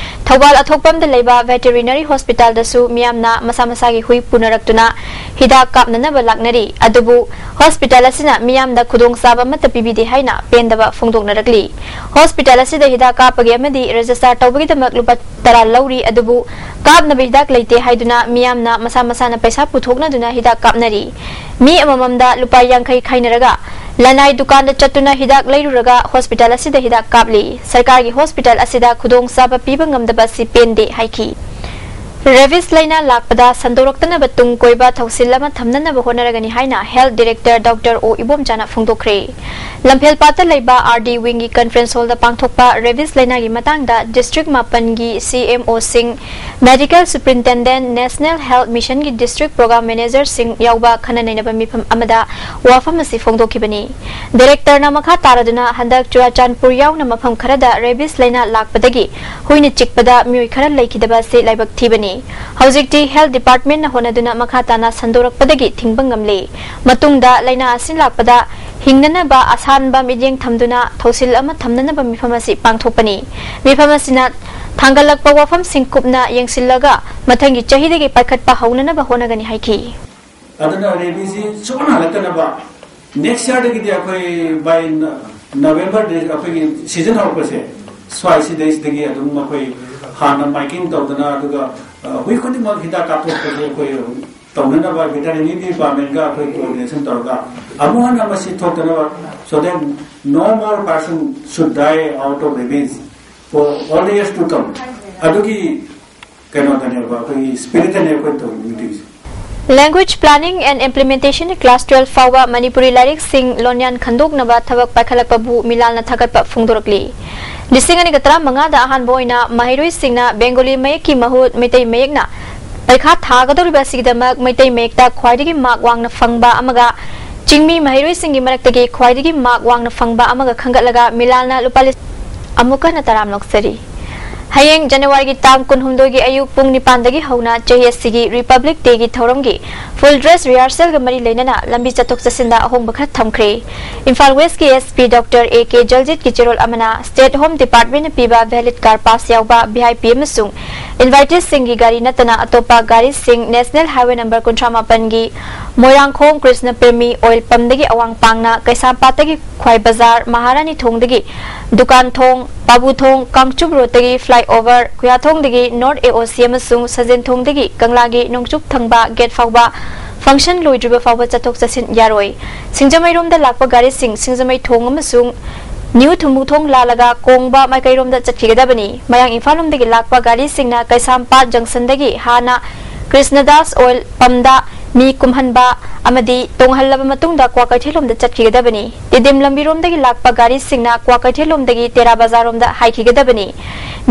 ꯊꯧꯕꯥꯜ ꯑꯊꯣꯛꯄꯝꯗ ꯂꯩꯕ veterinary hospitalꯗꯁꯨ ꯃꯤꯌꯥꯝꯅ ꯃꯁꯥ ꯃꯁꯥꯒꯤ ꯍꯨꯏ ꯄꯨꯅꯔꯛꯇꯨꯅ ꯍꯤꯗꯥꯛ ꯀꯥꯞꯅꯅꯕ ꯂꯥꯛꯅꯔꯤ꯫ ꯑꯗꯨꯕꯨ hospital ꯑꯁꯤꯅ ꯃꯤꯌꯥꯝꯗ ꯈꯨꯗꯣꯡꯆꯥꯕ ꯑꯃꯠꯇ ꯄꯤꯕꯤꯗꯦ ꯍꯥꯏꯅ ꯄꯦꯟꯗꯕ ꯐꯣꯡꯗꯣꯛꯅꯔꯛꯂꯤ꯫ Hospital ꯑꯁꯤꯗ ꯍꯤꯗꯥꯛ ꯀꯥꯞꯄꯒꯤ ꯑꯃꯗꯤ register ꯇꯧꯕꯒꯤꯗꯃꯛ ꯂꯨꯄꯥ ꯇꯔꯥ ꯂꯧꯔꯤ꯫ ꯑꯗꯨꯕꯨ ꯀꯥꯞꯅꯕ ꯍꯤꯗꯥꯛ ꯂꯩꯇꯦ ꯍꯥꯏꯗꯨꯅ ꯃꯤꯌꯥꯝꯅ ꯃꯁꯥ ꯃꯁꯥꯅ ꯄꯩꯁꯥ ꯄꯨꯊꯣꯛꯅꯗꯨꯅ ꯍꯤꯗꯥꯛ ꯀꯥꯞꯅꯔꯤ꯫ ꯃꯤ ꯑꯃꯃꯝꯗ ꯂꯨꯄꯥ ꯌꯥꯡꯈꯩ ꯈꯥꯏꯅꯔꯒ ꯂꯅꯥꯏ ꯗꯨꯀꯥꯟꯗ ꯆꯠꯇꯨꯅ ꯍꯤꯗꯥꯛ ꯂꯩꯔꯨꯔꯒ hospital ꯑꯁꯤꯗ ꯍꯤꯗꯥꯛ ꯀꯥꯞꯂꯤ꯫ ꯁꯔꯀꯥꯔꯒꯤ hospital ꯑꯁꯤꯗ ꯈꯨꯗꯣꯡꯆꯥꯕ ꯄꯤꯕ ꯉꯝꯗꯕ ꯑꯁꯤ ꯄꯦꯟꯗꯦ ꯍꯥꯏꯈꯤ꯫ Rabies ꯂꯥꯏꯅꯥ ꯂꯥꯛꯄꯗ ꯁꯟꯗꯣꯔꯛꯇꯅꯕ ꯇꯨꯡ ꯀꯣꯏꯕ ꯊꯧꯁꯤꯜ ꯑꯃ ꯊꯝꯅꯅꯕ ꯍꯣꯠꯅꯔꯒꯅꯤ ꯍꯥꯏꯅ health director Doctor O ꯏꯕꯣꯝꯆꯥꯅ ꯐꯣꯡꯗꯣꯛꯈ꯭ꯔꯦ꯫ ꯂꯝꯐꯦꯜꯄꯥꯠꯇ ꯂꯩꯕ R D wingꯒꯤ conference hallꯗ ꯄꯥꯡꯊꯣꯛꯄ rabies ꯂꯥꯏꯅꯥꯒꯤ ꯃꯇꯥꯡꯗ district ꯃꯥꯄꯟꯒꯤ C M Oꯁꯤꯡ, medical superintendent, National Health Missionꯒꯤ district program managerꯁꯤꯡ ꯌꯥꯎꯕ ꯈꯟꯅ ꯅꯩꯅꯕ ꯃꯤꯐꯝ ꯑꯃꯗ ꯋꯥꯐꯝ ꯑꯁꯤ ꯐꯣꯡꯗꯣꯛꯈꯤꯕꯅꯤ꯫ Directorꯅ ꯃꯈꯥ ꯇꯥꯔꯗꯨꯅ ꯍꯟꯗꯛ ꯆꯨꯔꯥꯆꯥꯟꯄꯨꯔ ꯌꯥꯎꯅ ꯃꯐꯝ ꯈꯔꯗ rabies ꯂꯥꯏꯅꯥ ꯂꯥꯛꯄꯗꯒꯤ ꯍꯨꯏꯅ ꯆꯤꯛꯄꯗ ꯃꯤꯑꯣꯏ ꯈꯔ ꯂꯩꯈꯤꯗꯕ ꯑꯁꯤ ꯂꯥꯏꯕꯛ ꯊꯤꯕꯅꯤ꯫ ꯍꯧꯖꯤꯛꯇꯤ health departmentꯅ ꯍꯣꯠꯅꯗꯨꯅ ꯃꯈꯥ ꯇꯥꯅ ꯁꯟꯗꯣꯔꯛꯄꯗꯒꯤ ꯊꯤꯡꯕ ꯉꯝꯂꯦ꯫ ꯃꯇꯨꯡꯗ ꯂꯥꯏꯅꯥ ꯑꯁꯤ ꯂꯥꯛꯄꯗ ꯍꯤꯡꯅꯅꯕ ꯑꯁꯥꯟꯕ ꯃꯤꯠꯌꯦꯡ ꯊꯝꯗꯨꯅ ꯊꯧꯁꯤꯜ ꯑꯃ ꯊꯝꯅꯅꯕ ꯃꯤꯐꯝ ꯑꯁꯤ ꯄꯥꯡꯊꯣꯛꯄꯅꯤ꯫ ꯃꯤꯐꯝ ꯑꯁꯤꯅ ꯊꯥꯡꯒꯠꯂꯛꯄ ꯋꯥꯐꯝꯁꯤꯡ ꯀꯨꯞꯅ ꯌꯦꯡꯁꯤꯜꯂꯒ ꯃꯊꯪꯒꯤ ꯆꯍꯤꯗꯒꯤ ꯄꯥꯏꯈꯠꯄ ꯍꯧꯅꯅꯕ ꯍꯣꯠꯅꯒꯅꯤ ꯍꯥꯏꯈꯤ꯫ ꯑꯗꯨꯅ rabiesꯁꯤ ꯁꯨꯛꯍꯟ ꯍꯜꯂꯛꯇꯅꯕ next yearꯗꯒꯤꯗꯤ ꯑꯩꯈꯣꯏ by November ꯑꯩꯈꯣꯏꯒꯤ season ꯍꯧꯔꯛꯄꯁꯦ ꯁ꯭ꯋꯥꯏꯁꯤꯗꯩꯁꯤꯗꯒꯤ ꯑꯗꯨꯝ ꯑꯩꯈꯣꯏ ꯍꯥꯟꯅ marking ꯇꯧꯗꯅ ꯑꯗꯨꯒ ꯑ, ꯍꯨꯏ ꯈꯨꯗꯤꯡꯃꯛ ꯍꯤꯗꯥꯛ ꯀꯥꯞꯊꯣꯛꯄꯁꯦ ꯑꯩꯈꯣꯏ ꯇꯧꯅꯅꯕ veterinary departmentꯒ ꯑꯩꯈꯣꯏ coordination ꯇꯧꯔꯒ ꯑꯃꯨꯛ ꯍꯟꯅ ꯃꯁꯤ ꯊꯣꯛꯇꯅꯕ, so that no more person should die out of rabies for all the years to come. ꯑꯗꯨꯒꯤ ꯀꯩꯅꯣꯗꯅꯦꯕ, ꯑꯩꯈꯣꯏꯒꯤ spiritꯇꯅꯦ ꯑꯩꯈꯣꯏ ꯇꯧꯔꯤꯕ meetingꯁꯦ꯫ Language planning and implementation class twelve ꯐꯥꯎꯕ ꯃꯅꯤꯄꯨꯔꯤ ꯂꯥꯏꯔꯤꯛꯁꯤꯡ ꯂꯣꯟꯌꯥꯟ ꯈꯟꯗꯣꯛꯅꯕ ꯊꯕꯛ ꯄꯥꯏꯈꯠꯂꯛꯄꯕꯨ ꯃꯤꯂꯥꯜꯅ ꯊꯥꯒꯠꯄ ꯐꯣꯡꯗꯣꯔꯛꯂꯤ꯫ ꯂꯤꯁꯤꯡ ꯑꯅꯤꯒ ꯇꯔꯥꯃꯉꯥꯗ ꯑꯍꯥꯟꯕ ꯑꯣꯏꯅ ꯃꯍꯩꯔꯣꯏꯁꯤꯡꯅ ꯕꯦꯡꯒꯣꯂꯤ ꯃꯌꯦꯛꯀꯤ ꯃꯍꯨꯠ ꯃꯩꯇꯩ ꯃꯌꯦꯛꯅ ꯄꯩꯈꯥ ꯊꯥꯒꯗꯧꯔꯤꯕ ꯑꯁꯤꯒꯤꯗꯃꯛ ꯃꯩꯇꯩ ꯃꯌꯦꯛꯇ ꯈ꯭ꯋꯥꯏꯗꯒꯤ mark ꯋꯥꯡꯅ ꯐꯪꯕ ꯑꯃꯒ ꯆꯤꯡꯃꯤ ꯃꯍꯩꯔꯣꯏꯁꯤꯡꯒꯤ ꯃꯔꯛꯇꯒꯤ ꯈ꯭ꯋꯥꯏꯗꯒꯤ mark ꯋꯥꯡꯅ ꯐꯪꯕ ꯑꯃꯒ ꯈꯟꯒꯠꯂꯒ ꯃꯤꯂꯥꯜꯅ ꯂꯨꯄꯥ ꯂꯤꯁꯤꯡ ꯑꯃꯨꯛꯀ ꯍꯟꯅ ꯇꯔꯥꯝ ꯂꯧꯖꯔꯤ꯫ ꯍꯌꯦꯡ ꯖꯅꯋꯥꯔꯤꯒꯤ ꯇꯥꯡ ꯀꯨꯟꯍꯨꯝꯗꯣꯏꯒꯤ ꯑꯌꯨꯛ ꯄꯨꯡ ꯅꯤꯄꯥꯟꯗꯒꯤ ꯍꯧꯅ ꯆꯍꯤ ꯑꯁꯤꯒꯤ Republic Dayꯒꯤ ꯊꯧꯔꯝꯒꯤ full dress rehearsalꯒ ꯃꯔꯤ ꯂꯩꯅꯅ ꯂꯝꯕꯤ ꯆꯠꯊꯣꯛ ꯆꯠꯁꯤꯟꯗ ꯑꯍꯣꯡꯕ ꯈꯔ ꯊꯝꯈ꯭ꯔꯦ꯫ Imphal Westꯀꯤ SP Doctor A K ꯖꯜꯖꯤꯠꯀꯤ ꯆꯦꯔꯣꯜ ꯑꯃꯅ State Home Departmentꯅ ꯄꯤꯕ valid car pass ꯌꯥꯎꯕ VIP ꯑꯃꯁꯨꯡ inviteesꯁꯤꯡꯒꯤ ꯒꯥꯔꯤ ꯅꯠꯇꯅ ꯑꯇꯣꯞꯄ ꯒꯥꯔꯤꯁꯤꯡ National Highway number ꯀꯨꯟꯊ꯭ꯔꯥ ꯃꯥꯄꯟꯒꯤ ꯃꯣꯏꯔꯥꯡꯈꯣꯡ ꯀ꯭ꯔꯤꯁꯅ ꯄ꯭ꯔꯦꯃꯤ oil pumpꯗꯒꯤ ꯑꯋꯥꯡ ꯄꯥꯡꯅ ꯀꯩꯁꯥꯝꯄꯥꯠꯇꯒꯤ ꯈ꯭ꯋꯥꯏ ꯕꯖꯥꯔ, ꯃꯍꯥꯔꯥꯅꯤ ꯊꯣꯡꯗꯒꯤ ꯗꯨꯀꯥꯟ ꯊꯣꯡ, ꯄꯥꯕꯨ ꯊꯣꯡ, ꯀꯥꯡꯆꯨꯞ ꯔꯣꯗꯇꯒꯤ flyover, ꯈꯨꯌꯥꯊꯣꯡꯗꯒꯤ North AOC ꯑꯃꯁꯨꯡ ꯁꯟꯖꯦꯟꯊꯣꯡꯗꯒꯤ ꯀꯪꯂꯥꯒꯤ ꯅꯣꯡꯆꯨꯞ ꯊꯪꯕ gate ꯐꯥꯎꯕ function ꯂꯣꯏꯗ꯭ꯔꯤꯕ ꯐꯥꯎꯕ ꯆꯠꯊꯣꯛ ꯆꯠꯁꯤꯟ ꯌꯥꯔꯣꯏ꯫ ꯁꯤꯡꯖꯃꯩꯔꯣꯝꯗ ꯂꯥꯛꯄ ꯒꯥꯔꯤꯁꯤꯡ ꯁꯤꯡꯖꯃꯩ ꯊꯣꯡ ꯑꯃꯁꯨꯡ ꯅ꯭ꯌꯨ ꯊꯨꯝꯕꯨꯊꯣꯡ ꯂꯥꯜꯂꯒ ꯀꯣꯡꯕ ꯃꯥꯏꯀꯩꯔꯣꯝꯗ ꯆꯠꯈꯤꯒꯗꯕꯅꯤ꯫ ꯃꯌꯥꯡ ꯏꯝꯐꯥꯜ ꯂꯣꯝꯗꯒꯤ ꯂꯥꯛꯄ ꯒꯥꯔꯤꯁꯤꯡꯅ ꯀꯩꯁꯥꯝꯄꯥꯠ junctionꯗꯒꯤ ꯍꯥꯟꯅ ꯀ꯭ꯔꯤꯁꯅꯗꯥꯁ oil pumpꯗ ꯃꯤ ꯀꯨꯝꯍꯟꯕ ꯑꯃꯗꯤ ꯇꯣꯡꯍꯜꯂꯕ ꯃꯇꯨꯡꯗ ꯀ꯭ꯋꯥꯀꯩꯊꯦꯜꯂꯣꯝꯗ ꯆꯠꯈꯤꯒꯗꯕꯅꯤ꯫ ꯇꯤꯗꯤꯝ ꯂꯝꯕꯤꯔꯣꯝꯗꯒꯤ ꯂꯥꯛꯄ ꯒꯥꯔꯤꯁꯤꯡꯅ ꯀ꯭ꯋꯥꯀꯩꯊꯦꯜꯂꯣꯝꯗꯒꯤ ꯇꯦꯔꯥ ꯕꯖꯥꯔꯔꯣꯝꯗ ꯍꯥꯏꯈꯤꯒꯗꯕꯅꯤ꯫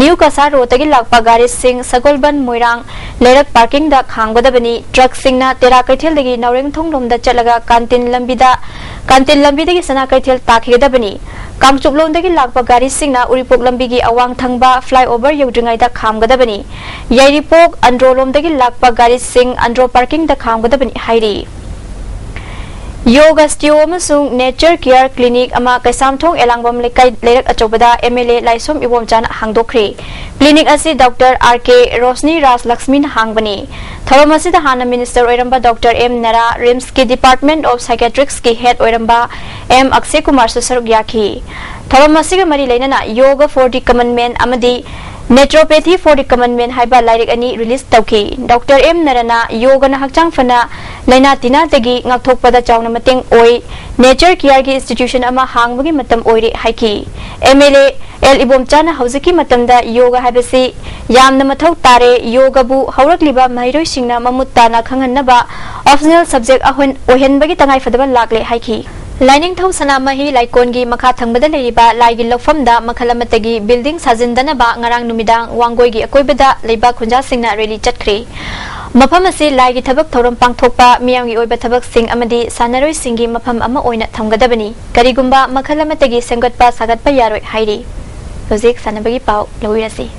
ꯅ꯭ꯌꯨ ꯀꯁꯥꯔ ꯔꯣꯗꯇꯒꯤ ꯂꯥꯛꯄ ꯒꯥꯔꯤꯁꯤꯡ ꯁꯒꯣꯜꯕꯟ ꯃꯣꯏꯔꯥꯡ ꯂꯩꯔꯛ parkingꯗ ꯈꯥꯝꯒꯗꯕꯅꯤ꯫ Truckꯁꯤꯡꯅ ꯇꯦꯔꯥ ꯀꯩꯊꯦꯜꯗꯒꯤ ꯅꯥꯎꯔꯦꯝꯊꯣꯡꯂꯣꯝꯗ ꯆꯠꯂꯒ ꯀꯥꯟꯇꯤꯟ ꯂꯝꯕꯤꯗ, ꯀꯥꯟꯇꯤꯟ ꯂꯝꯕꯤꯗꯒꯤ ꯁꯅꯥ ꯀꯩꯊꯦꯜ ꯇꯥꯈꯤꯒꯗꯕꯅꯤ꯫ ꯀꯥꯡꯆꯨꯞꯂꯣꯝꯗꯒꯤ ꯂꯥꯛꯄ ꯒꯥꯔꯤꯁꯤꯡꯅ ꯎꯔꯤꯄꯣꯛ ꯂꯝꯕꯤꯒꯤ ꯑꯋꯥꯡ ꯊꯪꯕ flyover ꯌꯧꯗ꯭ꯔꯤꯉꯩꯗ ꯈꯥꯝꯒꯗꯕꯅꯤ꯫ ꯌꯥꯏꯔꯤꯄꯣꯛ ꯑꯟꯗ꯭ꯔꯣꯂꯣꯝꯗꯒꯤ ꯂꯥꯛꯄ ꯒꯥꯔꯤꯁꯤꯡ ꯑꯟꯗ꯭ꯔꯣ parkingꯗ ꯈꯥꯝꯒꯗꯕꯅꯤ ꯍꯥꯏꯔꯤ꯫ Yoga studio ꯑꯃꯁꯨꯡ nature care clinic ꯑꯃ ꯀꯩꯁꯥꯝꯊꯣꯡ ꯑꯦꯂꯥꯡꯕꯝ ꯂꯩꯀꯥꯏ ꯂꯩꯔꯛ ꯑꯆꯧꯕꯗ MLA ꯂꯥꯏꯁꯣꯝ ꯏꯕꯣꯝꯆꯥꯅ ꯍꯥꯡꯗꯣꯛꯈ꯭ꯔꯦ꯫ Clinic ꯑꯁꯤ Doctor R K ꯔꯣꯁꯅꯤ ꯔꯥꯖ ꯂꯛꯁꯃꯤꯅ ꯍꯥꯡꯕꯅꯤ꯫ ꯊꯧꯔꯝ ꯑꯁꯤꯗ ꯍꯥꯟꯅ minister ꯑꯣꯏꯔꯝꯕ Doctor M ꯅꯔꯥ, RIMSꯀꯤ Department of Psychiatricsꯀꯤ head ꯑꯣꯏꯔꯝꯕ M ꯑꯛꯁꯦ ꯀꯨꯃꯥꯔꯁꯨ ꯁꯔꯨꯛ ꯌꯥꯈꯤ꯫ ꯊꯧꯔꯝ ꯑꯁꯤꯒ ꯃꯔꯤ ꯂꯩꯅꯅ Yoga for the Common Man ꯑꯃꯗꯤ Naturopathy for the Common Man ꯍꯥꯏꯕ ꯂꯥꯏꯔꯤꯛ ꯑꯅꯤ release ꯇꯧꯈꯤ꯫ Doctor M ꯅꯔꯥꯅ ꯌꯣꯒꯅ ꯍꯛꯆꯥꯡ ꯐꯅ ꯂꯥꯏꯅꯥ ꯇꯤꯟꯅꯥꯗꯒꯤ ꯉꯥꯛꯊꯣꯛꯄꯗ ꯆꯥꯎꯅ ꯃꯇꯦꯡ ꯑꯣꯏ, nature careꯒꯤ institution ꯑꯃ ꯍꯥꯡꯕꯒꯤ ꯃꯇꯝ ꯑꯣꯏꯔꯦ ꯍꯥꯏꯈꯤ꯫ MLA L ꯏꯕꯣꯝꯆꯥꯅ ꯍꯧꯖꯤꯛꯀꯤ ꯃꯇꯝꯗ ꯌꯣꯒ ꯍꯥꯏꯕꯁꯤ ꯌꯥꯝꯅ ꯃꯊꯧ ꯇꯥꯔꯦ, ꯌꯣꯒꯕꯨ ꯍꯧꯔꯛꯂꯤꯕ ꯃꯍꯩꯔꯣꯏꯁꯤꯡꯅ ꯃꯃꯨꯠ ꯇꯥꯅ ꯈꯪꯍꯟꯅꯕ optional subject ꯑꯣꯏꯍꯟ-, ꯑꯣꯏꯍꯟꯕꯒꯤ ꯇꯉꯥꯏꯐꯗꯕ ꯂꯥꯛꯂꯦ ꯍꯥꯏꯈꯤ꯫ ꯂꯥꯏꯅꯤꯡꯊꯧ ꯁꯅꯥꯃꯍꯤ ꯂꯥꯏꯀꯣꯟꯒꯤ ꯃꯈꯥ ꯊꯪꯕꯗ ꯂꯩꯔꯤꯕ ꯂꯥꯏꯒꯤ ꯂꯧꯐꯝꯗ ꯃꯈꯜ ꯑꯃꯠꯇꯒꯤ building ꯁꯥꯖꯤꯟꯗꯅꯕ ꯉꯔꯥꯡ ꯅꯨꯃꯤꯗꯥꯡ ꯋꯥꯡꯒꯣꯏꯒꯤ ꯑꯀꯣꯏꯕꯗ ꯂꯩꯕꯥꯛ ꯈꯨꯟꯖꯥꯁꯤꯡꯅ rally ꯆꯠꯈ꯭ꯔꯦ꯫ ꯃꯐꯝ ꯑꯁꯤ ꯂꯥꯏꯒꯤ ꯊꯕꯛ ꯊꯧꯔꯝ ꯄꯥꯡꯊꯣꯛꯄ, ꯃꯤꯌꯥꯝꯒꯤ ꯑꯣꯏꯕ ꯊꯕꯛꯁꯤꯡ ꯑꯃꯗꯤ ꯁꯥꯟꯅꯔꯣꯏꯁꯤꯡꯒꯤ ꯃꯐꯝ ꯑꯃ ꯑꯣꯏꯅ ꯊꯝꯒꯗꯕꯅꯤ꯫ ꯀꯔꯤꯒꯨꯝꯕ ꯃꯈꯜ ꯑꯃꯠꯇꯒꯤ ꯁꯦꯝꯒꯠꯄ ꯁꯥꯒꯠꯄ ꯌꯥꯔꯣꯏ ꯍꯥꯏꯔꯤ꯫ ꯍꯧꯖꯤꯛ ꯁꯥꯟꯅꯕꯒꯤ ꯄꯥꯎ ꯂꯧꯕꯤꯔꯁꯤ꯫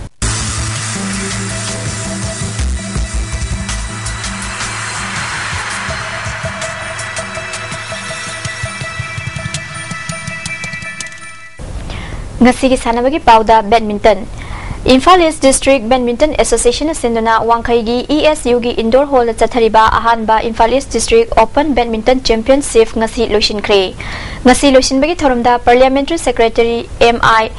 ꯉꯁꯤꯒꯤ ꯁꯥꯟꯅꯕꯒꯤ ꯄꯥꯎꯗ badminton. Imphal east district badminton ꯑꯦꯁꯣꯁꯤꯌꯦꯁꯟꯅ ꯁꯤꯟꯗꯨꯅ ꯋꯥꯡꯈꯩꯒꯤ ꯏ ꯑꯦꯁ ꯌꯨꯒꯤ ꯏꯟꯗꯣꯔ ꯍꯣꯜꯗ ꯆꯠꯊꯔꯤꯕ ꯑꯍꯥꯟꯕ Imphal east district open badminton championship ꯉꯁꯤ ꯂꯣꯏꯁꯤꯟꯈ꯭ꯔꯦ꯫ ꯉꯁꯤ ꯂꯣꯏꯁꯤꯟꯕꯒꯤ ꯊꯧꯔꯝꯗ parliamentary secretary M I,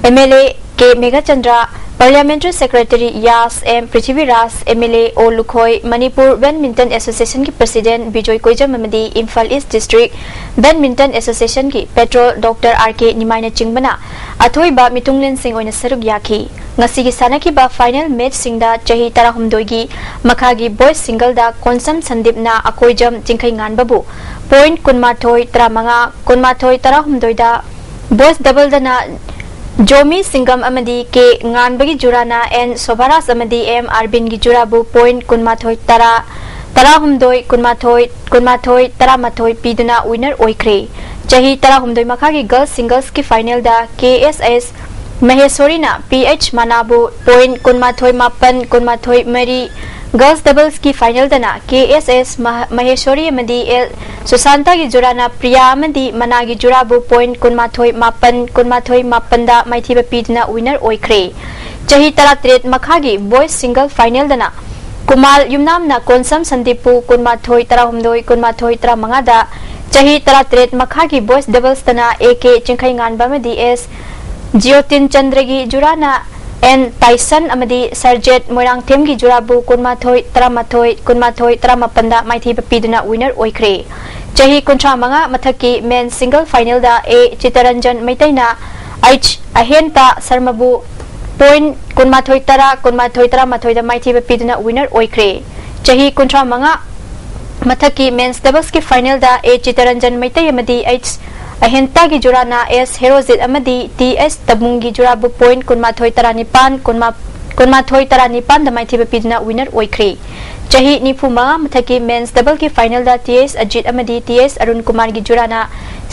M L A K Meghachandra, parliamentary secretary ꯌꯥꯁ M Prithviraj, M L A O Lukhoi, Manipur badminton ꯑꯦꯁꯣꯁꯤꯌꯦꯁꯟꯒꯤ ꯄ꯭ꯔꯁꯤꯗꯦꯟ ꯕꯤꯖꯣꯏ ꯀꯣꯏꯖꯝ ꯑꯃꯗꯤ ꯏꯝꯐꯥꯜ ꯏꯁ ꯗꯤꯁꯇ꯭ꯔꯤꯛ ꯕꯦꯗꯃꯤꯟꯇꯟ ꯑꯦꯁꯣꯁꯤꯌꯦꯁꯟꯒꯤ ꯄꯦꯇ꯭ꯔꯣꯜ ꯗꯣꯛꯇꯔ ꯑꯥꯔ ꯀꯦ ꯅꯤꯃꯥꯏꯅꯆꯤꯡꯕꯅ ꯑꯊꯣꯏꯕ ꯃꯤꯊꯨꯡꯂꯦꯟꯁꯤꯡ ꯑꯣꯏꯅ ꯁꯔꯨꯛ ꯌꯥꯈꯤ꯫ ꯉꯁꯤꯒꯤ ꯁꯥꯟꯅꯈꯤꯕ ꯐꯥꯏꯅꯦꯜ ꯃꯦꯆꯁꯤꯡꯗ ꯆꯍꯤ ꯇꯔꯥꯍꯨꯝꯗꯣꯏꯒꯤ ꯃꯈꯥꯒꯤ ꯕꯣꯏꯁ ꯁꯤꯡꯒꯜꯗ ꯀꯣꯟꯁꯝ ꯁꯟꯗꯤꯞꯅ ꯑꯀꯣꯏꯖꯝ ꯆꯤꯡꯈꯩ ꯉꯥꯟꯕꯕꯨ ꯄꯣꯏꯟꯠ ꯀꯨꯟꯃꯥꯊꯣꯏ ꯇꯔꯥꯃꯉꯥ, ꯀꯨꯟꯃꯥꯊꯣꯏ ꯇꯔꯥꯍꯨꯝꯗꯣꯏꯗ, ꯕꯣꯏꯁ ꯗꯕꯜꯗꯅ ꯖꯣꯃꯤ ꯁꯤꯡꯒꯝ ꯑꯃꯗꯤ ꯀꯦ ꯉꯥꯟꯕꯒꯤ ꯖꯨꯔꯥꯅ ꯑꯦꯟ ꯁꯣꯚꯥꯔꯥꯖ ꯑꯃꯗꯤ ꯑꯦꯝ ꯑꯥꯔꯕꯤꯟꯒꯤ ꯖꯨꯔꯥꯕꯨ ꯄꯣꯏꯟꯠ ꯀꯨꯟꯃꯥꯊꯣꯏ ꯇꯔꯥ, ꯇꯔꯥꯍꯨꯝꯗꯣꯏ ꯀꯨꯟꯃꯥꯊꯣꯏ, ꯀꯨꯟꯃꯥꯊꯣꯏ ꯇꯔꯥꯃꯥꯊꯣꯏ ꯄꯤꯗꯨꯅ ꯋꯤꯅꯔ ꯑꯣꯏꯈ꯭ꯔꯦ꯫ ꯆꯍꯤ ꯇꯔꯥꯍꯨꯝꯗꯣꯏ ꯃꯈꯥꯒꯤ ꯒꯔꯜꯁ ꯁꯤꯡꯒꯜꯁꯀꯤ ꯐꯥꯏꯅꯦꯜꯗ ꯀꯦ ꯑꯦꯁ ꯑꯦꯁ ꯃꯍꯦꯁꯣꯔꯤꯅ ꯄꯤ ꯑꯩꯆ ꯃꯅꯥꯕꯨ ꯄꯣꯏꯟꯠ ꯀꯨꯟꯃꯥꯊꯣꯏ ꯃꯥꯄꯟ, ꯀꯨꯟꯃꯥꯊꯣꯏ ꯃꯔꯤ, ꯒꯔꯜꯁ ꯗꯕꯜꯁꯀꯤ ꯐꯥꯏꯅꯦꯜꯗꯅ ꯀꯦ ꯑꯦꯁ ꯑꯦꯁ ꯃꯍ-, ꯃꯍꯦꯁꯣꯔꯤ ꯑꯃꯗꯤ ꯑꯦꯜ ꯁꯨꯁꯥꯟꯇꯒꯤ ꯖꯨꯔꯥꯅ ꯄ꯭ꯔꯤꯌꯥ ꯑꯃꯗꯤ ꯃꯅꯥꯒꯤ ꯖꯨꯔꯥꯕꯨ ꯄꯣꯏꯟꯠ ꯀꯨꯟꯃꯥꯊꯣꯏ ꯃꯥꯄꯟ, ꯀꯨꯟꯃꯥꯊꯣꯏ ꯃꯥꯄꯟꯗ ꯃꯥꯏꯊꯤꯕ ꯄꯤꯗꯨꯅ ꯋꯤꯅꯔ ꯑꯣꯏꯈ꯭ꯔꯦ꯫ ꯆꯍꯤ ꯇꯔꯥꯇꯔꯦꯠ ꯃꯈꯥꯒꯤ ꯕꯣꯏꯁ ꯁꯤꯡꯒꯜ ꯐꯥꯏꯅꯦꯜꯗꯅ ꯀꯨꯃꯥꯜ ꯌꯨꯝꯅꯥꯝꯅ ꯀꯣꯟꯁꯝ ꯁꯟꯗꯤꯞꯄꯨ ꯀꯨꯟꯃꯥꯊꯣꯏ ꯇꯔꯥꯍꯨꯝꯗꯣꯏ, ꯀꯨꯟꯃꯥꯊꯣꯏ ꯇꯔꯥꯃꯉꯥꯗ, ꯆꯍꯤ ꯇꯔꯥꯇꯔꯦꯠ ꯃꯈꯥꯒꯤ ꯕꯣꯏꯁ ꯗꯕꯜꯁꯇꯅ ꯑꯦ ꯀꯦ ꯆꯤꯡꯈꯩꯉꯥꯟꯕ ꯑꯃꯗꯤ ꯑꯦꯁ ꯖꯤꯌꯣꯇꯤꯟ ꯆꯟꯗ꯭ꯔꯒꯤ ꯖꯨꯔꯥꯅ ꯑꯦꯟ ꯇꯥꯏꯁꯟ ꯑꯃꯗꯤ ꯁꯔꯖꯦꯠ ꯃꯣꯏꯔꯥꯡꯊꯦꯝꯒꯤ ꯖꯨꯔꯥꯕꯨ ꯀꯨꯟꯃꯥꯊꯣꯏ ꯇꯔꯥꯃꯥꯊꯣꯏ, ꯀꯨꯟꯃꯥꯊꯣꯏ ꯇꯔꯥꯃꯥꯄꯟꯗ ꯃꯥꯏꯊꯤꯕ ꯄꯤꯗꯨꯅ ꯋꯤꯅꯔ ꯑꯣꯏꯈ꯭ꯔꯦ꯫ ꯆꯍꯤ ꯀꯨꯟꯊ꯭ꯔꯥ ꯃꯉꯥ ꯃꯊꯛꯀꯤ ꯃꯦꯟ ꯁꯤꯡꯒꯜ ꯐꯥꯏꯅꯦꯜꯗ ꯑꯦ ꯆꯤꯇꯔꯟꯖꯟ ꯃꯩꯇꯩꯅ ꯑꯩꯆ ꯑꯍꯦꯟꯇ ꯁꯔꯃꯕꯨ ꯄꯣꯏꯟꯠ ꯀꯨꯟꯃꯥꯊꯣꯏ ꯇꯔꯥ, ꯀꯨꯟꯃꯥꯊꯣꯏ ꯇꯔꯥꯃꯥꯊꯣꯏꯗ ꯃꯥꯏꯊꯤꯕ ꯄꯤꯗꯨꯅ ꯋꯤꯅꯔ ꯑꯣꯏꯈ꯭ꯔꯦ꯫ ꯆꯍꯤ ꯀꯨꯟꯊ꯭ꯔꯥ ꯃꯉꯥ ꯃꯊꯛꯀꯤ ꯃꯦꯟꯁ ꯗꯕꯜꯁꯀꯤ ꯐꯥꯏꯅꯦꯜꯗ ꯑꯦ ꯆꯤꯇꯔꯟꯖꯟ ꯃꯩꯇꯩ ꯑꯃꯗꯤ ꯑꯩꯆ ꯑꯍꯦꯟꯇꯥꯒꯤ ꯖꯨꯔꯥꯅ ꯑꯦꯁ ꯍꯦꯔꯣꯖꯤꯠ ꯑꯃꯗꯤ ꯇꯤ ꯑꯦꯁ ꯇꯕꯨꯡꯒꯤ ꯖꯨꯔꯥꯕꯨ ꯄꯣꯏꯟꯠ ꯀꯨꯟꯃꯥꯊꯣꯏ ꯇꯔꯥꯅꯤꯄꯥꯟ, ꯀꯨꯟꯃꯥ-, ꯀꯨꯟꯃꯥꯊꯣꯏ ꯇꯔꯥꯅꯤꯄꯥꯟꯗ ꯃꯥꯏꯊꯤꯕ ꯄꯤꯗꯨꯅ ꯋꯤꯅꯔ ꯑꯣꯏꯈ꯭ꯔꯦ꯫ ꯆꯍꯤ ꯅꯤꯐꯨ ꯃꯉꯥ ꯃꯊꯛꯀꯤ ꯃꯦꯟꯁ ꯗꯕꯜꯒꯤ ꯐꯥꯏꯅꯦꯜꯗ ꯇꯤ ꯑꯦꯁ ꯑꯖꯤꯠ ꯑꯃꯗꯤ ꯇꯤ ꯑꯦꯁ ꯑꯔꯨꯟ ꯀꯨꯃꯥꯔꯒꯤ ꯖꯨꯔꯥꯅ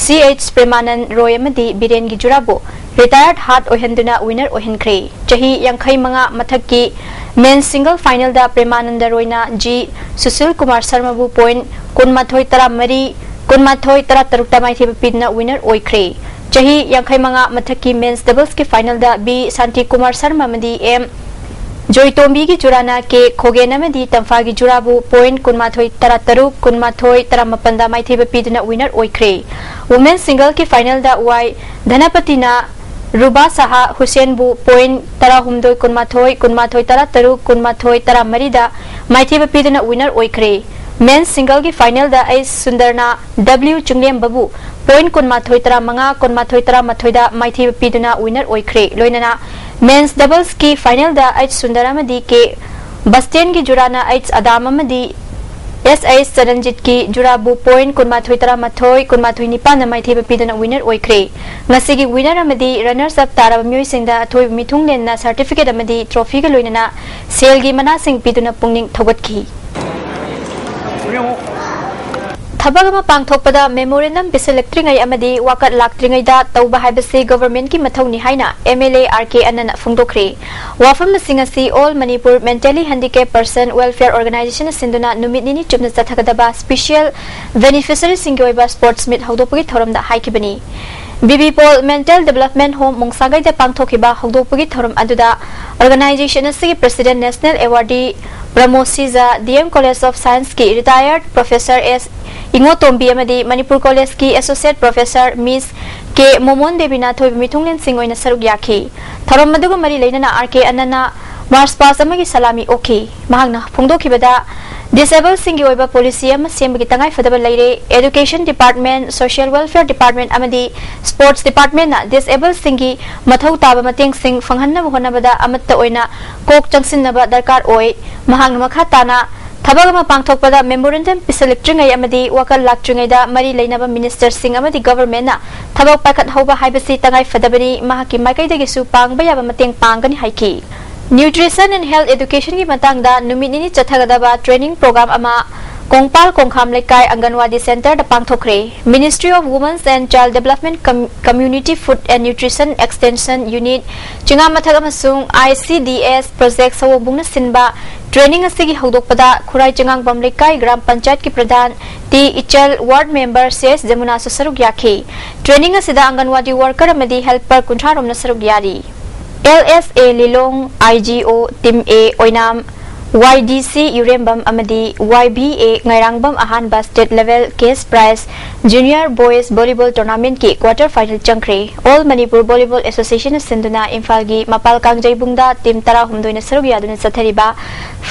ꯁꯤ ꯑꯩꯆ ꯄ꯭ꯔꯦꯃꯥꯅꯟ ꯔꯣꯏ ꯑꯃꯗꯤ ꯕꯤꯔꯦꯟꯒꯤ ꯖꯨꯔꯥꯕꯨ ꯔꯤꯇꯥꯌꯔꯠ ꯍꯥꯔꯠ ꯑꯣꯏꯍꯟꯗꯨꯅ ꯋꯤꯅꯔ ꯑꯣꯏꯍꯟꯈ꯭ꯔꯦ꯫ ꯆꯍꯤ ꯌꯥꯡꯈꯩ ꯃꯉꯥ ꯃꯊꯛꯀꯤ ꯃꯦꯟ ꯁꯤꯡꯒꯜ ꯐꯥꯏꯅꯦꯜꯗ ꯄ꯭ꯔꯦꯃꯥꯅꯟꯗ ꯔꯣꯏꯅ ꯖꯤ ꯁꯨꯁꯤꯜ ꯀꯨꯃꯥꯔ ꯁꯔꯃꯕꯨ ꯄꯣꯏꯟꯠ ꯀꯨꯟꯃꯥꯊꯣꯏ ꯇꯔꯥꯃꯔꯤ, ꯀꯨꯟꯃꯥꯊꯣꯏ ꯇꯔꯥꯇꯔꯨꯛꯇ ꯃꯥꯏꯊꯤꯕ ꯄꯤꯗꯨꯅ ꯋꯤꯅꯔ ꯑꯣꯏꯈ꯭ꯔꯦ꯫ ꯆꯍꯤ ꯌꯥꯡꯈꯩ ꯃꯉꯥ ꯃꯊꯛꯀꯤ men's doublesꯀꯤ finalꯗ ꯕꯤ ꯁꯥꯟꯇꯤ ꯀꯨꯃꯥꯔ ꯁꯔꯃ ꯑꯃꯗꯤ ꯑꯦꯝ ꯖꯣꯏꯇꯣꯝꯕꯤꯒꯤ ꯖꯨꯔꯥꯅ ꯀꯦ ꯈꯣꯒꯦꯟ ꯑꯃꯗꯤ ꯇꯝꯐꯥꯒꯤ ꯖꯨꯔꯥꯕꯨ point ꯀꯨꯟꯃꯥꯊꯣꯏ ꯇꯔꯥꯇꯔꯨꯛ, ꯀꯨꯟꯃꯥꯊꯣꯏ ꯇꯔꯥꯃꯥꯄꯟꯗ ꯃꯥꯏꯊꯤꯕ ꯄꯤꯗꯨꯅ winner ꯑꯣꯏꯈ꯭ꯔꯦ꯫ Women's singleꯒꯤ finalꯗ ꯋꯥꯏ ꯙꯅꯄꯇꯤꯅ ꯔꯨꯕꯥ ꯁꯍꯥ ꯍꯨꯁꯦꯟꯕꯨ point ꯇꯔꯥꯍꯨꯝꯗꯣꯏ ꯀꯨꯟꯃꯥꯊꯣꯏ, ꯀꯨꯟꯃꯥꯊꯣꯏ ꯇꯔꯥꯇꯔꯨꯛ, ꯀꯨꯟꯃꯥꯊꯣꯏ ꯇꯔꯥꯃꯔꯤꯗ ꯃꯥꯏꯊꯤꯕ ꯄꯤꯗꯨꯅ winner ꯑꯣꯏꯈ꯭ꯔꯦ꯫ Men's singleꯒꯤ finalꯗ ꯑꯩꯆ ꯁꯨꯟꯗꯔꯅ ꯗꯕ꯭ꯂꯤꯎ ꯆꯤꯡꯂꯦꯝꯕꯕꯨ point ꯀꯨꯟꯃꯥꯊꯣꯏ ꯇꯔꯥꯃꯉꯥ, ꯀꯨꯟꯃꯥꯊꯣꯏ ꯇꯔꯥꯃꯥꯊꯣꯏꯗ ꯃꯥꯏꯊꯤꯕ ꯄꯤꯗꯨꯅ winner ꯑꯣꯏꯈ꯭ꯔꯦ꯫ ꯂꯣꯏꯅꯅ men's doublesꯀꯤ finalꯗ ꯑꯩꯆ ꯁꯨꯟꯗꯔ ꯑꯃꯗꯤ ꯀꯦ ꯕꯁꯇꯦꯟꯒꯤ ꯖꯨꯔꯥꯅ ꯑꯩꯆ ꯑꯗꯥꯝ ꯑꯃꯗꯤ ꯑꯦꯁ ꯑꯩꯆ ꯆꯔꯟꯖꯤꯠꯀꯤ ꯖꯨꯔꯥꯕꯨ point ꯀꯨꯟꯃꯥꯊꯣꯏ ꯇꯔꯥꯃꯥꯊꯣꯏ, ꯀꯨꯟꯃꯥꯊꯣꯏ ꯅꯤꯄꯥꯟꯅ ꯃꯥꯏꯊꯤꯕ ꯄꯤꯗꯨꯅ winner ꯑꯣꯏꯈ꯭ꯔꯦ꯫ ꯉꯁꯤꯒꯤ winner ꯑꯃꯗꯤ runners up ꯇꯥꯔꯕ ꯃꯤꯑꯣꯏꯁꯤꯡꯗ ꯑꯊꯣꯏꯕ ꯃꯤꯊꯨꯡꯂꯦꯟꯅ certificate ꯑꯃꯗꯤ trophyꯒ ꯂꯣꯏꯅꯅ ꯁꯦꯜꯒꯤ ꯃꯅꯥꯁꯤꯡ ꯄꯤꯗꯨꯅ ꯄꯨꯛꯅꯤꯡ ꯊꯧꯒꯠꯈꯤ꯫ ꯊꯕꯛ ꯑꯃ ꯄꯥꯡꯊꯣꯛꯄꯗ memorandum ꯄꯤꯁꯤꯜꯂꯛꯇ꯭ꯔꯤꯉꯩ ꯑꯃꯗꯤ ꯋꯥꯀꯠ ꯂꯥꯛꯇ꯭ꯔꯤꯉꯩꯗ ꯇꯧꯕ ꯍꯥꯏꯕꯁꯤ governmentꯀꯤ ꯃꯊꯧꯅꯤ ꯍꯥꯏꯅ MLA RK ꯑꯅꯟꯅ ꯐꯣꯡꯗꯣꯛꯈ꯭ꯔꯦ꯫ ꯋꯥꯐꯝꯁꯤꯡ ꯑꯁꯤ All Manipur Mentally Handicapped Person Welfare Organization ꯁꯤꯟꯗꯨꯅ ꯅꯨꯃꯤꯠ ꯅꯤꯅꯤ ꯆꯨꯞꯅ ꯆꯠꯊꯒꯗꯕ special beneficiaryꯁꯤꯡꯒꯤ ꯑꯣꯏꯕ sports meet ꯍꯧꯗꯣꯛꯄꯒꯤ ꯊꯧꯔꯝꯗ ꯍꯥꯏꯈꯤꯕꯅꯤ꯫ ꯕꯤꯕꯤ ꯄꯣꯜ Mental Development Home ꯃꯣꯡꯁꯥꯒꯩꯗ ꯄꯥꯡꯊꯣꯛꯈꯤꯕ ꯍꯧꯗꯣꯛꯄꯒꯤ ꯊꯧꯔꯝ ꯑꯗꯨꯗ organization ꯑꯁꯤꯒꯤ president national awardee ꯄ꯭ꯔꯃꯣꯗ Shija, DM College of Scienceꯀꯤ retired professor ꯑꯦꯁ ꯏꯉꯣꯇꯣꯝꯕꯤ ꯑꯃꯗꯤ ꯃꯅꯤꯄꯨꯔ Collegeꯀꯤ associate professor Miss ꯀꯦ ꯃꯣꯃꯣꯟ ꯗꯦꯕꯤꯅ ꯑꯊꯣꯏꯕ ꯃꯤꯊꯨꯡꯂꯦꯟꯁꯤꯡ ꯑꯣꯏꯅ ꯁꯔꯨꯛ ꯌꯥꯈꯤ꯫ ꯊꯧꯔꯝ ꯑꯗꯨꯒ ꯃꯔꯤ ꯂꯩꯅꯅ RK ꯑꯅꯟꯅ march past ꯑꯃꯒꯤ ꯁꯂꯥꯃꯤ ꯑꯣꯛꯈꯤ꯫ ꯃꯍꯥꯛꯅ ꯐꯣꯡꯗꯣꯛꯈꯤꯕꯗ, disabledꯁꯤꯡꯒꯤ ꯑꯣꯏꯕ policy ꯑꯃ ꯁꯦꯝꯕꯒꯤ ꯇꯉꯥꯏꯐꯗꯕ ꯂꯩꯔꯦ꯫ Education Department, Social Welfare Department ꯑꯃꯗꯤ Sports Departmentꯅ disabledꯁꯤꯡꯒꯤ ꯃꯊꯧ ꯇꯥꯕ ꯃꯇꯦꯡꯁꯤꯡ ꯐꯪꯍꯟꯅꯕ ꯍꯣꯠꯅꯕꯗ ꯑꯃꯠꯇ ꯑꯣꯏꯅ ꯀꯣꯛ ꯆꯪꯁꯤꯟꯅꯕ ꯗꯔꯀꯥꯔ ꯑꯣꯏ꯫ ꯃꯍꯥꯛꯅ ꯃꯈꯥ ꯇꯥꯅ ꯊꯕꯛ ꯑꯃ ꯄꯥꯡꯊꯣꯛꯄꯗ memorandum ꯄꯤꯁꯤꯜꯂꯛꯇ꯭ꯔꯤꯉꯩ ꯑꯃꯗꯤ ꯋꯥꯀꯠ ꯂꯥꯛꯇ꯭ꯔꯤꯉꯩꯗ ꯃꯔꯤ ꯂꯩꯅꯕ ministerꯁꯤꯡ ꯑꯃꯗꯤ governmentꯅ ꯊꯕꯛ ꯄꯥꯏꯈꯠꯍꯧꯕ ꯍꯥꯏꯕꯁꯤ ꯇꯉꯥꯏꯐꯗꯕꯅꯤ, ꯃꯍꯥꯛꯀꯤ ꯃꯥꯏꯀꯩꯗꯒꯤꯁꯨ ꯄꯥꯡꯕ ꯌꯥꯕ ꯃꯇꯦꯡ ꯄꯥꯡꯒꯅꯤ ꯍꯥꯏꯈꯤ꯫ Nutrition and Health Educationꯒꯤ ꯃꯇꯥꯡꯗ ꯅꯨꯃꯤꯠ ꯅꯤꯅꯤ ꯆꯠꯊꯒꯗꯕ training program ꯑꯃ ꯀꯣꯡꯄꯥꯜ ꯀꯣꯡꯈꯥꯝ ꯂꯩꯀꯥꯏ ꯑꯪꯒꯟꯋꯥꯗꯤ centreꯗ ꯄꯥꯡꯊꯣꯛꯈ꯭ꯔꯦ꯫ Ministry of Women's and Child Development, Com- Community Food and Nutrition Extension Unit, ꯆꯤꯉꯥꯃꯊꯛ ꯑꯃꯁꯨꯡ ICDS Project ꯁꯑꯣꯝꯕꯨꯡꯅ ꯁꯤꯟꯕ Training ꯑꯁꯤꯒꯤ ꯍꯧꯗꯣꯛꯄꯗ ꯈꯨꯔꯥꯏ ꯆꯉꯥꯡꯕꯝ ꯂꯩꯀꯥꯏ ꯒ꯭ꯔꯥꯝ ꯄꯟꯆꯥꯌꯠꯀꯤ ꯄ꯭ꯔꯙꯥꯟ ꯇꯤ ꯏꯆꯜ, ꯋꯥꯔꯗ ꯃꯦꯝꯕꯔ ꯁꯤ ꯑꯦꯁ ꯖꯃꯨꯅꯥꯁꯨ ꯁꯔꯨꯛ ꯌꯥꯈꯤ꯫ Training ꯑꯁꯤꯗ ꯑꯪꯒꯟꯋꯥꯗꯤ ꯋꯥꯔꯀꯔ ꯑꯃꯗꯤ ꯍꯦꯜꯄꯔ ꯀꯨꯟꯊ꯭ꯔꯥ ꯔꯣꯝꯅ ꯁꯔꯨꯛ ꯌꯥꯔꯤ꯫ ꯑꯦꯜ ꯑꯦꯁ ꯑꯦ ꯂꯤꯂꯣꯡ, ꯑꯥꯏ ꯖꯤ ꯑꯣ ꯇꯤꯝ ꯑꯦ ꯑꯣꯏꯅꯥꯝ, ꯋꯥꯏ ꯗꯤ ꯁꯤ ꯌꯨꯔꯦꯝꯕꯝ ꯑꯃꯗꯤ ꯋꯥꯏ ꯚꯤ ꯑꯦ ꯉꯥꯏꯔꯥꯡꯕꯝ ꯑꯍꯥꯟꯕ state level cash prize junior boys volleyball tournamentꯀꯤ quarter final ꯆꯪꯈ꯭ꯔꯦ꯫ All Manipur Volleyball Associationꯅ ꯁꯤꯟꯗꯨꯅ ꯏꯝꯐꯥꯜꯒꯤ ꯃꯄꯥꯜ ꯀꯥꯡꯖꯩꯕꯨꯡꯗ ꯇꯤꯝ ꯇꯔꯥꯍꯨꯝꯗꯣꯏꯅ ꯁꯔꯨꯛ ꯌꯥꯗꯨꯅ ꯆꯠꯊꯔꯤꯕ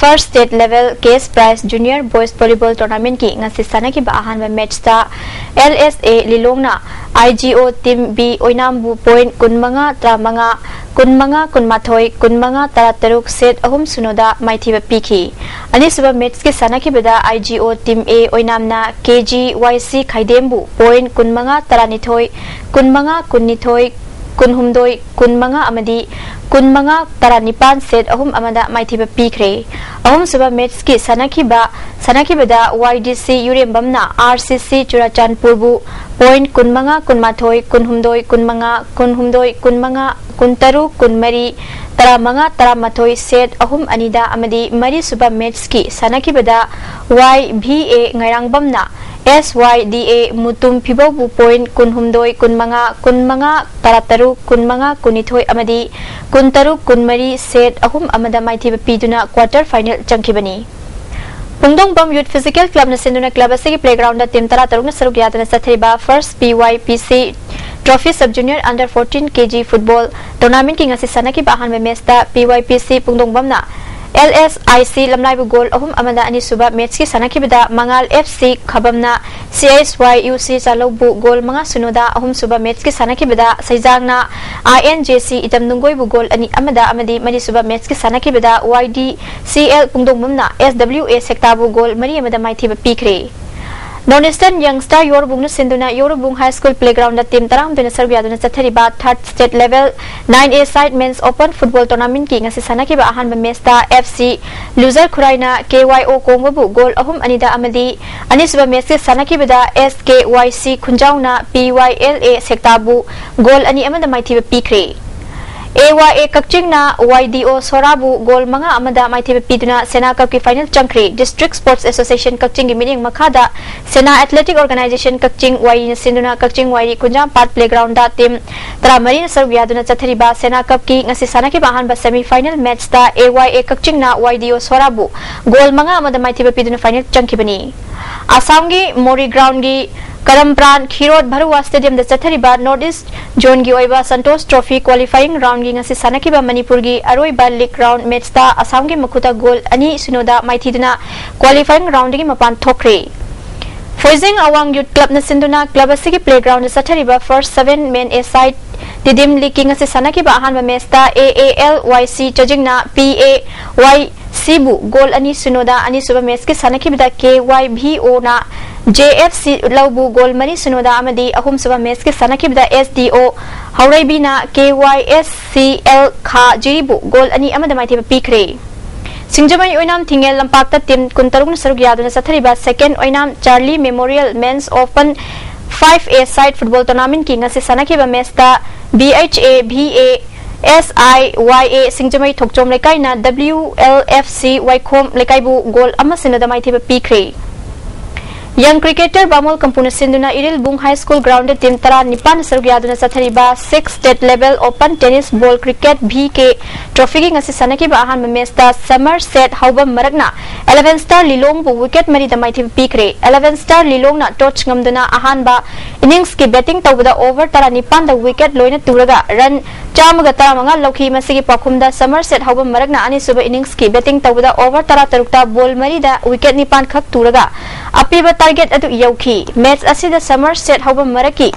first state level cash prize junior boys volleyball tournamentꯀꯤ ꯉꯁꯤ ꯁꯥꯟꯅꯈꯤꯕ ꯑꯍꯥꯟꯕ matchꯇ ꯑꯦꯜ ꯑꯦꯁ ꯑꯦ ꯂꯤꯂꯣꯡꯅ ꯑꯥꯏ G O team B ꯑꯣꯏꯅꯥꯝꯕꯨ point ꯀꯨꯟꯃꯉꯥ, ꯇꯔꯥꯃꯉꯥ, ꯀꯨꯟꯃꯉꯥ, ꯀꯨꯟꯃꯥꯊꯣꯏ, ꯀꯨꯟꯃꯉꯥ, ꯇꯔꯥꯇꯔꯨꯛ set ꯑꯍꯨꯝ ꯁꯤꯅꯣꯗ ꯃꯥꯏꯊꯤꯕ ꯄꯤꯈꯤ꯫ ꯑꯅꯤꯁꯨꯕ matchꯀꯤ ꯁꯥꯟꯅꯈꯤꯕꯗ ꯑꯥꯏ ꯖꯤ ꯑꯣ ꯇꯤꯝ ꯑꯦ ꯑꯣꯏꯅꯥꯝꯅ ꯀꯦ ꯖꯤ ꯋꯥꯏ ꯁꯤ ꯈꯥꯏꯗꯦꯝꯕꯨ point ꯀꯨꯟꯃꯉꯥ, ꯇꯔꯥꯅꯤꯊꯣꯏ, ꯀꯨꯟꯃꯉꯥ, ꯀꯨꯟꯅꯤꯊꯣꯏ, ꯀꯨꯟꯍꯨꯝꯗꯣꯏ, ꯀꯨꯟꯃꯉꯥ ꯑꯃꯗꯤ ꯀꯨꯟꯃꯉꯥ, ꯇꯔꯥꯅꯤꯄꯥꯟ set ꯑꯍꯨꯝ ꯑꯃꯗ ꯃꯥꯏꯊꯤꯕ ꯄꯤꯈ꯭ꯔꯦ꯫ ꯑꯍꯨꯝꯁꯨꯕ matchꯀꯤ ꯁꯥꯟꯅꯈꯤꯕ, ꯁꯥꯟꯅꯈꯤꯕꯗ ꯋꯥꯏ ꯗꯤ ꯁꯤ ꯌꯨꯔꯦꯝꯕꯝꯅ ꯑꯥꯔ ꯁꯤ ꯁꯤ ꯆꯨꯔꯥꯆꯥꯟꯄꯨꯔꯕꯨ point ꯀꯨꯟꯃꯉꯥ, ꯀꯨꯟꯃꯥꯊꯣꯏ, ꯀꯨꯟꯍꯨꯝꯗꯣꯏ, ꯀꯨꯟꯃꯉꯥ, ꯀꯨꯟꯍꯨꯝꯗꯣꯏ, ꯀꯨꯟꯃꯉꯥ, ꯀꯨꯟꯇꯔꯨꯛ, ꯀꯨꯟꯃꯔꯤ, ꯇꯔꯥꯃꯉꯥ, ꯇꯔꯥꯃꯥꯊꯣꯏ set ꯑꯍꯨꯝ ꯑꯅꯤꯗ ꯑꯃꯗꯤ ꯃꯔꯤꯁꯨꯕ matchꯀꯤ ꯁꯥꯟꯅꯈꯤꯕꯗ ꯋꯥꯏ V A ꯉꯥꯏꯔꯥꯡꯕꯝꯅ S Y D A Mutum ꯐꯤꯕꯧꯕꯨ point ꯀꯨꯟꯍꯨꯝꯗꯣꯏ, ꯀꯨꯟꯃꯉꯥ, ꯀꯨꯟꯃꯉꯥ, ꯇꯔꯥꯇꯔꯨꯛ, ꯀꯨꯟꯃꯉꯥ, ꯀꯨꯟꯅꯤꯊꯣꯏ ꯑꯃꯗꯤ ꯀꯨꯟꯇꯔꯨꯛ, ꯀꯨꯟꯃꯔꯤ set ꯑꯍꯨꯝ ꯑꯃꯗ ꯃꯥꯏꯊꯤꯕ ꯄꯤꯗꯨꯅ quarter final ꯆꯪꯈꯤꯕꯅꯤ꯫ ꯄꯨꯡꯗꯣꯡꯕꯝ Youth Physical Clubꯅ ꯁꯤꯟꯗꯨꯅ club ꯑꯁꯤꯒꯤ playgroundꯗ ꯇꯤꯝ ꯇꯔꯥꯇꯔꯨꯛꯅ ꯁꯔꯨꯛ ꯌꯥꯗꯨꯅ ꯆꯠꯊꯔꯤꯕ First P Y P C Trophy Sub Junior Under fourteen K G Football Tournamentꯀꯤ ꯉꯁꯤ ꯁꯥꯟꯅꯈꯤꯕ ꯑꯍꯥꯟꯕ matchꯇ P Y P C ꯄꯨꯡꯗꯣꯡꯕꯝꯅ L S I C ꯂꯝꯂꯥꯏꯕꯨ goal ꯑꯍꯨꯝ ꯑꯃꯗ, ꯑꯅꯤꯁꯨꯕ matchꯀꯤ ꯁꯥꯟꯅꯈꯤꯕꯗ ꯃꯉꯥꯜ F C ꯈꯕꯝꯅ C S Y U C ꯆꯥꯂꯧꯕꯨ goal ꯃꯉꯥ ꯁꯤꯅꯣꯗ, ꯑꯍꯨꯝꯁꯨꯕ matchꯀꯤ ꯁꯥꯟꯅꯈꯤꯕꯗ ꯁꯩꯖꯥꯡꯅ I N J C item ꯅꯨꯡꯒꯣꯏꯕꯨ goal ꯑꯅꯤ ꯑꯃꯗ ꯑꯃꯗꯤ ꯃꯔꯤꯁꯨꯕ matchꯀꯤ ꯁꯥꯟꯅꯈꯤꯕꯗ Y D C L ꯄꯨꯡꯗꯣꯡꯕꯝꯅ S W A ꯁꯦꯛꯇꯥꯕꯨ goal ꯃꯔꯤ ꯑꯃꯗ ꯃꯥꯏꯊꯤꯕ ꯄꯤꯈ꯭ꯔꯦ꯫ North Eastern Young Star ꯌꯣꯔꯕꯨꯡꯅ ꯁꯤꯟꯗꯨꯅ ꯌꯣꯔꯕꯨꯡ High School playgroundꯗ ꯇꯤꯝ ꯇꯔꯥꯍꯨꯝꯗꯣꯏꯅ ꯁꯔꯨꯛ ꯌꯥꯗꯨꯅ ꯆꯠꯊꯔꯤꯕ third state level nine A side men's open football tournamentꯀꯤ ꯉꯁꯤ ꯁꯥꯟꯅꯈꯤꯕ ꯑꯍꯥꯟꯕ matchꯇ F C ꯂꯨꯖꯔ ꯈꯨꯔꯥꯏꯅ K Y O ꯀꯣꯡꯕꯕꯨ goal ꯑꯍꯨꯝ ꯑꯅꯤꯗ ꯑꯃꯗꯤ ꯑꯅꯤꯁꯨꯕ matchꯀꯤ ꯁꯥꯟꯅꯈꯤꯕꯗ S K Y C ꯈꯨꯟꯖꯥꯎꯅ P Y L A ꯁꯦꯛꯇꯥꯕꯨ goal ꯑꯅꯤ ꯑꯃꯗ ꯃꯥꯏꯊꯤꯕ ꯄꯤꯈ꯭ꯔꯦ꯫ ꯑꯦ ꯋꯥꯏ ꯑꯦ ꯀꯛꯆꯤꯡꯅ ꯋꯥꯏ ꯗꯤ ꯑꯣ ꯁꯣꯔꯥꯕꯨ ꯒꯣꯜ ꯃꯉꯥ ꯑꯃꯗ ꯃꯥꯏꯊꯤꯕ ꯄꯤꯗꯨꯅ ꯁꯦꯅꯥ ꯀꯞꯀꯤ ꯐꯥꯏꯅꯦꯜ ꯆꯪꯈ꯭ꯔꯦ꯫ District Sports Association ꯀꯛꯆꯤꯡꯒꯤ ꯃꯤꯠꯌꯦꯡ ꯃꯈꯥꯗ ꯁꯦꯅꯥ Athletic Organisation ꯀꯛꯆꯤꯡ ꯋꯥꯏꯔꯤꯅ ꯁꯤꯟꯗꯨꯅ ꯀꯛꯆꯤꯡ ꯋꯥꯏꯔꯤ ꯈꯨꯟꯖꯥꯝꯄꯥꯠ playgroundꯗ team ꯇꯔꯥꯃꯔꯤꯅ ꯁꯔꯨꯛ ꯌꯥꯗꯨꯅ ꯆꯠꯊꯔꯤꯕ ꯁꯦꯅꯥ ꯀꯞꯀꯤ ꯉꯁꯤ ꯁꯥꯟꯅꯈꯤꯕ ꯑꯍꯥꯟꯕ semi final matchꯇ ꯑꯦ ꯋꯥꯏ ꯑꯦ ꯀꯛꯆꯤꯡꯅ ꯋꯥꯏ ꯗꯤ ꯑꯣ ꯁꯣꯔꯥꯕꯨ ꯒꯣꯜ ꯃꯉꯥ ꯑꯃꯗ ꯃꯥꯏꯊꯤꯕ ꯄꯤꯗꯨꯅ ꯐꯥꯏꯅꯦꯜ ꯆꯪꯈꯤꯕꯅꯤ꯫ ꯑꯁꯥꯝꯒꯤ ꯃꯣꯔꯤ ꯒ꯭ꯔꯥꯎꯟꯒꯤ ꯀꯔꯝꯄ꯭ꯔꯥꯟ ꯈꯤꯔꯣꯗ ꯚꯔꯨꯋꯥ ꯁ꯭ꯇꯦꯗꯤꯌꯝꯗ ꯆꯠꯊꯔꯤꯕ North East Zoneꯒꯤ ꯑꯣꯏꯕ ꯁꯟꯇꯣꯁ ꯇ꯭ꯔꯣꯐꯤ ꯀ꯭ꯋꯥꯂꯤꯐꯥꯏꯌꯤꯡ ꯔꯥꯎꯟꯒꯤ ꯉꯁꯤ ꯁꯥꯟꯅꯈꯤꯕ ꯃꯅꯤꯄꯨꯔꯒꯤ ꯑꯔꯣꯏꯕ ꯂꯤꯒ ꯔꯥꯎꯟ ꯃꯦꯠꯆꯇ ꯑꯁꯥꯝꯒꯤ ꯃꯈꯨꯠꯇ ꯒꯣꯜ ꯑꯅꯤ ꯁꯤꯅꯣꯗ ꯃꯥꯏꯊꯤꯗꯨꯅ ꯀ꯭ꯋꯥꯂꯤꯐꯥꯏꯌꯤꯡ ꯔꯥꯎꯟꯗꯒꯤ ꯃꯄꯥꯟ ꯊꯣꯛꯈ꯭ꯔꯦ꯫ ꯐꯣꯏꯖꯤꯡ ꯑꯋꯥꯡ ꯌꯨꯠ ꯀ꯭ꯂꯕꯅ ꯁꯤꯟꯗꯨꯅ ꯀ꯭ꯂꯕ ꯑꯁꯤꯒꯤ playgroundꯗ ꯆꯠꯊꯔꯤꯕ First Seven Men A Side Tiddim ꯂꯤꯒꯀꯤ ꯉꯁꯤ ꯁꯥꯟꯅꯈꯤꯕ ꯑꯍꯥꯟꯕ ꯃꯦꯠꯆꯇ ꯑꯦ ꯑꯦ ꯑꯦꯜ ꯋꯥꯏ ꯁꯤ ꯆꯥꯖꯤꯡꯅ ꯄꯤ ꯑꯦ ꯋꯥꯏ ꯁꯤꯕꯨ ꯒꯣꯜ ꯑꯅꯤ ꯁꯤꯅꯣꯗ, ꯑꯅꯤꯁꯨꯕ ꯃꯦꯠꯆꯀꯤ ꯁꯥꯟꯅꯈꯤꯕꯗ ꯀꯦ ꯋꯥꯏ ꯚꯤ ꯑꯣꯅ ꯖꯦ ꯑꯦꯐ ꯁꯤ ꯎꯠꯂꯧꯕꯨ ꯒꯣꯜ ꯃꯔꯤ ꯁꯤꯅꯣꯗ ꯑꯃꯗꯤ ꯑꯍꯨꯝꯁꯨꯕ ꯃꯦꯠꯆꯀꯤ ꯁꯥꯟꯅꯈꯤꯕꯗ ꯑꯦꯁ ꯗꯤ ꯑꯣ ꯍꯧꯔꯩꯕꯤꯅ K Y S C L ꯈꯥ ꯖꯤꯔꯤꯕꯨ ꯒꯣꯜ ꯑꯅꯤ ꯑꯃꯗ ꯃꯥꯏꯊꯤꯕ ꯄꯤꯈ꯭ꯔꯦ꯫ ꯁꯤꯡꯖꯃꯩ ꯑꯣꯏꯅꯥꯝ ꯊꯤꯡꯉꯦꯜ ꯂꯝꯄꯥꯛꯇ team ꯀꯨꯟꯇꯔꯨꯛꯅ ꯁꯔꯨꯛ ꯌꯥꯗꯨꯅ ꯆꯠꯊꯔꯤꯕ Second ꯑꯣꯏꯅꯥꯝ Charlie Memorial Men's Open five A side football tournamentꯀꯤ ꯉꯁꯤ ꯁꯥꯟꯅꯈꯤꯕ ꯃꯦꯠꯆꯇ B H A V A S I Y A Singjamei Thokchom ꯂꯩꯀꯥꯏꯅ W L F C Waikhom ꯂꯩꯀꯥꯏꯕꯨ goal ꯑꯃ ꯁꯤꯅꯣꯗ ꯃꯥꯏꯊꯤꯕ ꯄꯤꯈ꯭ꯔꯦ꯫ Young cricketer ꯕꯥꯃꯣꯜ ꯀꯝꯄꯨꯅ ꯁꯤꯟꯗꯨꯅ ꯏꯔꯤꯜꯕꯨꯡ High School groundꯗ team ꯇꯔꯥꯅꯤꯄꯥꯟ ꯁꯔꯨꯛ ꯌꯥꯗꯨꯅ ꯆꯠꯊꯔꯤꯕ Six State Level Open Tennis Ball Cricket V K Trophyꯒꯤ ꯉꯁꯤ ꯁꯥꯟꯅꯈꯤꯕ ꯑꯍꯥꯟꯕ ꯃꯦꯠꯆꯇ ꯁꯃꯔꯁꯦꯠ ꯍꯧꯕꯝ ꯃꯔꯛꯅ Eleven Star ꯂꯤꯂꯣꯡꯕꯨ wicket ꯃꯔꯤꯗ ꯃꯥꯏꯊꯤꯕ ꯄꯤꯈ꯭ꯔꯦ꯫ Eleven Star ꯂꯤꯂꯣꯡꯅ toss ꯉꯝꯗꯨꯅ ꯑꯍꯥꯟꯕ inningsꯀꯤ batting ꯇꯧꯕꯗ over ꯇꯔꯥꯅꯤꯄꯥꯟꯗ wicket ꯂꯣꯏꯅ ꯇꯨꯔꯒ run ꯆꯥꯝꯃꯒ ꯇꯔꯥꯃꯉꯥ ꯂꯧꯈꯤ꯫ ꯃꯁꯤꯒꯤ ꯄꯥꯎꯈꯨꯝꯗ ꯁꯃꯔꯁꯦꯠ ꯍꯧꯕꯝ ꯃꯔꯛꯅ ꯑꯅꯤꯁꯨꯕ inningsꯀꯤ batting ꯇꯧꯕꯗ over ꯇꯔꯥꯇꯔꯨꯛꯇ ball ꯃꯔꯤꯗ wicket ꯅꯤꯄꯥꯟ ꯈꯛ ꯇꯨꯔꯒ ꯑꯄꯤꯕ target ꯑꯗꯨ ꯌꯧꯈꯤ꯫ Match ꯑꯁꯤꯗ ꯁꯃꯔꯁꯦꯠ ꯍꯧꯕꯝ ꯃꯔꯛꯀꯤ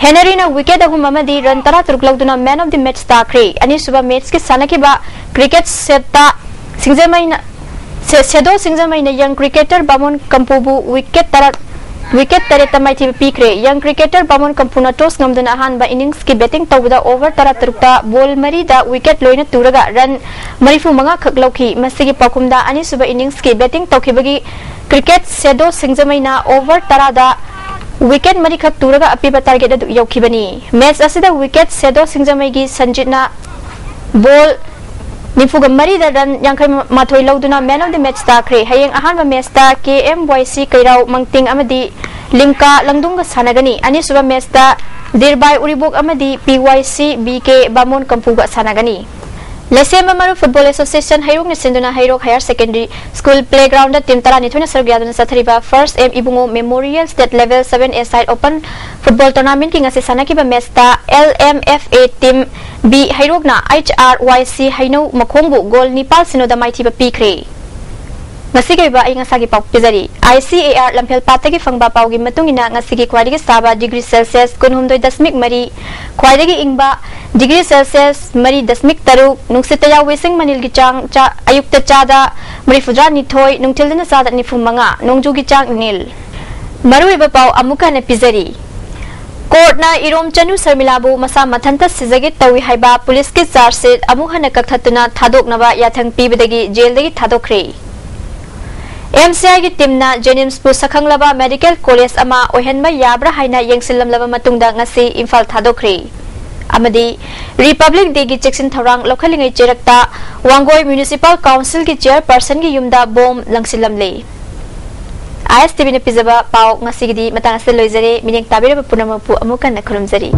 ꯍꯦꯅꯔꯤꯅ wicket ꯑꯍꯨꯝ ꯑꯃꯗꯤ run ꯇꯔꯥꯇꯔꯨꯛ ꯂꯧꯗꯨꯅ man of the match ꯇꯥꯈ꯭ꯔꯦ꯫ ꯑꯅꯤꯁꯨꯕ matchꯀꯤ ꯁꯥꯟꯅꯈꯤꯕ cricket setꯇ ꯁꯤꯡꯖꯃꯩꯅ ꯁꯦ-, ꯁꯦꯗꯣ ꯁꯤꯡꯖꯃꯩꯅ young cricketer ꯕꯥꯃꯣꯟ ꯀꯝꯄꯨꯕꯨ wicket ꯇꯔꯥ, wicket ꯇꯔꯦꯠꯇ ꯃꯥꯏꯊꯤꯕ ꯄꯤꯈ꯭ꯔꯦ꯫ Young cricketer ꯕꯥꯃꯣꯟ ꯀꯝꯄꯨꯅ toss ꯉꯝꯗꯨꯅ ꯑꯍꯥꯟꯕ inningsꯀꯤ batting ꯇꯧꯕꯗ over ꯇꯔꯥꯇꯔꯨꯛꯇ ball ꯃꯔꯤꯗ wicket ꯂꯣꯏꯅ ꯇꯨꯔꯒ run ꯃꯔꯤꯐꯨꯃꯉꯥ ꯈꯛ ꯂꯧꯈꯤ꯫ ꯃꯁꯤꯒꯤ ꯄꯥꯎꯈꯨꯝꯗ ꯑꯅꯤꯁꯨꯕ inningsꯀꯤ batting ꯇꯧꯈꯤꯕꯒꯤ cricket ꯁꯦꯗꯣ ꯁꯤꯡꯖꯃꯩꯅ over ꯇꯔꯥꯗ wicket ꯃꯔꯤꯈꯛ ꯇꯨꯔꯒ ꯑꯄꯤꯕ target ꯑꯗꯨ ꯌꯧꯈꯤꯕꯅꯤ꯫ Match ꯑꯁꯤꯗ wicket ꯁꯦꯗꯣ ꯁꯤꯡꯖꯃꯩꯒꯤ ꯁꯟꯖꯤꯠꯅ ꯕꯣꯜ ꯅꯤꯐꯨꯒ ꯃꯔꯤꯗ ꯔꯟ ꯌꯥꯡꯈꯩ ꯃꯥꯊꯣꯏ ꯂꯧꯗꯨꯅ man of the match ꯇꯥꯈ꯭ꯔꯦ꯫ ꯍꯌꯦꯡ ꯑꯍꯥꯟꯕ ꯃꯦꯆꯇ ꯀꯦ ꯑꯦꯝ ꯋꯥꯏ ꯁꯤ ꯀꯩꯔꯥꯎ ꯃꯪꯇꯤꯡ ꯑꯃꯗꯤ ꯂꯤꯡꯀꯥ ꯂꯪꯗꯨꯡꯒ ꯁꯥꯟꯅꯒꯅꯤ꯫ ꯑꯅꯤꯁꯨꯕ ꯃꯦꯆꯇ ꯗꯤꯔꯕꯥꯏ ꯎꯔꯤꯕꯣꯛ ꯑꯃꯗꯤ ꯄꯤ ꯋꯥꯏ ꯁꯤ ꯕꯤ ꯀꯦ ꯕꯥꯃꯣꯟ ꯀꯝꯄꯨꯒ ꯁꯥꯟꯅꯒꯅꯤ꯫ ꯂꯩꯁꯦꯝꯕ ꯃꯔꯨꯞ ꯐꯨꯠꯕꯣꯜ ꯑꯦꯁꯣꯁꯤꯌꯦꯁꯟ ꯍꯩꯔꯣꯛꯅ ꯁꯤꯟꯗꯨꯅ Heirok higher secondary school playground team ꯇꯔꯥꯅꯤꯊꯣꯏꯅ ꯁꯔꯨꯛ ꯌꯥꯗꯨꯅ ꯆꯠꯊꯔꯤꯕ first M Ibungo memorial state level seven A side open football ꯇꯣꯔꯅꯥꯃꯦꯟꯠꯀꯤ ꯉꯁꯤ ꯁꯥꯟꯅꯈꯤꯕ ꯃꯦꯆꯇ L M F A team B ꯍꯩꯔꯣꯛꯅ H R Y C Heinou ꯃꯈꯣꯡꯕꯨ goal ꯅꯤꯄꯥꯜ ꯁꯤꯅꯣꯗ ꯃꯥꯏꯊꯤꯕ ꯄꯤꯈ꯭ꯔꯦ꯫ ꯉꯁꯤꯒꯤ ꯑꯣꯏꯕ ꯑꯏꯪ ꯑꯁꯥꯒꯤ ꯄꯥꯎ ꯄꯤꯖꯔꯤ꯫ ꯑꯥꯏ ꯁꯤ ꯑꯦ ꯑꯥꯔ ꯂꯝꯐꯦꯜ ꯄꯥꯠꯇꯒꯤ ꯐꯪꯕ ꯄꯥꯎꯒꯤ ꯃꯇꯨꯡ ꯏꯟꯅ ꯉꯁꯤꯒꯤ ꯈ꯭ꯋꯥꯏꯗꯒꯤ ꯁꯥꯕ ꯗꯤꯒ꯭ꯔꯤ ꯁꯦꯜꯁꯤꯌꯁ ꯀꯨꯟꯍꯨꯝꯗꯣꯏ ꯗꯁꯃꯤꯛ ꯃꯔꯤ, ꯈ꯭ꯋꯥꯏꯗꯒꯤ ꯏꯪꯕ ꯗꯤꯒ꯭ꯔꯤ ꯁꯦꯜꯁꯤꯌꯁ ꯃꯔꯤ ꯗꯁꯃꯤꯛ ꯇꯔꯨꯛ, ꯅꯨꯡꯁꯤꯠꯇ ꯌꯥꯎꯕ ꯏꯁꯤꯡ ꯃꯅꯤꯜꯒꯤ ꯆꯥꯡ ꯆꯥ-, ꯑꯌꯨꯛꯇ ꯆꯥꯗ ꯃꯔꯤꯐꯨꯇꯔꯥꯅꯤꯊꯣꯏ, ꯅꯨꯡꯊꯤꯜꯗꯅ ꯆꯥꯗ ꯅꯤꯐꯨ ꯃꯉꯥ, ꯅꯣꯡꯖꯨꯒꯤ ꯆꯥꯡ ꯅꯤꯜ꯫ ꯃꯔꯨꯑꯣꯏꯕ ꯄꯥꯎ ꯑꯃꯨꯛ ꯍꯟꯅ ꯄꯤꯖꯔꯤ꯫ ꯀꯣꯔꯠꯅ ꯏꯔꯣꯝ ꯆꯅꯨ ꯁꯔꯃꯤꯂꯥꯕꯨ ꯃꯁꯥ ꯃꯊꯟꯇ ꯁꯤꯖꯒꯦ ꯇꯧꯏ ꯍꯥꯏꯕ ꯄꯨꯂꯤꯁꯀꯤ ꯆꯥꯔꯖ ꯁꯤꯠ ꯑꯃꯨꯛ ꯍꯟꯅ ꯀꯛꯊꯠꯇꯨꯅ ꯊꯥꯗꯣꯛꯅꯕ ꯌꯥꯊꯪ ꯄꯤꯕꯗꯒꯤ ꯖꯦꯜꯗꯒꯤ ꯊꯥꯗꯣꯛꯈ꯭ꯔꯦ꯫ ꯑꯦꯝ ꯁꯤ ꯑꯥꯏꯒꯤ ꯇꯤꯝꯅ ꯖꯦꯅꯤꯝꯁꯄꯨ ꯁꯛꯈꯪꯂꯕ ꯃꯦꯗꯤꯀꯦꯜ ꯀꯣꯂꯦꯖ ꯑꯃ ꯑꯣꯏꯍꯟꯕ ꯌꯥꯕ꯭ꯔꯥ ꯍꯥꯏꯅ ꯌꯦꯡꯁꯤꯜꯂꯝꯂꯕ ꯃꯇꯨꯡꯗ ꯉꯁꯤ ꯏꯝꯐꯥꯜ ꯊꯥꯗꯣꯛꯈ꯭ꯔꯦ꯫ ꯑꯃꯗꯤ ꯔꯤꯄꯕ꯭ꯂꯤꯛ ꯗꯦꯒꯤ ꯆꯦꯛꯁꯤꯟ ꯊꯧꯔꯥꯡ ꯂꯧꯈꯠꯂꯤꯉꯩ ꯆꯦꯔꯛꯇ ꯋꯥꯡꯒꯣꯏ ꯃ꯭ꯌꯨꯅꯤꯁꯤꯄꯥꯜ ꯀꯥꯎꯟꯁꯤꯜꯒꯤ ꯆꯦꯌꯔꯄꯔꯁꯟꯒꯤ ꯌꯨꯝꯗ ꯕꯣꯝ ꯂꯪꯁꯤꯜꯂꯝꯂꯦ꯫ ꯑꯥꯏ ꯑꯦꯁ ꯇꯤ ꯚꯤꯅ ꯄꯤꯖꯕ ꯄꯥꯎ ꯉꯁꯤꯒꯤꯗꯤ ꯃꯇꯥꯡ ꯑꯁꯤꯗ ꯂꯣꯏꯖꯔꯦ꯫ ꯃꯤꯠꯌꯦꯡ ꯇꯥꯕꯤꯔꯕ ꯄꯨꯝꯅꯃꯛꯄꯨ ꯑꯃꯨꯛ ꯍꯟꯅ ꯈꯨꯔꯨꯝꯖꯔꯤ꯫